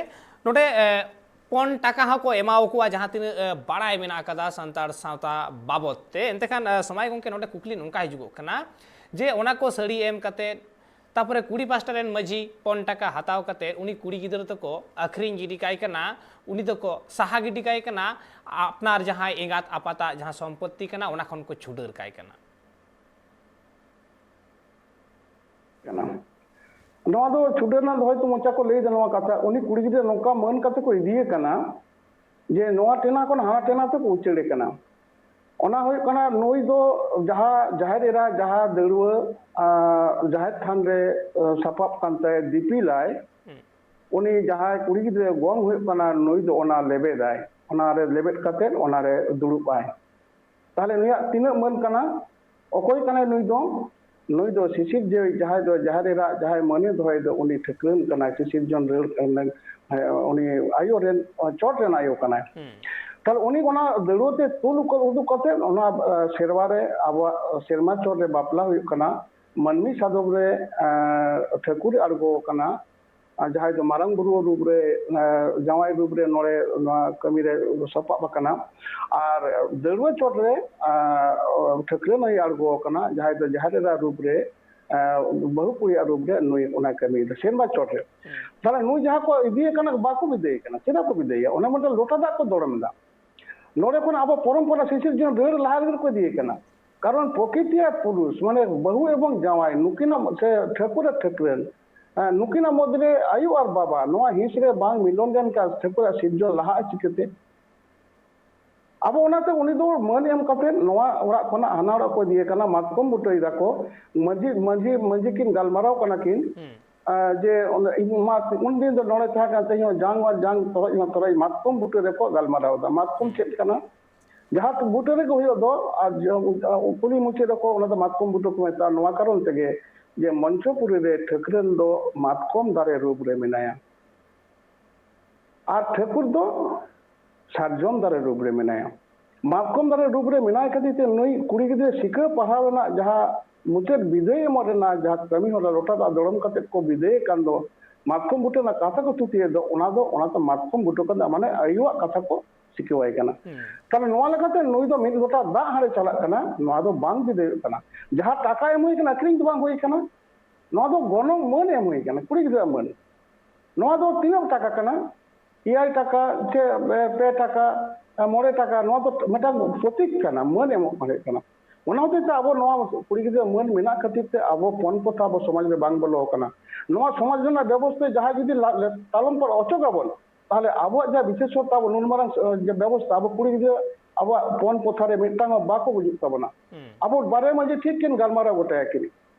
ᱱᱚᱰᱮ, ᱮ, ᱯᱚᱱ ᱴᱟᱠᱟ ᱦᱚᱸᱠᱚ ᱮᱢᱟ ᱠᱚᱣᱟ, ᱡᱟᱦᱟᱸ ᱛᱤᱱᱟᱹᱜ, ᱮ, ᱵᱟᱲᱟᱭ ᱢᱮᱱᱟᱜ ᱟᱠᱟᱫᱟ ᱥᱟᱱᱛᱟᱲ ᱥᱟᱶᱛᱟ ᱵᱟᱵᱚᱫ ᱛᱮ᱾ ᱮᱱᱛᱮ ᱠᱷᱟᱱ, ᱮ, ᱥᱚᱢᱟᱭ ᱜᱚᱢᱠᱮ, ᱱᱚᱰᱮ ᱠᱩᱠᱞᱤ ᱱᱚᱝᱠᱟ ᱦᱤᱡᱩᱜᱚᱜ ᱠᱟᱱᱟ ᱡᱮ ᱚᱱᱟ ᱠᱚ ᱥᱟᱹᱲᱤ ᱮᱢ ᱠᱟᱛᱮ, ᱛᱟᱯᱚᱨᱮ ᱠᱩᱲᱤ ᱯᱟᱥᱴᱟ ᱨᱮᱱ ᱢᱟᱹᱡᱷᱤ ᱯᱚᱱ ᱴᱟᱠᱟ ᱦᱟᱛᱟᱣ ᱠᱟᱛᱮ ᱩᱱᱤ ᱠᱩᱲᱤ ᱜᱤᱫᱽᱨᱟᱹ ᱫᱚᱠᱚ ᱟᱹᱠᱷᱨᱤᱧ ᱜᱤᱰᱤ ᱠᱟᱭ ᱠᱟᱱᱟ, ᱩᱱᱤ ᱫᱚᱠᱚ ᱥᱟᱦᱟ ᱜᱤᱰᱤ ᱠᱟᱭ ᱠᱟᱱᱟ, ᱟᱯᱱᱟᱨ ᱡᱟᱦᱟᱸᱭ ᱮᱸᱜᱟᱛ ᱟᱯᱟᱛᱟᱜ ᱡᱟᱦᱟᱸ ᱥᱚᱢᱯᱚᱛᱛᱤ ᱠᱟᱱᱟ, ᱚᱱᱟ ᱠᱷᱚᱱ ᱠᱚ ᱪᱷᱩᱰᱟᱹᱨ ᱠᱟᱭ ᱠᱟᱱᱟ᱾ ᱠᱟᱱᱟ᱾ ᱱᱚᱣᱟ ᱫᱚ ᱪᱷᱩᱰᱟᱹᱨ ᱨᱮᱱᱟᱜ ᱫᱚ ᱦᱚᱭᱛᱳ ᱢᱚᱪᱟ ᱠᱚ ᱞᱟᱹᱭ ᱮᱫᱟ ᱱᱚᱣᱟ ᱠᱟᱛᱷᱟ, ᱩᱱᱤ ᱠᱩᱲᱤ ᱜᱤᱫᱽᱨᱟᱹ ᱱᱚᱝᱠᱟ ᱢᱟᱹᱱ ᱠᱟᱛᱮ ᱠᱚ ᱤᱫᱤᱭᱮ ᱠᱟᱱᱟ ᱡᱮ ᱱᱚᱣᱟ ᱴᱷᱮᱱᱟ ᱠᱷᱚᱱ ᱦᱟᱱᱟ ᱴᱷᱮᱱᱟ ᱛᱮᱠᱚ ᱩᱪᱟᱹᱲᱮ ᱠᱟᱱᱟ᱾ ᱚᱱᱟ ᱦᱩᱭᱩᱜ ᱠᱟᱱᱟ, ᱱᱩᱭ ᱫᱚ ᱡᱟᱦᱟᱸ ᱡᱟᱦᱮᱨ ᱮᱨᱟ, ᱡᱟᱦᱟᱸ ᱫᱟᱹᱲᱩᱣᱟᱹ, ᱟᱸ, ᱡᱟᱦᱮᱨ ᱛᱷᱟᱱ ᱨᱮ, ᱟᱸ, ᱥᱟᱯᱟᱵ ᱠᱟᱱ ᱛᱟᱭ, ᱫᱤᱯᱤᱞᱟᱭ, ᱦᱩᱸ᱾ ᱩᱱᱤ ᱡᱟᱦᱟᱸᱭ ᱠᱩᱲᱤ ᱜᱤᱫᱽᱨᱟᱹ ᱜᱚᱝ ᱦᱩᱭᱩᱜ ᱠᱟᱱᱟ, ᱱᱩᱭ ᱫᱚ ᱚᱱᱟ ᱞᱮᱵᱮᱫᱟᱭ, ᱚᱱᱟᱨᱮ ᱞᱮᱵᱮᱫ ᱠᱟᱛᱮ ᱚᱱᱟᱨᱮ ᱫᱩᱲᱩᱵ ᱟᱭ᱾ ᱛᱟᱦᱞᱮ ᱱᱩᱭᱟᱜ ᱛᱤᱱᱟᱹᱜ ᱢᱟᱹᱱ ᱠᱟᱱᱟ? ᱚᱠᱚᱭ ᱠᱟᱱᱟᱭ ᱱᱩᱭ ᱫᱚ? ᱱᱩᱭ ᱫᱚ ᱥᱤᱥᱤᱨ ᱡᱤᱣᱤ, ᱡᱟᱦᱟᱸᱭ ᱫᱚ ᱡᱟᱦᱮᱨ ᱮᱨᱟ, ᱡᱟᱦᱟᱸᱭ ᱢᱟᱹᱱᱮ ᱫᱚᱦᱚᱭ ᱫᱚ, ᱩᱱᱤ ᱴᱷᱟᱹᱠᱨᱟᱹᱱ ᱠᱟᱱᱟᱭ, ᱥᱤᱥᱤᱨ ᱡᱚᱱ ᱨᱟᱹᱲ, ᱦᱮᱸ, ᱩᱱᱤ ᱟᱭᱳ ᱨᱮᱱ, ᱪᱚᱴ ᱨᱮᱱ ᱟᱭᱳ ᱠᱟᱱᱟᱭ᱾ ᱦᱩᱸ᱾ ᱛᱟᱦᱞᱮ ᱩᱱᱤ ᱚᱱᱟ ᱫᱟᱹᱲᱩᱣᱟᱹ ᱛᱮ ᱛᱩᱞ ᱩᱠᱚ-, ᱩᱫᱩᱜ ᱠᱟᱛᱮ ᱚᱱᱟ, ᱮ, ᱥᱮᱨᱣᱟ ᱨᱮ, ᱟᱵᱚᱣᱟᱜ ᱥᱮᱨᱢᱟ ᱪᱚᱴ ᱨᱮ ᱵᱟᱯᱞᱟ ᱦᱩᱭᱩᱜ ᱠᱟᱱᱟ, ᱢᱟᱹᱱᱢᱤ ᱥᱟᱫᱚᱢ ᱨᱮ, ᱮ, ᱴᱷᱟᱹᱠᱩᱨᱮ ᱟᱬᱜᱚ ᱟᱠᱟᱱᱟ᱾ ᱟᱨ ᱡᱟᱦᱟᱸᱭ ᱫᱚ ᱢᱟᱨᱟᱝ ᱵᱩᱨᱩ ᱨᱩᱯ ᱨᱮ, ᱮ, ᱡᱟᱶᱟᱭ ᱨᱩᱯ ᱨᱮ ᱱᱚᱰᱮ ᱱᱚᱣᱟ ᱠᱟᱹᱢᱤ ᱨᱮ ᱥᱟᱯᱟᱵ ᱟᱠᱟᱱᱟ᱾ ᱟᱨ ᱫᱟᱹᱲᱩᱣᱟᱹ ᱪᱚᱴ ᱨᱮ, ᱮ, ᱴᱷᱟᱹᱠᱨᱟᱹᱱ ᱟᱭᱳ ᱟᱬᱜᱚ ᱟᱠᱟᱱᱟ, ᱡᱟᱦᱟᱸᱭ ᱫᱚ ᱡᱟᱦᱮᱨ ᱮᱨᱟ ᱨᱩᱯ ᱨᱮ, ᱮ, ᱵᱟᱹᱦᱩ ᱠᱩᱲᱤᱭᱟᱜ ᱨᱩᱯ ᱨᱮ ᱱᱩᱭ ᱚᱱᱟ ᱠᱟᱹᱢᱤᱭᱮᱫᱟ ᱥᱮᱨᱢᱟ ᱪᱚᱴ ᱨᱮ᱾ ᱦᱩᱸ᱾ ᱛᱟᱦᱞᱮ ᱱᱩᱭ ᱡᱟᱦᱟᱸ ᱠᱚ ᱤᱫᱤᱭᱮ ᱠᱟᱱᱟ, ᱵᱟᱠᱚ ᱵᱤᱫᱟᱹᱭᱮ ᱠᱟᱱᱟ᱾ ᱪᱮᱫᱟᱜ ᱠᱚ ᱵᱤᱫᱟᱹᱭᱮᱭᱟ? ᱚᱱᱟ ᱢᱤᱫᱴᱟᱝ ᱞᱚᱴᱟ ᱫᱟᱜ ᱠᱚ ᱫᱚᱲᱚᱢ ᱮᱫᱟ᱾ ᱱᱚᱰᱮ ᱠᱷᱚᱱ ᱟᱵᱚ ᱯᱚᱨᱚᱢᱯᱚᱨᱟ ᱥᱤᱥᱤᱨ ᱡᱚᱱ ᱨᱟᱹᱲ ᱞᱟᱦᱟ ᱨᱮᱜᱮ ᱠᱚ ᱤᱫᱤᱭᱮ ᱠᱟᱱᱟ᱾ ᱠᱟᱨᱚᱱ ᱯᱨᱚᱠᱤᱛᱤ ᱟᱨ ᱯᱩᱨᱩᱥ, ᱢᱟᱱᱮ ᱵᱟᱹᱦᱩ ᱮᱵᱚᱝ ᱡᱟᱶᱟᱭ, ᱱᱩᱠᱤᱱᱟᱜ ᱥᱮ ᱴᱷᱟᱹᱠᱩᱨ ᱟᱨ ᱴᱷᱟᱹᱠᱨᱟᱹᱱ, ᱦᱮᱸ, ᱱᱩᱠᱤᱱᱟᱜ ᱢᱚᱫᱽᱫᱷᱮ ᱨᱮ ᱟᱭᱳ ᱟᱨ ᱵᱟᱵᱟ ᱱᱚᱣᱟ ᱦᱤᱸᱥ ᱨᱮ ᱵᱟᱝ ᱢᱤᱞᱚᱱ ᱞᱮᱱᱠᱷᱟᱱ ᱴᱷᱟᱹᱠᱩᱨᱟᱜ ᱥᱤᱨᱡᱚᱱ ᱞᱟᱦᱟᱜᱼᱟ ᱪᱤᱠᱟᱹᱛᱮ? ᱟᱵᱚ ᱚᱱᱟᱛᱮ ᱩᱱᱤ ᱫᱚ ᱢᱟᱹᱱ ᱮᱢ ᱠᱟᱛᱮ ᱱᱚᱣᱟ ᱚᱲᱟᱜ ᱠᱷᱚᱱᱟᱜ ᱦᱟᱱᱟ ᱚᱲᱟᱜ ᱠᱚ ᱤᱫᱤᱭᱮ ᱠᱟᱱᱟ, ᱢᱟᱛᱠᱚᱢ ᱵᱩᱴᱟᱹᱭ ᱫᱟᱠᱚ, ᱢᱟᱹᱡᱷᱤ, ᱢᱟᱹᱡᱷᱤ, ᱢᱟᱹᱡᱷᱤ ᱠᱤᱱ ᱜᱟᱞᱢᱟᱨᱟᱣ ᱠᱟᱱᱟ ᱠᱤᱱ, ᱦᱩᱸ᱾ ᱟᱨ ᱡᱮ ᱚᱸᱰᱮ ᱤᱧ ᱢᱟ ᱩᱱ ᱫᱤᱱ ᱫᱚ ᱱᱚᱰᱮ ᱛᱟᱦᱮᱸ ᱠᱟᱱ ᱛᱮᱦᱮᱧ ᱦᱚᱸ ᱡᱟᱝ ᱢᱟ ᱡᱟᱝ, ᱛᱚᱨᱚᱡ ᱢᱟ ᱛᱚᱨᱚᱡ, ᱢᱟᱛᱠᱚᱢ ᱵᱩᱴᱟᱹ ᱨᱮᱠᱚ ᱜᱟᱞᱢᱟᱨᱟᱣ ᱮᱫᱟ᱾ ᱢᱟᱛᱠᱚᱢ ᱦᱩᱸ᱾ ᱪᱮᱫ ᱠᱟᱱᱟ? ᱡᱟᱦᱟᱸ ᱵᱩᱴᱟᱹ ᱨᱮᱜᱮ ᱦᱩᱭᱩᱜ ᱫᱚ, ᱟᱨ ᱡᱚ-, ᱠᱩᱞᱦᱤ ᱢᱩᱪᱟᱹᱫ ᱨᱮᱠᱚ, ᱚᱱᱟ ᱫᱚ ᱢᱟᱛᱠᱚᱢ ᱵᱩᱴᱟᱹ ᱠᱚ ᱢᱮᱛᱟᱜᱼᱟ᱾ ᱱᱚᱣᱟ ᱠᱟᱨᱚᱱ ᱛᱮᱜᱮ ᱡᱮ ᱢᱚᱧᱪᱚᱯᱩᱨᱤ ᱨᱮ ᱴᱷᱟᱹᱠᱨᱟᱹᱱ ᱫᱚ ᱢᱟᱛᱠᱚᱢ ᱫᱟᱨᱮ ᱨᱩᱯ ᱨᱮ ᱢᱮᱱᱟᱭᱟ᱾ ᱟᱨ ᱴᱷᱟᱹᱠᱩᱨ ᱫᱚ ᱥᱟᱨᱡᱚᱢ ᱫᱟᱨᱮ ᱨᱩᱯ ᱨᱮ ᱢᱮᱱᱟᱭᱟ᱾ ᱢᱟᱛᱠᱚᱢ ᱫᱟᱨᱮ ᱨᱩᱯ ᱨᱮ ᱢᱮᱱᱟᱭ ᱠᱷᱟᱹᱛᱤᱨ ᱛᱮ ᱱᱩᱭ ᱠᱩᱲᱤ ᱜᱤᱫᱽᱨᱟᱹ ᱥᱤᱠᱷᱟᱹ ᱯᱟᱲᱦᱟᱣ ᱨᱮᱱᱟᱜ ᱡᱟᱦᱟᱸ ᱢᱩᱪᱟᱹᱫ ᱵᱤᱫᱟᱹᱭ ᱮᱢᱚᱜ ᱨᱮᱱᱟᱜ ᱡᱟᱦᱟᱸ ᱠᱟᱹᱢᱤ ᱦᱚᱨᱟ, ᱞᱚᱴᱟ ᱫᱟᱜ ᱫᱚᱲᱚᱢ ᱠᱟᱛᱮ ᱠᱚ ᱵᱤᱫᱟᱹᱭᱮ ᱠᱟᱱ ᱫᱚ, ᱢᱟᱛᱠᱚᱢ ᱵᱩᱴᱟᱹ ᱨᱮᱱᱟᱜ ᱠᱟᱛᱷᱟ ᱠᱚ ᱛᱷᱩᱛᱤᱭᱮᱫ ᱫᱚ, ᱚᱱᱟ ᱫᱚ, ᱚᱱᱟ ᱫᱚ ᱢᱟᱛᱠᱚᱢ ᱵᱩᱴᱟᱹ ᱠᱟᱱ ᱫᱚ, ᱢᱟᱱᱮ ᱟᱭᱳᱣᱟᱜ ᱠᱟᱛᱷᱟ ᱠᱚ ᱥᱤᱠᱷᱟᱹᱣᱟᱭ ᱠᱟᱱᱟ᱾ ᱦᱩᱸ᱾ ᱛᱟᱦᱞᱮ ᱱᱚᱣᱟ ᱞᱮᱠᱟᱛᱮ ᱱᱩᱭ ᱫᱚ ᱢᱤᱫ ᱞᱚᱴᱟ ᱫᱟᱜ ᱦᱟᱸᱰᱮ ᱪᱟᱞᱟᱜ ᱠᱟᱱᱟ, ᱱᱚᱣᱟ ᱫᱚ ᱵᱟᱝ ᱵᱤᱫᱟᱹᱭᱚᱜ ᱠᱟᱱᱟ᱾ ᱡᱟᱦᱟᱸ ᱴᱟᱠᱟ ᱮᱢ ᱦᱩᱭ ᱠᱟᱱᱟ, ᱟᱹᱠᱷᱨᱤᱧ ᱫᱚ ᱵᱟᱝ ᱦᱩᱭ ᱠᱟᱱᱟ᱾ ᱱᱚᱣᱟ ᱫᱚ ᱜᱚᱱᱚᱝ ᱢᱟᱹᱱ ᱮᱢ ᱦᱩᱭ ᱠᱟᱱᱟ, ᱠᱩᱲᱤ ᱜᱤᱫᱽᱨᱟᱹ ᱢᱟᱹᱱ᱾ ᱱᱚᱣᱟ ᱫᱚ ᱛᱤᱱᱟᱹᱜ ᱴᱟᱠᱟ ᱠᱟᱱᱟ? ᱮᱭᱟᱭ ᱴᱟᱠᱟ ᱥᱮ, ᱮ, ᱯᱮ ᱴᱟᱠᱟ, ᱮ, ᱢᱚᱬᱮ ᱴᱟᱠᱟ, ᱱᱚᱣᱟ ᱫᱚ ᱢᱤᱫᱴᱟᱝ ᱯᱨᱚᱛᱤᱠ ᱠᱟᱱᱟ, ᱢᱟᱹᱱ ᱮᱢᱚᱜ ᱦᱩᱭᱩᱜ ᱠᱟᱱᱟ᱾ ᱚᱱᱟ ᱦᱚᱛᱮᱡ ᱛᱮ ᱟᱵᱚ ᱱᱚᱣᱟ ᱠᱩᱲᱤ ᱜᱤᱫᱽᱨᱟᱹ ᱢᱟᱹᱱ ᱢᱮᱱᱟᱜ ᱠᱷᱟᱹᱛᱤᱨ ᱛᱮ ᱟᱵᱚ ᱯᱚᱱ ᱯᱚᱛᱷᱟ ᱟᱵᱚ ᱥᱚᱢᱟᱡᱽ ᱨᱮ ᱵᱟᱝ ᱵᱚᱞᱚ ᱟᱠᱟᱱᱟ᱾ ᱱᱚᱣᱟ ᱥᱚᱢᱟᱡᱽ ᱨᱮᱱᱟᱜ ᱵᱮᱵᱚᱥᱛᱷᱟ ᱡᱟᱦᱟᱸᱭ ᱡᱩᱫᱤ ᱞᱟ-, ᱞᱮ-, ᱛᱟᱞᱚᱢ ᱯᱟᱲ ᱚᱪᱚᱜ ᱟᱵᱚᱱ, ᱛᱟᱦᱞᱮ ᱟᱵᱚᱣᱟᱜ ᱡᱟᱦᱟᱸ ᱵᱤᱥᱮᱥᱚᱛᱟ, ᱟᱵᱚ ᱱᱩᱱ ᱢᱟᱨᱟᱝ, ᱮ, ᱡᱮ ᱵᱮᱵᱚᱥᱛᱷᱟ, ᱟᱵᱚ ᱠᱩᱲᱤ ᱜᱤᱫᱽᱨᱟᱹ ᱟᱵᱚᱣᱟᱜ ᱯᱚᱱ ᱯᱚᱛᱷᱟ ᱨᱮ ᱢᱤᱫᱴᱟᱝ ᱦᱚᱸ ᱵᱟᱠᱚ ᱜᱩᱡᱩᱜ ᱛᱟᱵᱚᱱᱟ᱾ ᱦᱩᱸ᱾ ᱟᱵᱚ ᱵᱟᱨᱭᱟ ᱢᱟᱹᱡᱷᱤ ᱴᱷᱤᱠ ᱠᱤᱱ ᱜᱟᱞᱢᱟᱨᱟᱣ ᱜᱚᱴᱟᱭᱟ ᱠᱤᱱ,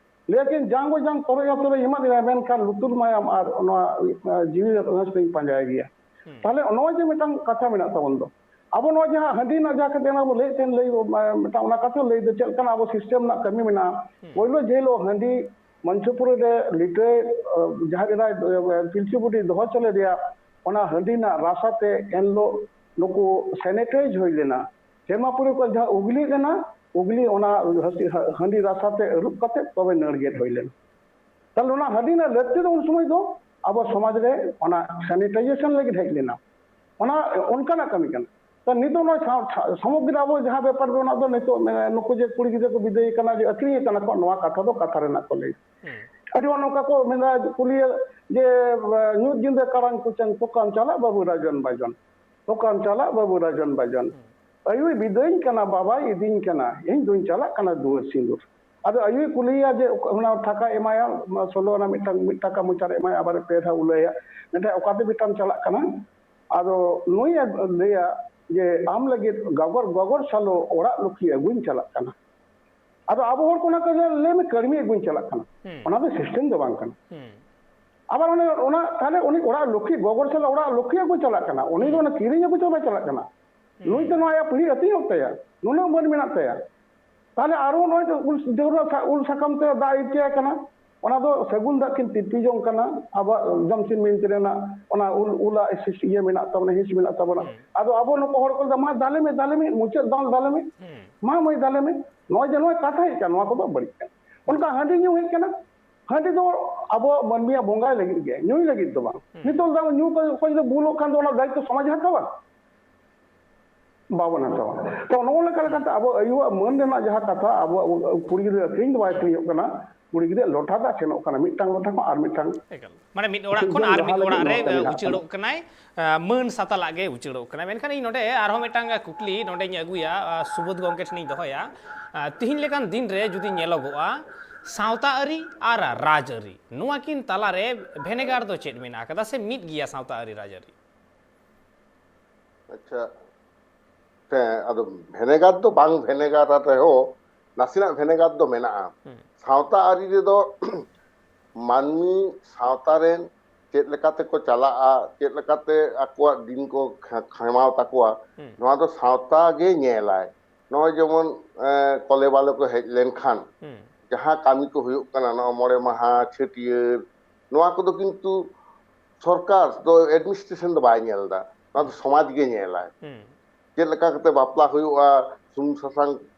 ᱞᱟᱹᱭᱟᱠᱤᱱ ᱡᱟᱝ ᱜᱚ ᱡᱟᱝ ᱛᱚᱨᱚᱡ ᱦᱚᱸ ᱛᱚᱨᱚᱡ ᱮᱢᱟᱫ ᱞᱮᱭᱟ, ᱢᱮᱱᱠᱷᱟᱱ ᱞᱩᱛᱩᱨ ᱢᱟᱭᱟᱢ ᱟᱨ ᱱᱚᱣᱟ, ᱮ, ᱡᱤᱣᱤ ᱨᱮᱱᱟᱜ ᱥᱟᱹᱧ ᱯᱟᱸᱡᱟᱭ ᱜᱮᱭᱟ᱾ ᱦᱩᱸ᱾ ᱛᱟᱦᱞᱮ ᱱᱚᱣᱟ ᱡᱮ ᱢᱤᱫᱴᱟᱝ ᱠᱟᱛᱷᱟ ᱢᱮᱱᱟᱜ ᱛᱟᱵᱚᱱ ᱫᱚ, ᱟᱵᱚ ᱱᱚᱣᱟ ᱡᱟᱦᱟᱸ ᱦᱟᱺᱰᱤ ᱨᱮᱱᱟᱜ ᱡᱟᱦᱟᱸ ᱠᱟᱛᱷᱟ ᱚᱱᱟ ᱵᱚ ᱞᱟᱹᱭᱮᱫ ᱛᱟᱦᱮᱸᱫ, ᱞᱟᱹᱭ, ᱮ, ᱢᱤᱫᱴᱟᱝ ᱚᱱᱟ ᱠᱟᱛᱷᱟ ᱞᱟᱹᱭ ᱫᱚ ᱪᱮᱫ ᱞᱮᱠᱟᱱᱟᱜ ᱟᱵᱚ system ᱨᱮᱱᱟᱜ ᱠᱟᱹᱢᱤ ᱢᱮᱱᱟᱜᱼᱟ? ᱦᱩᱸ᱾ ᱯᱳᱭᱞᱳ ᱡᱮ ᱦᱤᱞᱳᱜ ᱦᱟᱺᱰᱤ ᱢᱚᱧᱪᱚᱯᱩᱨᱤ ᱨᱮ ᱞᱤᱴᱟᱹᱭ, ᱮ, ᱡᱟᱦᱟᱸ ᱮᱨᱟᱭ, ᱮ, ᱯᱤᱞᱪᱩ ᱵᱩᱰᱷᱤ ᱫᱚᱦᱚ ᱦᱚᱪᱚ ᱞᱮᱫᱮᱭᱟ, ᱚᱱᱟ ᱦᱟᱺᱰᱤ ᱨᱮᱱᱟᱜ ᱨᱟᱥᱟ ᱛᱮ ᱮᱱᱦᱤᱞᱳᱜ ᱱᱩᱠᱩ sanitize ᱦᱩᱭ ᱞᱮᱱᱟ᱾ ᱥᱮᱨᱢᱟ ᱯᱩᱨᱤ ᱠᱚ ᱡᱟᱦᱟᱸ ᱩᱜᱽᱞᱤ ᱞᱮᱱᱟ, ᱩᱜᱽᱞᱤ ᱚᱱᱟ ᱦᱟᱺᱥᱤ-, ᱦᱟᱺᱰᱤ ᱨᱟᱥᱟ ᱛᱮ ᱟᱹᱨᱩᱵ ᱠᱟᱛᱮ ᱛᱚᱵᱮ ᱱᱟᱹᱲ ᱜᱮᱫ ᱦᱩᱭ ᱞᱮᱱᱟ᱾ ᱛᱟᱦᱞᱮ ᱚᱱᱟ ᱦᱟᱺᱰᱤ ᱨᱮᱱᱟᱜ ᱞᱟᱹᱠᱛᱤ ᱫᱚ ᱩᱱ ᱥᱚᱢᱚᱭ ᱫᱚ ᱟᱵᱚ ᱥᱚᱢᱟᱡᱽ ᱨᱮ ᱚᱱᱟ sanitization ᱞᱟᱹᱜᱤᱫ ᱦᱮᱡ ᱞᱮᱱᱟ᱾ ᱚᱱᱟ ᱚᱱᱠᱟᱱᱟᱜ ᱠᱟᱹᱢᱤ ᱠᱟᱱᱟ᱾ ᱛᱚ ᱱᱤᱛᱚᱜ ᱱᱚᱣᱟ ᱥᱟᱶ-, ᱥᱟ-, ᱥᱟᱢᱚᱜᱨᱤ ᱟᱵᱚ ᱡᱟᱦᱟᱸ ᱵᱮᱯᱟᱨ ᱨᱮ ᱚᱱᱟ ᱫᱚ ᱱᱤᱛᱚᱜ, ᱮ, ᱱᱩᱠᱩ ᱡᱮ ᱠᱩᱲᱤ ᱜᱤᱫᱽᱨᱟᱹ ᱠᱚ ᱵᱤᱫᱟᱹᱭᱮ ᱠᱟᱱᱟ, ᱡᱮ ᱟᱹᱠᱷᱨᱤᱧᱮ ᱠᱟᱱᱟ ᱠᱚ, ᱱᱚᱣᱟ ᱠᱟᱛᱷᱟ ᱫᱚ ᱠᱟᱛᱷᱟ ᱨᱮᱱᱟᱜ ᱠᱚ ᱞᱟᱹᱭ᱾ ᱦᱩᱸ᱾ ᱟᱹᱰᱤ ᱦᱚᱲ ᱱᱚᱝᱠᱟ ᱠᱚ ᱢᱮᱱᱟ, ᱠᱩᱞᱤᱭᱟ ᱡᱮ, ᱮ, ᱧᱩᱛ ᱧᱤᱫᱟᱹ ᱠᱟᱲᱟᱝ ᱠᱚᱪᱟᱝ ᱯᱚᱠᱟᱢ ᱪᱟᱞᱟᱜ ᱵᱟᱹᱵᱩ ᱨᱟᱡᱚᱱ ᱵᱟᱡᱚᱱ, ᱯᱚᱠᱟᱢ ᱪᱟᱞᱟᱜ ᱵᱟᱹᱵᱩ ᱨᱟᱡᱚᱱ ᱵᱟᱡᱚᱱ᱾ ᱦᱩᱸ᱾ ᱟᱭᱳᱭ ᱵᱤᱫᱟᱹᱭᱤᱧ ᱠᱟᱱᱟ, ᱵᱟᱵᱟᱭ ᱤᱫᱤᱧ ᱠᱟᱱᱟ, ᱤᱧ ᱫᱩᱧ ᱪᱟᱞᱟᱜ ᱠᱟᱱᱟ ᱫᱩᱣᱟᱹᱨ ᱥᱤᱸᱫᱩᱨ᱾ ᱟᱫᱚ ᱟᱭᱳᱭ ᱠᱩᱞᱤᱭᱮᱭᱟ ᱡᱮ ᱚᱠᱟ-, ᱚᱱᱟ ᱴᱟᱠᱟ ᱮᱢᱟᱭᱟ, ᱚᱱᱟ ᱥᱳᱞᱳ ᱟᱱᱟ ᱢᱤᱫᱴᱟᱝ, ᱢᱤᱫ ᱴᱟᱠᱟ ᱢᱚᱪᱟᱨᱮ ᱮᱢᱟᱭᱟ, ᱟᱵᱟᱨ ᱯᱮ ᱫᱷᱟᱣ ᱩᱞᱟᱹᱭᱟ, ᱢᱮᱱᱠᱷᱟᱱ ᱚᱠᱟᱛᱮ ᱵᱮᱴᱟᱢ ᱪᱟᱞᱟᱜ ᱠᱟᱱᱟ? ᱟᱫᱚ ᱱᱩᱭ ᱮ ᱞᱟᱹᱭᱟ ᱡᱮ, "ᱟᱢ ᱞᱟᱹᱜᱤᱫ ᱜᱚᱜᱚᱨ, ᱜᱚᱜᱚᱨ ᱥᱟᱞᱚ ᱚᱲᱟᱜ ᱞᱩᱠᱷᱤ ᱟᱹᱜᱩᱧ ᱪᱟᱞᱟᱜ ᱠᱟᱱᱟ᱾" ᱟᱫᱚ ᱟᱵᱚ ᱦᱚᱲ ᱠᱚ ᱚᱱᱟ ᱠᱚ ᱞᱟᱹᱭᱟ, "ᱞᱟᱹᱭ ᱢᱮ, ᱠᱟᱹᱲᱢᱤ ᱟᱹᱜᱩᱧ ᱪᱟᱞᱟᱜ ᱠᱟᱱᱟ᱾" ᱦᱩᱸ᱾ ᱚᱱᱟ ᱫᱚ system ᱫᱚ ᱵᱟᱝ ᱠᱟᱱᱟ᱾ ᱦᱩᱸ᱾ ᱟᱵᱟᱨ ᱚᱱᱮ ᱚᱱᱟ, ᱛᱟᱦᱞᱮ ᱩᱱᱤ ᱚᱲᱟᱜ ᱞᱩᱠᱷᱤ, ᱜᱚᱜᱚᱨ ᱥᱟᱞᱚ ᱚᱲᱟᱜ ᱞᱩᱠᱷᱤ ᱟᱹᱜᱩ ᱪᱟᱞᱟᱜ ᱠᱟᱱᱟ, ᱩᱱᱤ ᱫᱚ ᱦᱩᱸ᱾ ᱚᱱᱟ ᱠᱤᱨᱤᱧ ᱟᱹᱜᱩ ᱫᱚ ᱵᱟᱭ ᱪᱟᱞᱟᱜ ᱠᱟᱱᱟ᱾ ᱱᱩᱭ ᱫᱚ ᱱᱚᱣᱟ ᱟᱭᱟᱜ ᱯᱤᱲᱦᱤ ᱟᱹᱛᱤᱧᱚᱜ ᱛᱟᱭᱟ, ᱱᱩᱱᱟᱹᱜ ᱢᱟᱹᱱ ᱢᱮᱱᱟᱜ ᱛᱟᱭᱟ᱾ ᱛᱟᱦᱞᱮ ᱟᱨᱚ ᱱᱚᱜᱼᱚᱭ ᱛᱚ ᱩᱞ, ᱡᱟᱹᱨᱩᱲᱟ ᱥᱟ-, ᱩᱞ ᱥᱟᱠᱟᱢ ᱛᱮ ᱫᱟᱜ ᱤᱨᱪᱤᱭᱟᱭ ᱠᱟᱱᱟ, ᱚᱱᱟ ᱫᱚ ᱥᱟᱹᱜᱩᱱ ᱫᱟᱜ ᱠᱤᱱ ᱛᱤᱨᱯᱤ ᱡᱚᱝ ᱠᱟᱱᱟ᱾ ᱟᱵᱚᱣᱟᱜ ᱡᱚᱢᱥᱤᱢ ᱵᱤᱱᱛᱤ ᱨᱮᱱᱟᱜ ᱚᱱᱟ ᱩᱞ, ᱩᱞᱟᱜ ᱦᱤᱸᱥ, ᱤᱭᱟᱹ ᱢᱮᱱᱟᱜ ᱛᱟᱵᱚᱱᱟ, ᱦᱤᱸᱥ ᱢᱮᱱᱟᱜ ᱛᱟᱵᱚᱱᱟ᱾ ᱦᱩᱸ᱾ ᱟᱫᱚ ᱟᱵᱚ ᱱᱩᱠᱩ ᱦᱚᱲ ᱠᱚ ᱞᱟᱹᱭᱫᱟ, "ᱢᱟ ᱫᱟᱞᱮ ᱢᱮ, ᱫᱟᱞᱮ ᱢᱮ, ᱢᱩᱪᱟᱹᱫ ᱫᱟᱞ ᱫᱟᱞᱮ ᱢᱮ, ᱦᱩᱸ᱾ ᱢᱟ ᱢᱟᱹᱭ ᱫᱟᱞᱮ ᱢᱮ᱾" ᱱᱚᱜᱼᱚᱭ ᱡᱮ ᱱᱚᱜᱼᱚᱭ ᱠᱟᱛᱷᱟ ᱦᱮᱡ ᱠᱟᱱᱟ, ᱱᱚᱣᱟ ᱠᱚᱫᱚ ᱵᱟᱹᱲᱤᱡ ᱠᱟᱱᱟ᱾ ᱚᱱᱠᱟ ᱦᱟᱺᱰᱤ ᱧᱩ ᱦᱮᱡ ᱠᱟᱱᱟ, ᱦᱟᱺᱰᱤ ᱫᱚ ᱟᱵᱚ ᱢᱟᱹᱱᱢᱤᱭᱟᱜ ᱵᱚᱸᱜᱟᱭ ᱞᱟᱹᱜᱤᱫ ᱜᱮ, ᱧᱩᱭ ᱞᱟᱹᱜᱤᱫ ᱫᱚ ᱵᱟᱝ᱾ ᱦᱩᱸ᱾ ᱱᱤᱛᱚᱜ ᱫᱚ ᱧᱩ ᱠᱚ ᱚᱠᱚᱭ ᱡᱩᱫᱤ ᱵᱩᱞᱚᱜ ᱠᱷᱟᱱ ᱫᱚ ᱚᱱᱟ ᱫᱟᱭᱤᱛᱛᱚ ᱥᱚᱢᱟᱡᱽ ᱦᱟᱛᱟᱣᱟ? ᱵᱟᱵᱚᱱ ᱦᱟᱛᱟᱣᱟ᱾ ᱛᱚ ᱱᱚᱜᱼᱚ ᱱᱚᱝᱠᱟ ᱞᱮᱠᱟᱛᱮ ᱟᱵᱚ ᱟᱭᱳᱣᱟᱜ ᱢᱟᱹᱱ ᱨᱮᱱᱟᱜ ᱡᱟᱦᱟᱸ ᱠᱟᱛᱷᱟ, ᱟᱵᱚᱣᱟᱜ ᱠᱩᱲᱤ ᱜᱤᱫᱽᱨᱟᱹ ᱟᱹᱠᱷᱨᱤᱧ ᱫᱚ ᱵᱟᱭ ᱟᱹᱠᱷᱨᱤᱧᱚᱜ ᱠᱟᱱᱟ, ᱠᱩᱲᱤ ᱜᱤᱫᱽᱨᱟᱹ ᱞᱚᱴᱷᱟ ᱫᱟᱜ ᱥᱮᱱᱚᱜ ᱠᱟᱱᱟ ᱢᱤᱫᱴᱟᱝ ᱞᱚᱴᱷᱟ ᱠᱷᱚᱱ ᱟᱨ ᱢᱤᱫᱴᱟᱝ᱾ ᱮᱠᱟᱞ᱾ ᱢᱟᱱᱮ ᱢᱤᱫ ᱚᱲᱟᱜ ᱠᱷᱚᱱ ᱥᱤᱨᱡᱚᱱ ᱟᱨ ᱞᱟᱦᱟ ᱢᱤᱫ ᱞᱟᱹᱜᱤᱫ ᱚᱲᱟᱜ ᱨᱮ, ᱱᱚᱣᱟ ᱠᱟᱹᱢᱤ ᱮ, ᱞᱟᱦᱟ ᱩᱪᱟᱹᱲᱚᱜ ᱠᱟᱱᱟᱭ, ᱮ, ᱢᱟᱹᱱ ᱥᱟᱛᱟᱞᱟᱜ ᱜᱮ ᱩᱪᱟᱹᱲᱚᱜ ᱠᱟᱱᱟᱭ᱾ ᱢᱮᱱᱠᱷᱟᱱ ᱤᱧ ᱱᱚᱰᱮ ᱟᱨᱦᱚᱸ ᱢᱤᱫᱴᱟᱝ ᱠᱩᱠᱞᱤ ᱱᱚᱰᱮᱧ ᱟᱹᱜᱩᱭᱟ, ᱟ, ᱥᱩᱵᱳᱫᱷ ᱜᱚᱢᱠᱮ ᱴᱷᱮᱱᱤᱧ ᱫᱚᱦᱚᱭᱟ᱾ ᱟ, ᱛᱤᱦᱤᱧ ᱞᱮᱠᱟᱱ ᱫᱤᱱ ᱨᱮ ᱡᱩᱫᱤ ᱧᱮᱞᱚᱜᱚᱜᱼᱟ, ᱥᱟᱶᱛᱟ ᱟᱹᱨᱤ ᱟᱨ ᱨᱟᱡᱽ ᱟᱹᱨᱤ, ᱱᱚᱣᱟ ᱠᱤᱱ ᱛᱟᱞᱟᱨᱮ ᱵᱷᱮᱱᱮᱜᱟᱨ ᱫᱚ ᱪᱮᱫ ᱢᱮᱱᱟᱜ ᱟᱠᱟᱫᱟ ᱥᱮ ᱢᱤᱫ ᱜᱮᱭᱟ ᱥᱟᱶᱛᱟ ᱟᱹᱨᱤ ᱨᱟᱡᱽ ᱟᱹᱨᱤ? ᱟᱪᱪᱷᱟ, ᱦᱮᱸ, ᱟᱫᱚ ᱵᱷᱮᱱᱮᱜᱟᱨ ᱫᱚ ᱵᱟᱝ ᱵᱷᱮᱱᱮᱜᱟᱨ ᱨᱮᱦᱚᱸ ᱱᱟᱥᱮᱱᱟᱜ ᱵᱷᱮᱱᱮᱜᱟᱨ ᱫᱚ ᱢᱮᱱᱟᱜᱼᱟ᱾ ᱦᱩᱸ᱾ ᱥᱟᱶᱛᱟ ᱟᱹᱨᱤ ᱨᱮᱫᱚ ᱢᱟᱹᱱᱢᱤ ᱥᱟᱶᱛᱟ ᱨᱮᱱ ᱪᱮᱫ ᱞᱮᱠᱟ ᱛᱮᱠᱚ ᱪᱟᱞᱟᱜᱼᱟ, ᱪᱮᱫ ᱞᱮᱠᱟᱛᱮ ᱟᱠᱚᱣᱟᱜ ᱫᱤᱱ ᱠᱚ ᱠᱷᱟ-, ᱠᱷᱮᱢᱟᱣ ᱛᱟᱠᱚᱣᱟ, ᱦᱩᱸ᱾ ᱱᱚᱣᱟ ᱫᱚ ᱥᱟᱶᱛᱟ ᱜᱮ ᱧᱮᱞᱟᱭ᱾ ᱱᱚᱜᱼᱚᱭ ᱡᱮᱢᱚᱱ, ᱮᱸ, ᱠᱚᱞᱮ ᱵᱟᱞᱮ ᱠᱚ ᱦᱮᱡ ᱞᱮᱱᱠᱷᱟᱱ ᱦᱩᱸ᱾ ᱡᱟᱦᱟᱸ ᱠᱟᱹᱢᱤ ᱠᱚ ᱦᱩᱭᱩᱜ ᱠᱟᱱᱟ, ᱱᱚᱣᱟ ᱢᱚᱬᱮ ᱢᱟᱦᱟ, ᱪᱷᱟᱹᱴᱭᱟᱹᱨ, ᱱᱚᱣᱟ ᱠᱚᱫᱚ ᱠᱤᱱᱛᱩ ᱥᱚᱨᱠᱟᱨ ᱫᱚ administration ᱫᱚ ᱵᱟᱭ ᱧᱮᱞ ᱮᱫᱟ, ᱱᱚᱣᱟ ᱫᱚ ᱦᱩᱸ᱾ ᱥᱚᱢᱟᱡᱽ ᱜᱮ ᱧᱮᱞᱟᱭ᱾ ᱦᱩᱸ᱾ ᱪᱮᱫ ᱞᱮᱠᱟ ᱠᱟᱛᱮ ᱵᱟᱯᱞᱟ ᱦᱩᱭᱩᱜᱼᱟ, ᱥᱩᱱᱩᱢ ᱥᱟᱥᱟᱝ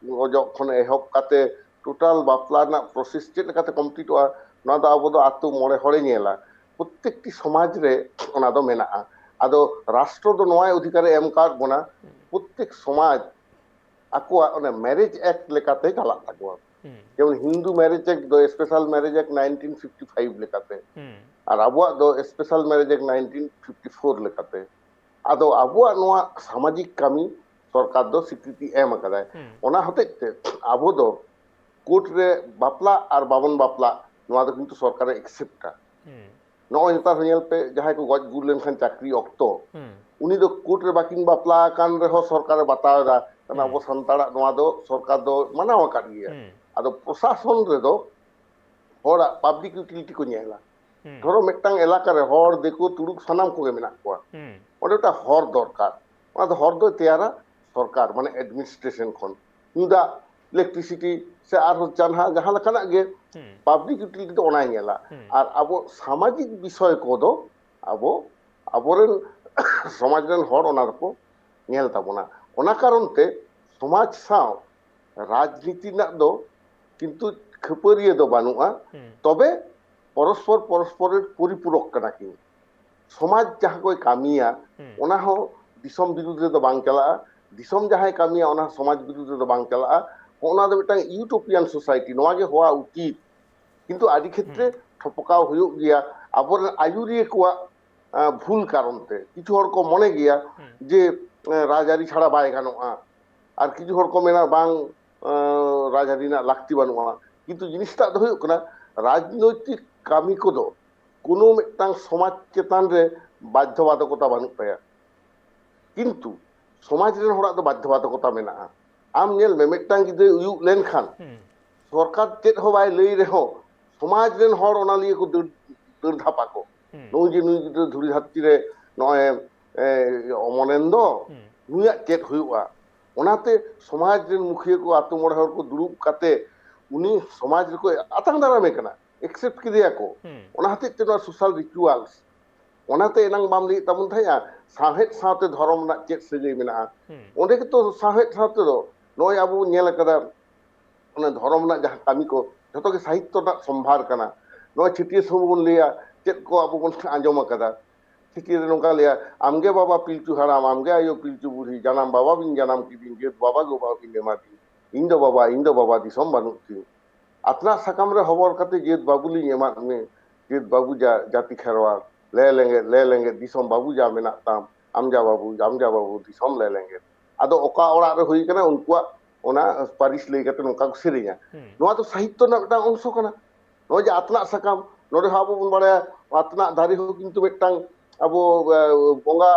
ᱚᱡᱚᱜ ᱠᱷᱚᱱ ᱮᱦᱚᱵ ᱠᱟᱛᱮ total ᱵᱟᱯᱞᱟ ᱨᱮᱱᱟᱜ process ᱪᱮᱫ ᱞᱮᱠᱟᱛᱮ completeᱚᱜᱼᱟ, ᱱᱚᱣᱟ ᱫᱚ ᱟᱵᱚ ᱫᱚ ᱟᱛᱳ ᱢᱚᱬᱮ ᱦᱚᱲᱮ ᱧᱮᱞᱟ᱾ ᱯᱨᱚᱛᱮᱠᱴᱤ ᱥᱚᱢᱟᱡᱽ ᱨᱮ ᱚᱱᱟ ᱫᱚ ᱢᱮᱱᱟᱜᱼᱟ᱾ ᱟᱫᱚ ᱨᱟᱥᱴᱨᱚ ᱫᱚ ᱱᱚᱣᱟᱭ ᱚᱫᱷᱤᱠᱟᱨᱮ ᱮᱢ ᱟᱠᱟᱫ ᱵᱚᱱᱟ, ᱯᱨᱚᱛᱮᱠ ᱥᱚᱢᱟᱡᱽ ᱟᱠᱚᱣᱟᱜ ᱚᱱᱟ marriage act ᱞᱮᱠᱟᱛᱮ ᱪᱟᱞᱟᱜ ᱛᱟᱠᱚᱣᱟ᱾ ᱦᱩᱸ᱾ ᱡᱮᱢᱚᱱ ᱦᱤᱱᱫᱩ marriage act ᱫᱚ special marriage act nineteen fifty five ᱞᱮᱠᱟᱛᱮ, ᱦᱩᱸ᱾ ᱟᱨ ᱟᱵᱚᱣᱟᱜ ᱫᱚ special marriage act nineteen fifty four ᱞᱮᱠᱟᱛᱮ᱾ ᱟᱫᱚ ᱟᱵᱚᱣᱟᱜ ᱱᱚᱣᱟ ᱥᱟᱢᱟᱡᱤᱠ ᱠᱟᱹᱢᱤ ᱥᱚᱨᱠᱟᱨ ᱫᱚ ᱥᱤᱠᱨᱤᱛᱤ ᱮᱢ ᱟᱠᱟᱫᱟᱭ᱾ ᱦᱩᱸ᱾ ᱚᱱᱟ ᱦᱚᱛᱮᱡ ᱛᱮ ᱟᱵᱚ ᱫᱚ court ᱨᱮ ᱵᱟᱯᱞᱟᱜ ᱟᱨ ᱵᱟᱵᱚᱱ ᱵᱟᱯᱞᱟᱜ, ᱱᱚᱣᱟ ᱫᱚ ᱠᱤᱱᱛᱩ ᱥᱚᱨᱠᱟᱨᱮ acceptᱟ᱾ ᱦᱩᱸ᱾ ᱱᱚᱜᱼᱚᱭ ᱱᱮᱛᱟᱨ ᱦᱚᱸ ᱧᱮᱞ ᱯᱮ, ᱡᱟᱦᱟᱸᱭ ᱠᱚ ᱜᱚᱡ ᱜᱩᱨ ᱞᱮᱱᱠᱷᱟᱱ ᱪᱟᱹᱠᱨᱤ ᱚᱠᱛᱚ, ᱦᱩᱸ᱾ ᱩᱱᱤ ᱫᱚ court ᱨᱮ ᱵᱟᱹᱠᱤᱱ ᱵᱟᱯᱞᱟ ᱟᱠᱟᱱ ᱨᱮᱦᱚᱸ ᱥᱚᱨᱠᱟᱨᱮ ᱵᱟᱛᱟᱣ ᱮᱫᱟ, ᱠᱟᱨᱚᱱ ᱦᱩᱸ᱾ ᱟᱵᱚ ᱥᱟᱱᱛᱟᱲᱟᱜ ᱱᱚᱣᱟ ᱫᱚ ᱥᱚᱨᱠᱟᱨ ᱫᱚ ᱢᱟᱱᱟᱣ ᱟᱠᱟᱫ ᱜᱮᱭᱟ᱾ ᱦᱩᱸ᱾ ᱟᱫᱚ ᱯᱨᱚᱥᱟᱥᱚᱱ ᱨᱮᱫᱚ ᱦᱚᱲᱟᱜ public utility ᱠᱚ ᱧᱮᱞᱟ᱾ ᱦᱩᱸ᱾ ᱫᱷᱚᱨᱚ ᱢᱤᱫᱴᱟᱝ ᱮᱞᱟᱠᱟ ᱨᱮ ᱦᱚᱲ, ᱫᱤᱠᱩ, ᱛᱩᱲᱩᱠ ᱥᱟᱱᱟᱢ ᱠᱚᱜᱮ ᱢᱮᱱᱟᱜ ᱠᱚᱣᱟ᱾ ᱦᱩᱸ᱾ ᱚᱸᱰᱮ ᱢᱤᱫᱴᱟᱝ ᱦᱚᱨ ᱫᱚᱨᱠᱟᱨ᱾ ᱚᱱᱟ ᱫᱚ ᱦᱚᱨ ᱫᱚᱭ ᱛᱮᱭᱟᱨᱟ ᱥᱚᱨᱠᱟᱨ, ᱢᱟᱱᱮ ᱮᱰᱢᱤᱱᱤᱥᱴᱨᱮᱥᱚᱱ ᱠᱷᱚᱱ᱾ ᱧᱩ ᱫᱟᱜ, ᱤᱞᱮᱠᱴᱨᱤᱥᱤᱴᱤ ᱥᱮ ᱟᱨᱦᱚᱸ ᱡᱟᱦᱟᱸ ᱡᱟᱦᱟᱸ ᱞᱮᱠᱟᱱᱟᱜ ᱜᱮ ᱦᱩᱸ ᱯᱟᱵᱽᱞᱤᱠ ᱤᱭᱩᱴᱤᱞᱤᱴᱤ ᱫᱚ ᱚᱱᱟᱭ ᱧᱮᱞᱟ᱾ ᱦᱩᱸ᱾ ᱟᱨ ᱟᱵᱚ ᱥᱟᱢᱟᱡᱤᱠ ᱵᱤᱥᱚᱭ ᱠᱚᱫᱚ ᱟᱵᱚ ᱟᱵᱚᱨᱮᱱ ᱥᱚᱢᱟᱡᱽ ᱨᱮᱱ ᱦᱚᱲ ᱚᱱᱟ ᱫᱚᱠᱚ ᱧᱮᱞ ᱛᱟᱵᱚᱱᱟ᱾ ᱚᱱᱟ ᱠᱟᱨᱚᱱ ᱛᱮ ᱥᱚᱢᱟᱡᱽ ᱥᱟᱶ ᱨᱟᱡᱽᱱᱤᱛᱤ ᱨᱮᱱᱟᱜ ᱫᱚ ᱠᱤᱱᱛᱩ ᱠᱷᱟᱹᱯᱟᱹᱨᱤᱭᱟᱹ ᱫᱚ ᱵᱟᱹᱱᱩᱜᱼᱟ᱾ ᱦᱩᱸ ᱛᱚᱵᱮ ᱯᱚᱨᱚᱥᱯᱚᱨ ᱯᱚᱨᱚᱥᱯᱚᱨ ᱨᱮ ᱯᱚᱨᱤᱯᱩᱨᱚᱠ ᱠᱟᱱᱟ ᱠᱤᱱ᱾ ᱥᱚᱢᱟᱡᱽ ᱡᱟᱦᱟᱸ ᱠᱚᱭ ᱠᱟᱹᱢᱤᱭᱟ, ᱦᱩᱸ ᱚᱱᱟ ᱦᱚᱸ ᱫᱤᱥᱚᱢ ᱵᱤᱨᱩᱫᱽ ᱨᱮᱫᱚ ᱵᱟᱝ ᱪᱟᱞᱟᱜᱼᱟ᱾ ᱫᱤᱥᱚᱢ ᱡᱟᱦᱟᱸᱭ ᱠᱟᱹᱢᱤᱭᱟ, ᱚᱱᱟ ᱥᱚᱢᱟᱡᱽ ᱵᱤᱨᱩᱫᱽ ᱨᱮᱫᱚ ᱵᱟᱝ ᱪᱟᱞᱟᱜᱼᱟ᱾ ᱦᱚᱸᱜᱼᱚ ᱱᱚᱣᱟ ᱫᱚ ᱢᱤᱫᱴᱟᱝ ᱤᱭᱩᱴᱳᱯᱤᱭᱟᱱ ᱥᱳᱥᱟᱭᱴᱤ, ᱱᱚᱣᱟ ᱜᱮ ᱦᱚᱣᱟ ᱩᱪᱤᱛ᱾ ᱠᱤᱱᱛᱩ ᱟᱹᱰᱤ ᱠᱷᱮᱛᱨᱮ ᱦᱩᱸ ᱴᱷᱚᱯᱚᱠᱟᱣ ᱦᱩᱭᱩᱜ ᱜᱮᱭᱟ ᱟᱵᱚᱨᱮᱱ ᱟᱹᱭᱩᱨᱤᱭᱟᱹ ᱠᱚᱣᱟᱜ, ᱟᱸ, ᱵᱷᱩᱞ ᱠᱟᱨᱚᱱ ᱛᱮ᱾ ᱠᱤᱪᱷᱩ ᱦᱚᱲ ᱠᱚ ᱢᱚᱱᱮ ᱜᱮᱭᱟ ᱦᱩᱸ ᱡᱮ, ᱟᱸ, ᱨᱟᱡᱽᱟᱹᱨᱤ ᱪᱷᱟᱲᱟ ᱵᱟᱭ ᱜᱟᱱᱚᱜᱼᱟ, ᱟᱨ ᱠᱤᱪᱷᱩ ᱦᱚᱲ ᱠᱚ ᱢᱮᱱᱟ ᱵᱟᱝ, ᱟᱸ, ᱨᱟᱡᱽᱟᱹᱨᱤ ᱨᱮᱱᱟᱜ ᱞᱟᱹᱠᱛᱤ ᱵᱟᱹᱱᱩᱜᱼᱟ᱾ ᱠᱤᱱᱛᱩ ᱡᱤᱱᱤᱥᱴᱟᱜ ᱫᱚ ᱦᱩᱭᱩᱜ ᱠᱟᱱᱟ, ᱨᱟᱡᱽᱱᱳᱭᱛᱤᱠ ᱠᱟᱹᱢᱤ ᱠᱚᱫᱚ ᱠᱳᱱᱳ ᱢᱤᱫᱴᱟᱝ ᱥᱚᱢᱟᱡᱽ ᱪᱮᱛᱟᱱ ᱨᱮ ᱵᱟᱫᱽᱫᱷᱚᱵᱟᱫᱷᱚᱠᱚᱛᱟ ᱵᱟᱹᱱᱩᱜ ᱛᱟᱭᱟ᱾ ᱠᱤᱱᱛᱩ ᱥᱚᱢᱟᱡᱽ ᱨᱮᱱ ᱦᱚᱲᱟᱜ ᱫᱚ ᱵᱟᱫᱽᱫᱷᱚᱵᱟᱫᱷᱚᱠᱚᱛᱟ ᱢᱮᱱᱟᱜᱼᱟ᱾ ᱟᱢ ᱧᱮᱞ ᱢᱮ, ᱢᱤᱫᱴᱟᱝ ᱜᱤᱫᱽᱨᱟᱹᱭ ᱩᱭᱩᱜ ᱞᱮᱱᱠᱷᱟᱱ ᱦᱩᱸ ᱥᱚᱨᱠᱟᱨ ᱪᱮᱫ ᱦᱚᱸ ᱵᱟᱭ ᱞᱟᱹᱭ ᱨᱮᱦᱚᱸ ᱥᱚᱢᱟᱡᱽ ᱨᱮᱱ ᱦᱚᱲ ᱚᱱᱟ ᱞᱤᱭᱟᱹ ᱠᱚ ᱫᱟᱹᱲ, ᱫᱟᱹᱲ ᱫᱷᱟᱯᱟ ᱠᱚ᱾ ᱦᱩᱸ ᱱᱩᱭ ᱡᱮ ᱱᱩᱭ ᱜᱤᱫᱽᱨᱟᱹ ᱫᱷᱩᱲᱤ ᱫᱷᱟᱹᱨᱛᱤ ᱨᱮ ᱱᱚᱜᱼᱚᱭ, ᱮ, ᱚᱢᱚᱱᱮᱱ ᱫᱚ, ᱦᱩᱸ ᱱᱩᱭᱟᱜ ᱪᱮᱫ ᱦᱩᱭᱩᱜᱼᱟ? ᱚᱱᱟᱛᱮ ᱥᱚᱢᱟᱡᱽ ᱨᱮᱱ ᱢᱩᱠᱷᱤᱭᱟᱹ ᱠᱚ, ᱟᱛᱳ ᱢᱚᱬᱮ ᱦᱚᱲ ᱠᱚ ᱫᱩᱲᱩᱵ ᱠᱟᱛᱮ ᱩᱱᱤ ᱥᱚᱢᱟᱡᱽ ᱨᱮᱠᱚ ᱟᱛᱟᱝ ᱫᱟᱨᱟᱢᱮ ᱠᱟᱱᱟ, ᱮᱠᱥᱮᱯᱴ ᱠᱮᱫᱮᱭᱟ ᱠᱚ᱾ ᱦᱩᱸ ᱚᱱᱟ ᱦᱚᱛᱮᱡ ᱛᱮ ᱱᱚᱣᱟ ᱥᱳᱥᱟᱞ ᱨᱤᱪᱩᱣᱟᱞᱥ, ᱚᱱᱟᱛᱮ ᱮᱱᱟᱝ ᱵᱟᱢ ᱞᱟᱹᱭᱮᱫ ᱛᱟᱵᱚᱱ ᱛᱟᱦᱮᱸᱜᱼᱟ, ᱥᱟᱶᱦᱮᱫ ᱥᱟᱶᱛᱮ ᱫᱷᱚᱨᱚᱢ ᱨᱮᱱᱟᱜ ᱪᱮᱫ ᱥᱟᱹᱜᱟᱹᱭ ᱢᱮᱱᱟᱜᱼᱟ? ᱦᱩᱸ ᱚᱸᱰᱮ ᱜᱮᱛᱚ ᱥᱟᱶᱦᱮᱫ ᱥᱟᱶᱛᱮ ᱫᱚ ᱱᱚᱜᱼᱚᱭ ᱟᱵᱚ ᱵᱚᱱ ᱧᱮᱞ ᱟᱠᱟᱫᱟ, ᱚᱱᱟ ᱫᱷᱚᱨᱚᱢ ᱨᱮᱱᱟᱜ ᱡᱟᱦᱟᱸ ᱠᱟᱹᱢᱤ ᱠᱚ, ᱡᱷᱚᱛᱚ ᱜᱮ ᱥᱟᱦᱤᱛᱛᱚ ᱨᱮᱱᱟᱜ ᱥᱚᱢᱵᱷᱟᱨ ᱠᱟᱱᱟ᱾ ᱱᱚᱜᱼᱚᱭ ᱪᱷᱟᱹᱴᱭᱟᱹᱨ ᱥᱚᱢᱚᱭ ᱵᱚᱱ ᱞᱟᱹᱭᱟ, ᱪᱮᱫ ᱠᱚ ᱟᱵᱚ ᱵᱚᱱ ᱟᱸᱡᱚᱢ ᱟᱠᱟᱫᱟ, ᱪᱷᱟᱹᱴᱭᱟᱹᱨ ᱨᱮ ᱱᱚᱝᱠᱟ ᱞᱟᱹᱭᱟ, "ᱟᱢᱜᱮ ᱵᱟᱵᱟ ᱯᱤᱞᱪᱩ ᱦᱟᱲᱟᱢ, ᱟᱢᱜᱮ ᱟᱭᱳ ᱯᱤᱞᱪᱩ ᱵᱩᱲᱦᱤ, ᱡᱟᱱᱟᱢ ᱵᱟᱵᱟ ᱵᱤᱱ ᱡᱟᱱᱟᱢ ᱠᱤᱫᱤᱧ, ᱡᱟᱹᱛ ᱵᱟᱵᱟ ᱜᱮ ᱵᱟᱵᱟ ᱵᱤᱱ ᱮᱢᱟᱫᱤᱧ, ᱤᱧ ᱫᱚ ᱵᱟᱵᱟ, ᱤᱧ ᱫᱚ ᱵᱟᱵᱟ, ᱫᱤᱥᱚᱢ ᱵᱟᱹᱱᱩᱜ ᱛᱤᱧ᱾ ᱟᱛᱱᱟᱜ ᱥᱟᱠᱟᱢ ᱨᱮ ᱦᱚᱵᱚᱨ ᱠᱟᱛᱮ ᱡᱟᱹᱛ ᱵᱟᱹᱵᱩ ᱞᱤᱧ ᱮᱢᱟᱫ ᱢᱮ, ᱡᱟᱹᱛ ᱵᱟᱹᱵᱩ ᱡᱟ, ᱡᱟᱹᱛᱤ ᱠᱷᱮᱨᱣᱟᱲ, ᱞᱮ ᱞᱮᱸᱜᱮᱫ, ᱞᱮ ᱞᱮᱸᱜᱮᱫ, ᱫᱤᱥᱚᱢ ᱵᱟᱹᱵᱩ ᱡᱟ ᱢᱮᱱᱟᱜ ᱛᱟᱢ, ᱟᱢ ᱡᱟ ᱵᱟᱹᱵᱩ, ᱟᱢ ᱡᱟ ᱵᱟᱹᱵᱩ, ᱫᱤᱥᱚᱢ ᱞᱮ ᱞᱮᱸᱜᱮᱫ᱾" ᱟᱫᱚ ᱚᱠᱟ ᱚᱲᱟᱜ ᱨᱮ ᱦᱩᱭ ᱠᱟᱱᱟ, ᱩᱱᱠᱩᱣᱟᱜ ᱚᱱᱟ ᱯᱟᱹᱨᱤᱥ ᱞᱟᱹᱭ ᱠᱟᱛᱮ ᱱᱚᱝᱠᱟ ᱠᱚ ᱥᱮᱨᱮᱧᱟ᱾ ᱦᱩᱸ ᱱᱚᱣᱟ ᱫᱚ ᱥᱟᱦᱤᱛᱛᱚ ᱨᱮᱱᱟᱜ ᱢᱤᱫᱴᱟᱝ ᱚᱝᱥᱚ ᱠᱟᱱᱟ᱾ ᱱᱚᱜᱼᱚᱭ ᱡᱮ ᱟᱛᱱᱟᱜ ᱥᱟᱠᱟᱢ, ᱱᱚᱰᱮ ᱦᱚᱸ ᱟᱵᱚ ᱵᱚᱱ ᱵᱟᱲᱟᱭᱟ, ᱟᱛᱱᱟᱜ ᱫᱟᱨᱮ ᱦᱚᱸ ᱠᱤᱱᱛᱩ ᱢᱤᱫᱴᱟᱝ ᱟᱵᱚ, ᱮ, ᱵᱚᱸᱜᱟ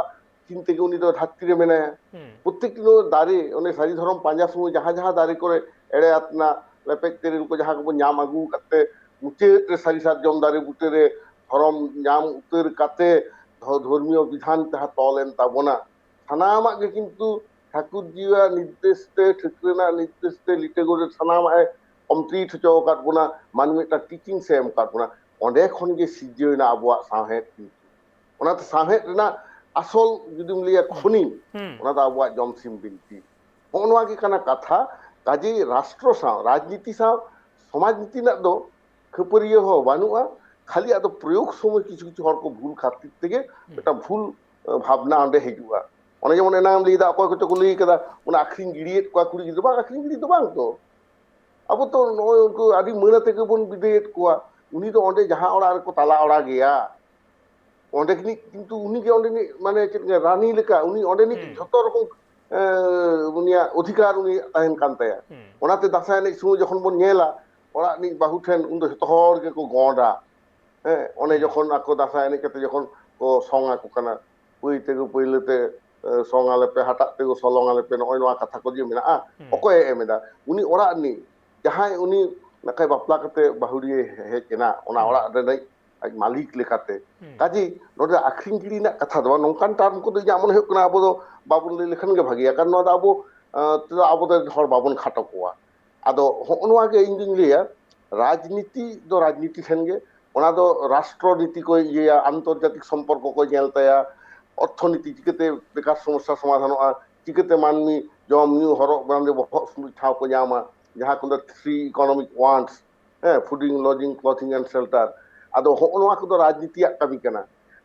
ᱪᱤᱱ ᱛᱮᱜᱮ ᱩᱱᱤ ᱫᱚ ᱫᱷᱟᱹᱨᱛᱤ ᱨᱮ ᱢᱮᱱᱟᱭᱟ᱾ ᱦᱩᱸ ᱯᱨᱚᱛᱮᱠᱴᱤ ᱱᱚᱣᱟ ᱫᱟᱨᱮ, ᱚᱱᱮ ᱥᱟᱹᱨᱤ ᱫᱷᱚᱨᱚᱢ ᱯᱟᱸᱡᱟ ᱥᱚᱢᱚᱭ ᱡᱟᱦᱟᱸ ᱡᱟᱦᱟᱸ ᱫᱟᱨᱮ ᱠᱚᱨᱮ ᱮᱲᱮ ᱟᱛᱱᱟᱜ, ᱞᱮᱯᱮᱡ ᱛᱮᱨᱮᱞ ᱠᱚ ᱡᱟᱦᱟᱸ ᱠᱚᱵᱚᱱ ᱧᱟᱢ ᱟᱹᱜᱩ ᱟᱠᱟᱫ ᱛᱮ, ᱢᱩᱪᱟᱹᱫ ᱨᱮ ᱥᱟᱹᱨᱤ ᱥᱟᱨᱡᱚᱢ ᱫᱟᱨᱮ ᱵᱩᱴᱟᱹ ᱨᱮ ᱫᱷᱚᱨᱚᱢ ᱧᱟᱢ ᱩᱛᱟᱹᱨ ᱠᱟᱛᱮ ᱫᱷᱚ-, ᱫᱷᱚᱨᱢᱤᱭᱚ ᱵᱤᱫᱷᱟᱱ ᱡᱟᱦᱟᱸ ᱛᱚᱞ ᱮᱱ ᱛᱟᱵᱚᱱᱟ, ᱥᱟᱱᱟᱢᱟᱜ ᱜᱮ ᱠᱤᱱᱛᱩ ᱴᱷᱟᱹᱠᱩᱨ ᱡᱤᱣᱟᱜ ᱱᱤᱨᱫᱮᱥ ᱛᱮ, ᱴᱷᱟᱹᱠᱨᱟᱹᱱᱟᱜ ᱱᱤᱨᱫᱮᱥ ᱛᱮ ᱞᱤᱴᱟᱹ ᱜᱚᱰᱮᱛ ᱥᱟᱱᱟᱢᱟᱜ ᱮ ᱠᱚᱢᱯᱞᱤᱴ ᱦᱚᱪᱚ ᱟᱠᱟᱫ ᱵᱚᱱᱟ, ᱢᱟᱹᱱᱢᱤ ᱢᱤᱫᱴᱟᱝ ᱴᱤᱪᱤᱝ ᱥᱮ ᱮᱢ ᱟᱠᱟᱫ ᱵᱚᱱᱟ᱾ ᱚᱸᱰᱮ ᱠᱷᱚᱱ ᱜᱮ ᱥᱤᱨᱡᱟᱹᱣ ᱮᱱᱟ ᱟᱵᱚᱣᱟᱜ ᱥᱟᱶᱦᱮᱫ᱾ ᱠᱤᱱᱛᱩ ᱚᱱᱟᱛᱮ ᱥᱟᱶᱦᱮᱫ ᱨᱮᱱᱟᱜ ᱟᱥᱚᱞ ᱡᱩᱫᱤᱢ ᱞᱟᱹᱭᱟ ᱠᱷᱚᱱᱤ, ᱦᱩᱸ᱾ ᱚᱱᱟ ᱫᱚ ᱟᱵᱚᱣᱟᱜ ᱡᱚᱢᱥᱤᱢ ᱵᱤᱱᱛᱤ᱾ ᱦᱚᱸᱜᱼᱚ ᱱᱚᱣᱟ ᱜᱮ ᱠᱟᱱᱟ ᱠᱟᱛᱷᱟ᱾ ᱠᱟᱡᱮ ᱨᱟᱥᱴᱨᱚ ᱥᱟᱶ, ᱨᱟᱡᱽᱱᱤᱛᱤ ᱥᱟᱶ ᱥᱚᱢᱟᱡᱽ ᱱᱤᱛᱤ ᱨᱮᱱᱟᱜ ᱫᱚ ᱠᱷᱟᱹᱯᱟᱹᱨᱤᱭᱟᱹ ᱦᱚᱸ ᱵᱟᱹᱱᱩᱜᱼᱟ᱾ ᱠᱷᱟᱹᱞᱤ ᱟᱫᱚ ᱯᱨᱚᱭᱳᱜᱽ ᱥᱚᱢᱚᱭ ᱠᱤᱪᱷᱩ ᱠᱤᱪᱷᱩ ᱦᱚᱲ ᱠᱚ ᱵᱷᱩᱞ ᱠᱷᱟᱹᱛᱤᱨ ᱛᱮᱜᱮ ᱦᱩᱸ᱾ ᱢᱤᱫᱴᱟᱝ ᱵᱷᱩᱞ, ᱟᱸ, ᱵᱷᱟᱵᱽᱱᱟ ᱚᱸᱰᱮ ᱦᱤᱡᱩᱜᱼᱟ᱾ ᱚᱱᱮ ᱡᱮᱢᱚᱱ ᱮᱱᱟᱝ ᱮᱢ ᱞᱟᱹᱭᱫᱟ, ᱚᱠᱚᱭ ᱠᱚᱪᱚ ᱠᱚ ᱞᱟᱹᱭ ᱠᱟᱫᱟ, ᱚᱱᱟ ᱟᱹᱠᱷᱨᱤᱧ ᱜᱤᱰᱤᱭᱮᱫ ᱠᱚᱣᱟ ᱠᱩᱲᱤ ᱜᱤᱫᱽᱨᱟᱹ᱾ ᱵᱟᱝ, ᱟᱹᱠᱷᱨᱤᱧ ᱜᱤᱰᱤ ᱫᱚ ᱵᱟᱝ ᱛᱚ᱾ ᱟᱵᱚ ᱛᱚ ᱱᱚᱜᱼᱚᱭ ᱩᱱᱠᱩ ᱟᱹᱰᱤ ᱢᱟᱹᱱ ᱟᱛᱮ ᱜᱮᱵᱚᱱ ᱵᱤᱫᱟᱹᱭᱮᱫ ᱠᱚᱣᱟ᱾ ᱩᱱᱤ ᱫᱚ ᱚᱸᱰᱮ ᱡᱟᱦᱟᱸ ᱚᱲᱟᱜ ᱨᱮᱠᱚ ᱛᱟᱞᱟ ᱚᱲᱟᱜ ᱜᱮᱭᱟ, ᱚᱸᱰᱮ ᱨᱤᱱᱤᱡ ᱠᱤᱱᱛᱩ ᱩᱱᱤ ᱜᱮ ᱚᱸᱰᱮᱱᱤᱡ, ᱢᱟᱱᱮ, ᱪᱮᱫ ᱞᱮᱠᱟ, ᱨᱟᱱᱤ ᱞᱮᱠᱟ, ᱩᱱᱤ ᱚᱸᱰᱮᱱᱤᱡ ᱦᱩᱸ᱾ ᱡᱷᱚᱛᱚ ᱨᱚᱠᱚᱢ, ᱮ, ᱩᱱᱤᱭᱟᱜ ᱚᱫᱷᱤᱠᱟᱨ ᱩᱱᱤ ᱛᱟᱦᱮᱱ ᱠᱟᱱ ᱛᱟᱭᱟ᱾ ᱦᱩᱸ᱾ ᱚᱱᱟᱛᱮ ᱫᱟᱸᱥᱟᱭ ᱮᱱᱮᱡ ᱥᱚᱢᱚᱭ ᱡᱚᱠᱷᱚᱱ ᱵᱚᱱ ᱧᱮᱞᱟ, ᱚᱲᱟᱜ ᱨᱤᱱᱤᱡ ᱵᱟᱹᱦᱩ ᱴᱷᱮᱱ, ᱩᱱ ᱫᱚ ᱡᱷᱚᱛᱚ ᱦᱚᱲ ᱜᱮᱠᱚ ᱜᱚᱸᱰᱟ᱾ ᱦᱮᱸ, ᱚᱱᱮ ᱦᱩᱸ᱾ ᱡᱚᱠᱷᱚᱱ ᱟᱠᱚ ᱫᱟᱸᱥᱟᱭ ᱮᱱᱮᱡ ᱠᱟᱛᱮ ᱡᱚᱠᱷᱚᱱ ᱠᱚ ᱥᱚᱝ ᱟᱠᱚ ᱠᱟᱱᱟ, ᱯᱟᱹᱭ ᱛᱮᱠᱚ ᱯᱟᱹᱭᱞᱟᱹ ᱛᱮ, ᱮ, ᱥᱚᱝ ᱟᱞᱮ ᱯᱮ, ᱦᱟᱴᱟᱜ ᱛᱮᱠᱚ ᱥᱚᱞᱚᱝ ᱟᱞᱮ ᱯᱮ, ᱱᱚᱜᱼᱚᱭ ᱱᱚᱣᱟ ᱠᱟᱛᱷᱟ ᱠᱚ ᱡᱮ ᱢᱮᱱᱟᱜᱼᱟ, ᱦᱩᱸ᱾ ᱚᱠᱚᱭᱮ ᱮᱢ ᱮᱫᱟ? ᱩᱱᱤ ᱚᱲᱟᱜ ᱨᱤᱱᱤᱡ, ᱡᱟᱦᱟᱸᱭ ᱩᱱᱤ ᱱᱟᱠᱷᱟᱡ ᱵᱟᱯᱞᱟ ᱠᱟᱛᱮ ᱵᱟᱹᱦᱩᱲᱤᱭᱟᱹ ᱦᱮᱡ ᱮᱱᱟ, ᱚᱱᱟ ᱦᱩᱸ᱾ ᱚᱲᱟᱜ ᱨᱤᱱᱤᱡ ᱟᱡ ᱢᱟᱹᱞᱤᱠ ᱞᱮᱠᱟᱛᱮ᱾ ᱦᱩᱸ᱾ ᱠᱟᱡᱮ ᱱᱚᱰᱮ ᱟᱹᱠᱷᱨᱤᱧ ᱜᱤᱰᱤ ᱨᱮᱱᱟᱜ ᱠᱟᱛᱷᱟ ᱫᱚ ᱵᱟᱝ, ᱱᱚᱝᱠᱟᱱ ᱴᱟᱨᱢ ᱠᱚᱫᱚ ᱤᱧᱟᱹᱜ ᱢᱚᱱᱮ ᱦᱩᱭᱩᱜ ᱠᱟᱱᱟ ᱟᱵᱚ ᱫᱚ ᱵᱟᱵᱚᱱ ᱞᱟᱹᱭ ᱞᱮᱠᱷᱟᱱ ᱜᱮ ᱵᱷᱟᱜᱮᱭᱟ, ᱠᱟᱨᱚᱱ ᱱᱚᱣᱟ ᱫᱚ ᱟᱵᱚ, ᱟᱸ, ᱛᱮᱫᱚ ᱟᱵᱚ ᱫᱚ ᱦᱚᱲ ᱵᱟᱵᱚᱱ ᱠᱷᱟᱴᱚ ᱠᱚᱣᱟ᱾ ᱟᱫᱚ ᱦᱚᱸᱜᱼᱚ ᱱᱚᱣᱟ ᱜᱮ ᱤᱧ ᱫᱩᱧ ᱞᱟᱹᱭᱟ, ᱨᱟᱡᱽᱱᱤᱛᱤ ᱫᱚ ᱨᱟᱡᱽᱱᱤᱛᱤ ᱴᱷᱮᱱ ᱜᱮ, ᱚᱱᱟ ᱫᱚ ᱨᱟᱥᱴᱨᱚ ᱱᱤᱛᱤ ᱠᱚᱭ ᱤᱭᱟᱹᱭᱟ, ᱟᱱᱛᱚᱨᱡᱟᱛᱤᱠ ᱥᱚᱢᱯᱚᱨᱠᱚ ᱠᱚᱭ ᱧᱮᱞ ᱛᱟᱭᱟ, ᱚᱨᱛᱷᱚᱱᱤᱛᱤ ᱪᱤᱠᱟᱹᱛᱮ ᱵᱮᱠᱟᱨ ᱥᱚᱢᱚᱥᱥᱟ ᱥᱚᱢᱟᱫᱷᱟᱱᱚᱜᱼᱟ, ᱪᱤᱠᱟᱹᱛᱮ ᱢᱟᱹᱱᱢᱤ ᱡᱚᱢ ᱧᱩ ᱦᱚᱨᱚᱜ ᱵᱟᱸᱫᱮ ᱵᱚᱦᱚᱜ ᱥᱩᱱᱩᱡ ᱴᱷᱟᱶ ᱠᱚ ᱧᱟᱢᱟ, ᱡᱟᱦᱟᱸ ᱠᱚ ᱢᱮᱛᱟᱜ three economic wants, ᱦᱮᱸ, fooding, lodging, clothing and shelter᱾ ᱟᱫᱚ ᱦᱚᱸᱜᱼᱚ ᱱᱚᱣᱟ ᱠᱚᱫᱚ ᱨᱟᱡᱽᱱᱤᱛᱤᱭᱟᱜ ᱠᱟᱹᱢᱤ ᱠᱟᱱᱟ᱾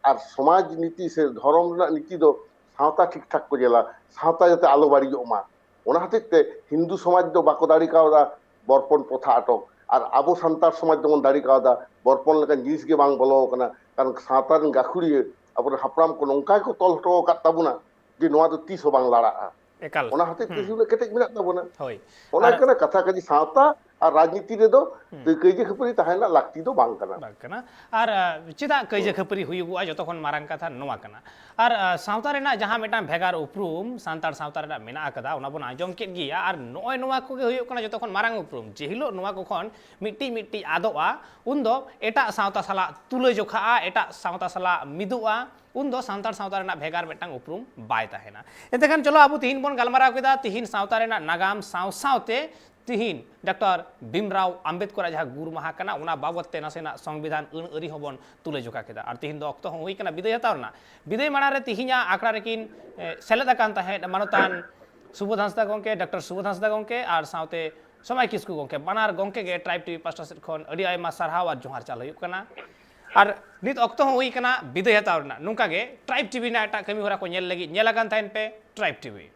ᱟᱨ ᱥᱚᱢᱟᱡᱽ ᱱᱤᱛᱤ ᱥᱮ ᱫᱷᱚᱨᱚᱢ ᱨᱮᱱᱟᱜ ᱱᱤᱛᱤ ᱫᱚ ᱥᱟᱶᱛᱟ ᱴᱷᱤᱠ ᱴᱷᱟᱠ ᱠᱚ ᱧᱮᱞᱟ, ᱥᱟᱶᱛᱟ ᱡᱟᱛᱮ ᱟᱞᱚ ᱵᱟᱹᱲᱤᱡᱚᱜ ᱢᱟ᱾ ᱚᱱᱟ ᱦᱚᱛᱮᱡ ᱛᱮ ᱦᱤᱱᱫᱩ ᱥᱚᱢᱟᱡᱽ ᱫᱚ ᱵᱟᱠᱚ ᱫᱟᱲᱮ ᱠᱟᱣᱫᱟ ᱵᱚᱨᱯᱚᱱ ᱯᱨᱚᱛᱷᱟ ᱟᱴᱚᱠ, ᱟᱨ ᱟᱵᱚ ᱥᱟᱱᱛᱟᱲ ᱥᱚᱢᱟᱡᱽ ᱫᱚᱵᱚᱱ ᱫᱟᱲᱮ ᱠᱟᱣᱫᱟ ᱵᱚᱨᱯᱚᱱ ᱞᱮᱠᱟᱱ ᱡᱤᱱᱤᱥ ᱜᱮ ᱵᱟᱝ ᱵᱚᱞᱚ ᱟᱠᱟᱱᱟ᱾ ᱠᱟᱨᱚᱱ ᱥᱟᱶᱛᱟ ᱨᱮᱱ ᱜᱟᱹᱠᱷᱩᱲᱤᱭᱟᱹ ᱟᱵᱚᱨᱮᱱ ᱦᱟᱯᱲᱟᱢ ᱠᱚ ᱱᱚᱝᱠᱟ ᱜᱮᱠᱚ ᱛᱚᱞ ᱦᱚᱴᱚ ᱟᱠᱟᱫ ᱛᱟᱵᱚᱱᱟ ᱡᱮ ᱱᱚᱣᱟ ᱫᱚ ᱛᱤᱥ ᱦᱚᱸ ᱵᱟᱝ ᱞᱟᱲᱟᱜᱼᱟ᱾ ᱮᱠᱟᱞ᱾ ᱚᱱᱟ ᱦᱚᱛᱮᱡ ᱛᱮ ᱦᱩᱸ᱾ ᱩᱱᱟᱹᱜ ᱠᱮᱴᱮᱡ ᱢᱮᱱᱟᱜ ᱛᱟᱵᱚᱱᱟ᱾ ᱦᱳᱭ᱾ ᱚᱱᱟ ᱟᱨ ᱠᱟᱱᱟ ᱠᱟᱛᱷᱟ᱾ ᱠᱟᱡᱮ ᱥᱟᱶᱛᱟ ᱟᱨ ᱨᱟᱡᱽᱱᱤᱛᱤ ᱨᱮᱫᱚ ᱦᱩᱸ᱾ ᱠᱟᱹᱭᱡᱟᱹ ᱠᱷᱟᱹᱯᱟᱹᱨᱤ ᱛᱟᱦᱮᱸ ᱨᱮᱱᱟᱜ ᱞᱟᱹᱠᱛᱤ ᱫᱚ ᱵᱟᱝ ᱠᱟᱱᱟ᱾ ᱵᱟᱝ ᱠᱟᱱᱟ᱾ ᱟᱨ, ᱟ, ᱪᱮᱫᱟᱜ ᱠᱟᱹᱭᱡᱟᱹ ᱦᱩᱸ᱾ ᱠᱷᱟᱹᱯᱟᱹᱨᱤ ᱦᱩᱭᱩᱜᱚᱜᱼᱟ? ᱡᱚᱛᱚ ᱠᱷᱚᱱ ᱢᱟᱨᱟᱝ ᱠᱟᱛᱷᱟ ᱱᱚᱣᱟ ᱠᱟᱱᱟ᱾ ᱟᱨ, ᱟ, ᱥᱟᱶᱛᱟ ᱨᱮᱱᱟᱜ ᱡᱟᱦᱟᱸ ᱢᱤᱫᱴᱟᱝ ᱵᱷᱮᱜᱟᱨ ᱩᱯᱨᱩᱢ ᱥᱟᱱᱛᱟᱲ ᱥᱟᱶᱛᱟ ᱨᱮᱱᱟᱜ ᱢᱮᱱᱟᱜ ᱟᱠᱟᱫᱟ, ᱚᱱᱟ ᱵᱚᱱ ᱟᱸᱡᱚᱢ ᱠᱮᱫ ᱜᱮᱭᱟ᱾ ᱟᱨ ᱱᱚᱜᱼᱚᱭ ᱱᱚᱣᱟ ᱠᱚᱜᱮ ᱦᱩᱭᱩᱜ ᱠᱟᱱᱟ ᱡᱚᱛᱚ ᱠᱷᱚᱱ ᱢᱟᱨᱟᱝ ᱩᱯᱨᱩᱢ᱾ ᱡᱮ ᱦᱤᱞᱳᱜ ᱱᱚᱣᱟ ᱠᱚ ᱠᱷᱚᱱ ᱢᱤᱫᱴᱤᱡ ᱢᱤᱫᱴᱤᱡ ᱟᱫᱚᱜᱼᱟ, ᱩᱱᱫᱚ ᱮᱴᱟᱜ ᱥᱟᱶᱛᱟ ᱥᱟᱞᱟᱜ ᱛᱩᱞᱟᱹ ᱡᱚᱠᱷᱟᱜᱼᱟ, ᱮᱴᱟᱜ ᱥᱟᱶᱛᱟ ᱥᱟᱞᱟᱜ ᱢᱤᱫᱚᱜᱼᱟ᱾ ᱩᱱᱫᱚ ᱥᱟᱱᱛᱟᱲ ᱥᱟᱶᱛᱟ ᱨᱮᱱᱟᱜ ᱵᱷᱮᱜᱟᱨ ᱢᱤᱫᱴᱟᱝ ᱩᱯᱨᱩᱢ ᱵᱟᱭ ᱛᱟᱦᱮᱱᱟ᱾ ᱮᱱᱛᱮ ᱠᱷᱟᱱ ᱪᱚᱞᱚ, ᱟᱵᱚ ᱛᱤᱦᱤᱧ ᱵᱚᱱ ᱜᱟᱞᱢᱟᱨᱟᱣ ᱠᱮᱫᱟ ᱛᱤᱦᱤᱧ ᱥᱟᱶᱛᱟ ᱨᱮᱱᱟᱜ ᱱᱟᱜᱟᱢ ᱥᱟᱶ ᱥᱟᱶᱛᱮ ᱛᱤᱦᱤᱧ ᱰᱚᱠᱴᱚᱨ ᱵᱷᱤᱢᱨᱟᱣ ᱟᱢᱵᱮᱫᱠᱚᱨᱟᱜ ᱡᱟᱦᱟᱸ ᱜᱩᱨ ᱢᱟᱦᱟ ᱠᱟᱱᱟ, ᱚᱱᱟ ᱵᱟᱵᱚᱛ ᱛᱮ ᱱᱟᱥᱮᱱᱟᱜ ᱥᱚᱝᱵᱤᱫᱷᱟᱱ ᱟᱹᱱ ᱟᱹᱨᱤ ᱦᱚᱸᱵᱚᱱ ᱛᱩᱞᱟᱹ ᱡᱚᱠᱷᱟ ᱠᱮᱫᱟ᱾ ᱟᱨ ᱛᱤᱦᱤᱧ ᱫᱚ ᱚᱠᱛᱚ ᱦᱚᱸ ᱦᱩᱭ ᱠᱟᱱᱟ ᱵᱤᱫᱟᱹᱭ ᱦᱟᱛᱟᱣ ᱨᱮᱱᱟᱜ᱾ ᱵᱤᱫᱟᱹᱭ ᱢᱟᱲᱟᱝ ᱨᱮ ᱛᱤᱦᱤᱧᱟᱜ ᱟᱠᱷᱲᱟ ᱨᱮᱠᱤᱱ, ᱮ, ᱥᱮᱞᱮᱫ ᱟᱠᱟᱱ ᱛᱟᱦᱮᱸᱫ ᱢᱟᱱᱚᱛᱟᱱ ᱥᱩᱵᱳᱫᱷ ᱦᱟᱸᱥᱫᱟ ᱜᱚᱢᱠᱮ, ᱰᱚᱠᱴᱚᱨ ᱥᱩᱵᱳᱫᱷ ᱦᱟᱸᱥᱫᱟ ᱜᱚᱢᱠᱮ ᱟᱨ ᱥᱟᱶᱛᱮ ᱥᱚᱢᱟᱭ ᱠᱤᱥᱠᱩ ᱜᱚᱢᱠᱮ, ᱵᱟᱱᱟᱨ ᱜᱚᱢᱠᱮ ᱜᱮ ᱴᱨᱟᱭᱤᱵᱽ ᱴᱤᱵᱷᱤ ᱯᱟᱥᱴᱟ ᱥᱮᱫ ᱠᱷᱚᱱ ᱟᱹᱰᱤ ᱟᱭᱢᱟ ᱥᱟᱨᱦᱟᱣ ᱟᱨ ᱡᱚᱦᱟᱨ ᱪᱟᱞ ᱦᱩᱭᱩᱜ ᱠᱟᱱᱟ᱾ ᱟᱨ ᱱᱤᱛ ᱚᱠᱛᱚ ᱦᱚᱸ ᱦᱩᱭ ᱠᱟᱱᱟ ᱵᱤᱫᱟᱹᱭ ᱦᱟᱛᱟᱣ ᱨᱮᱱᱟᱜ᱾ ᱱᱚᱝᱠᱟ ᱜᱮ ᱴᱨᱟᱭᱤᱵᱽ ᱴᱤᱵᱷᱤ ᱨᱮᱱᱟᱜ ᱮᱴᱟᱜ ᱠᱟᱹᱢᱤ ᱦᱚᱨᱟ ᱠᱚ ᱧᱮᱞ ᱞᱟᱹᱜᱤᱫ ᱧᱮᱞ ᱟᱠᱟᱱ ᱛᱟᱦᱮᱱ ᱯᱮ ᱴᱨᱟᱭᱤᱵᱽ ᱴᱤᱵᱷᱤ᱾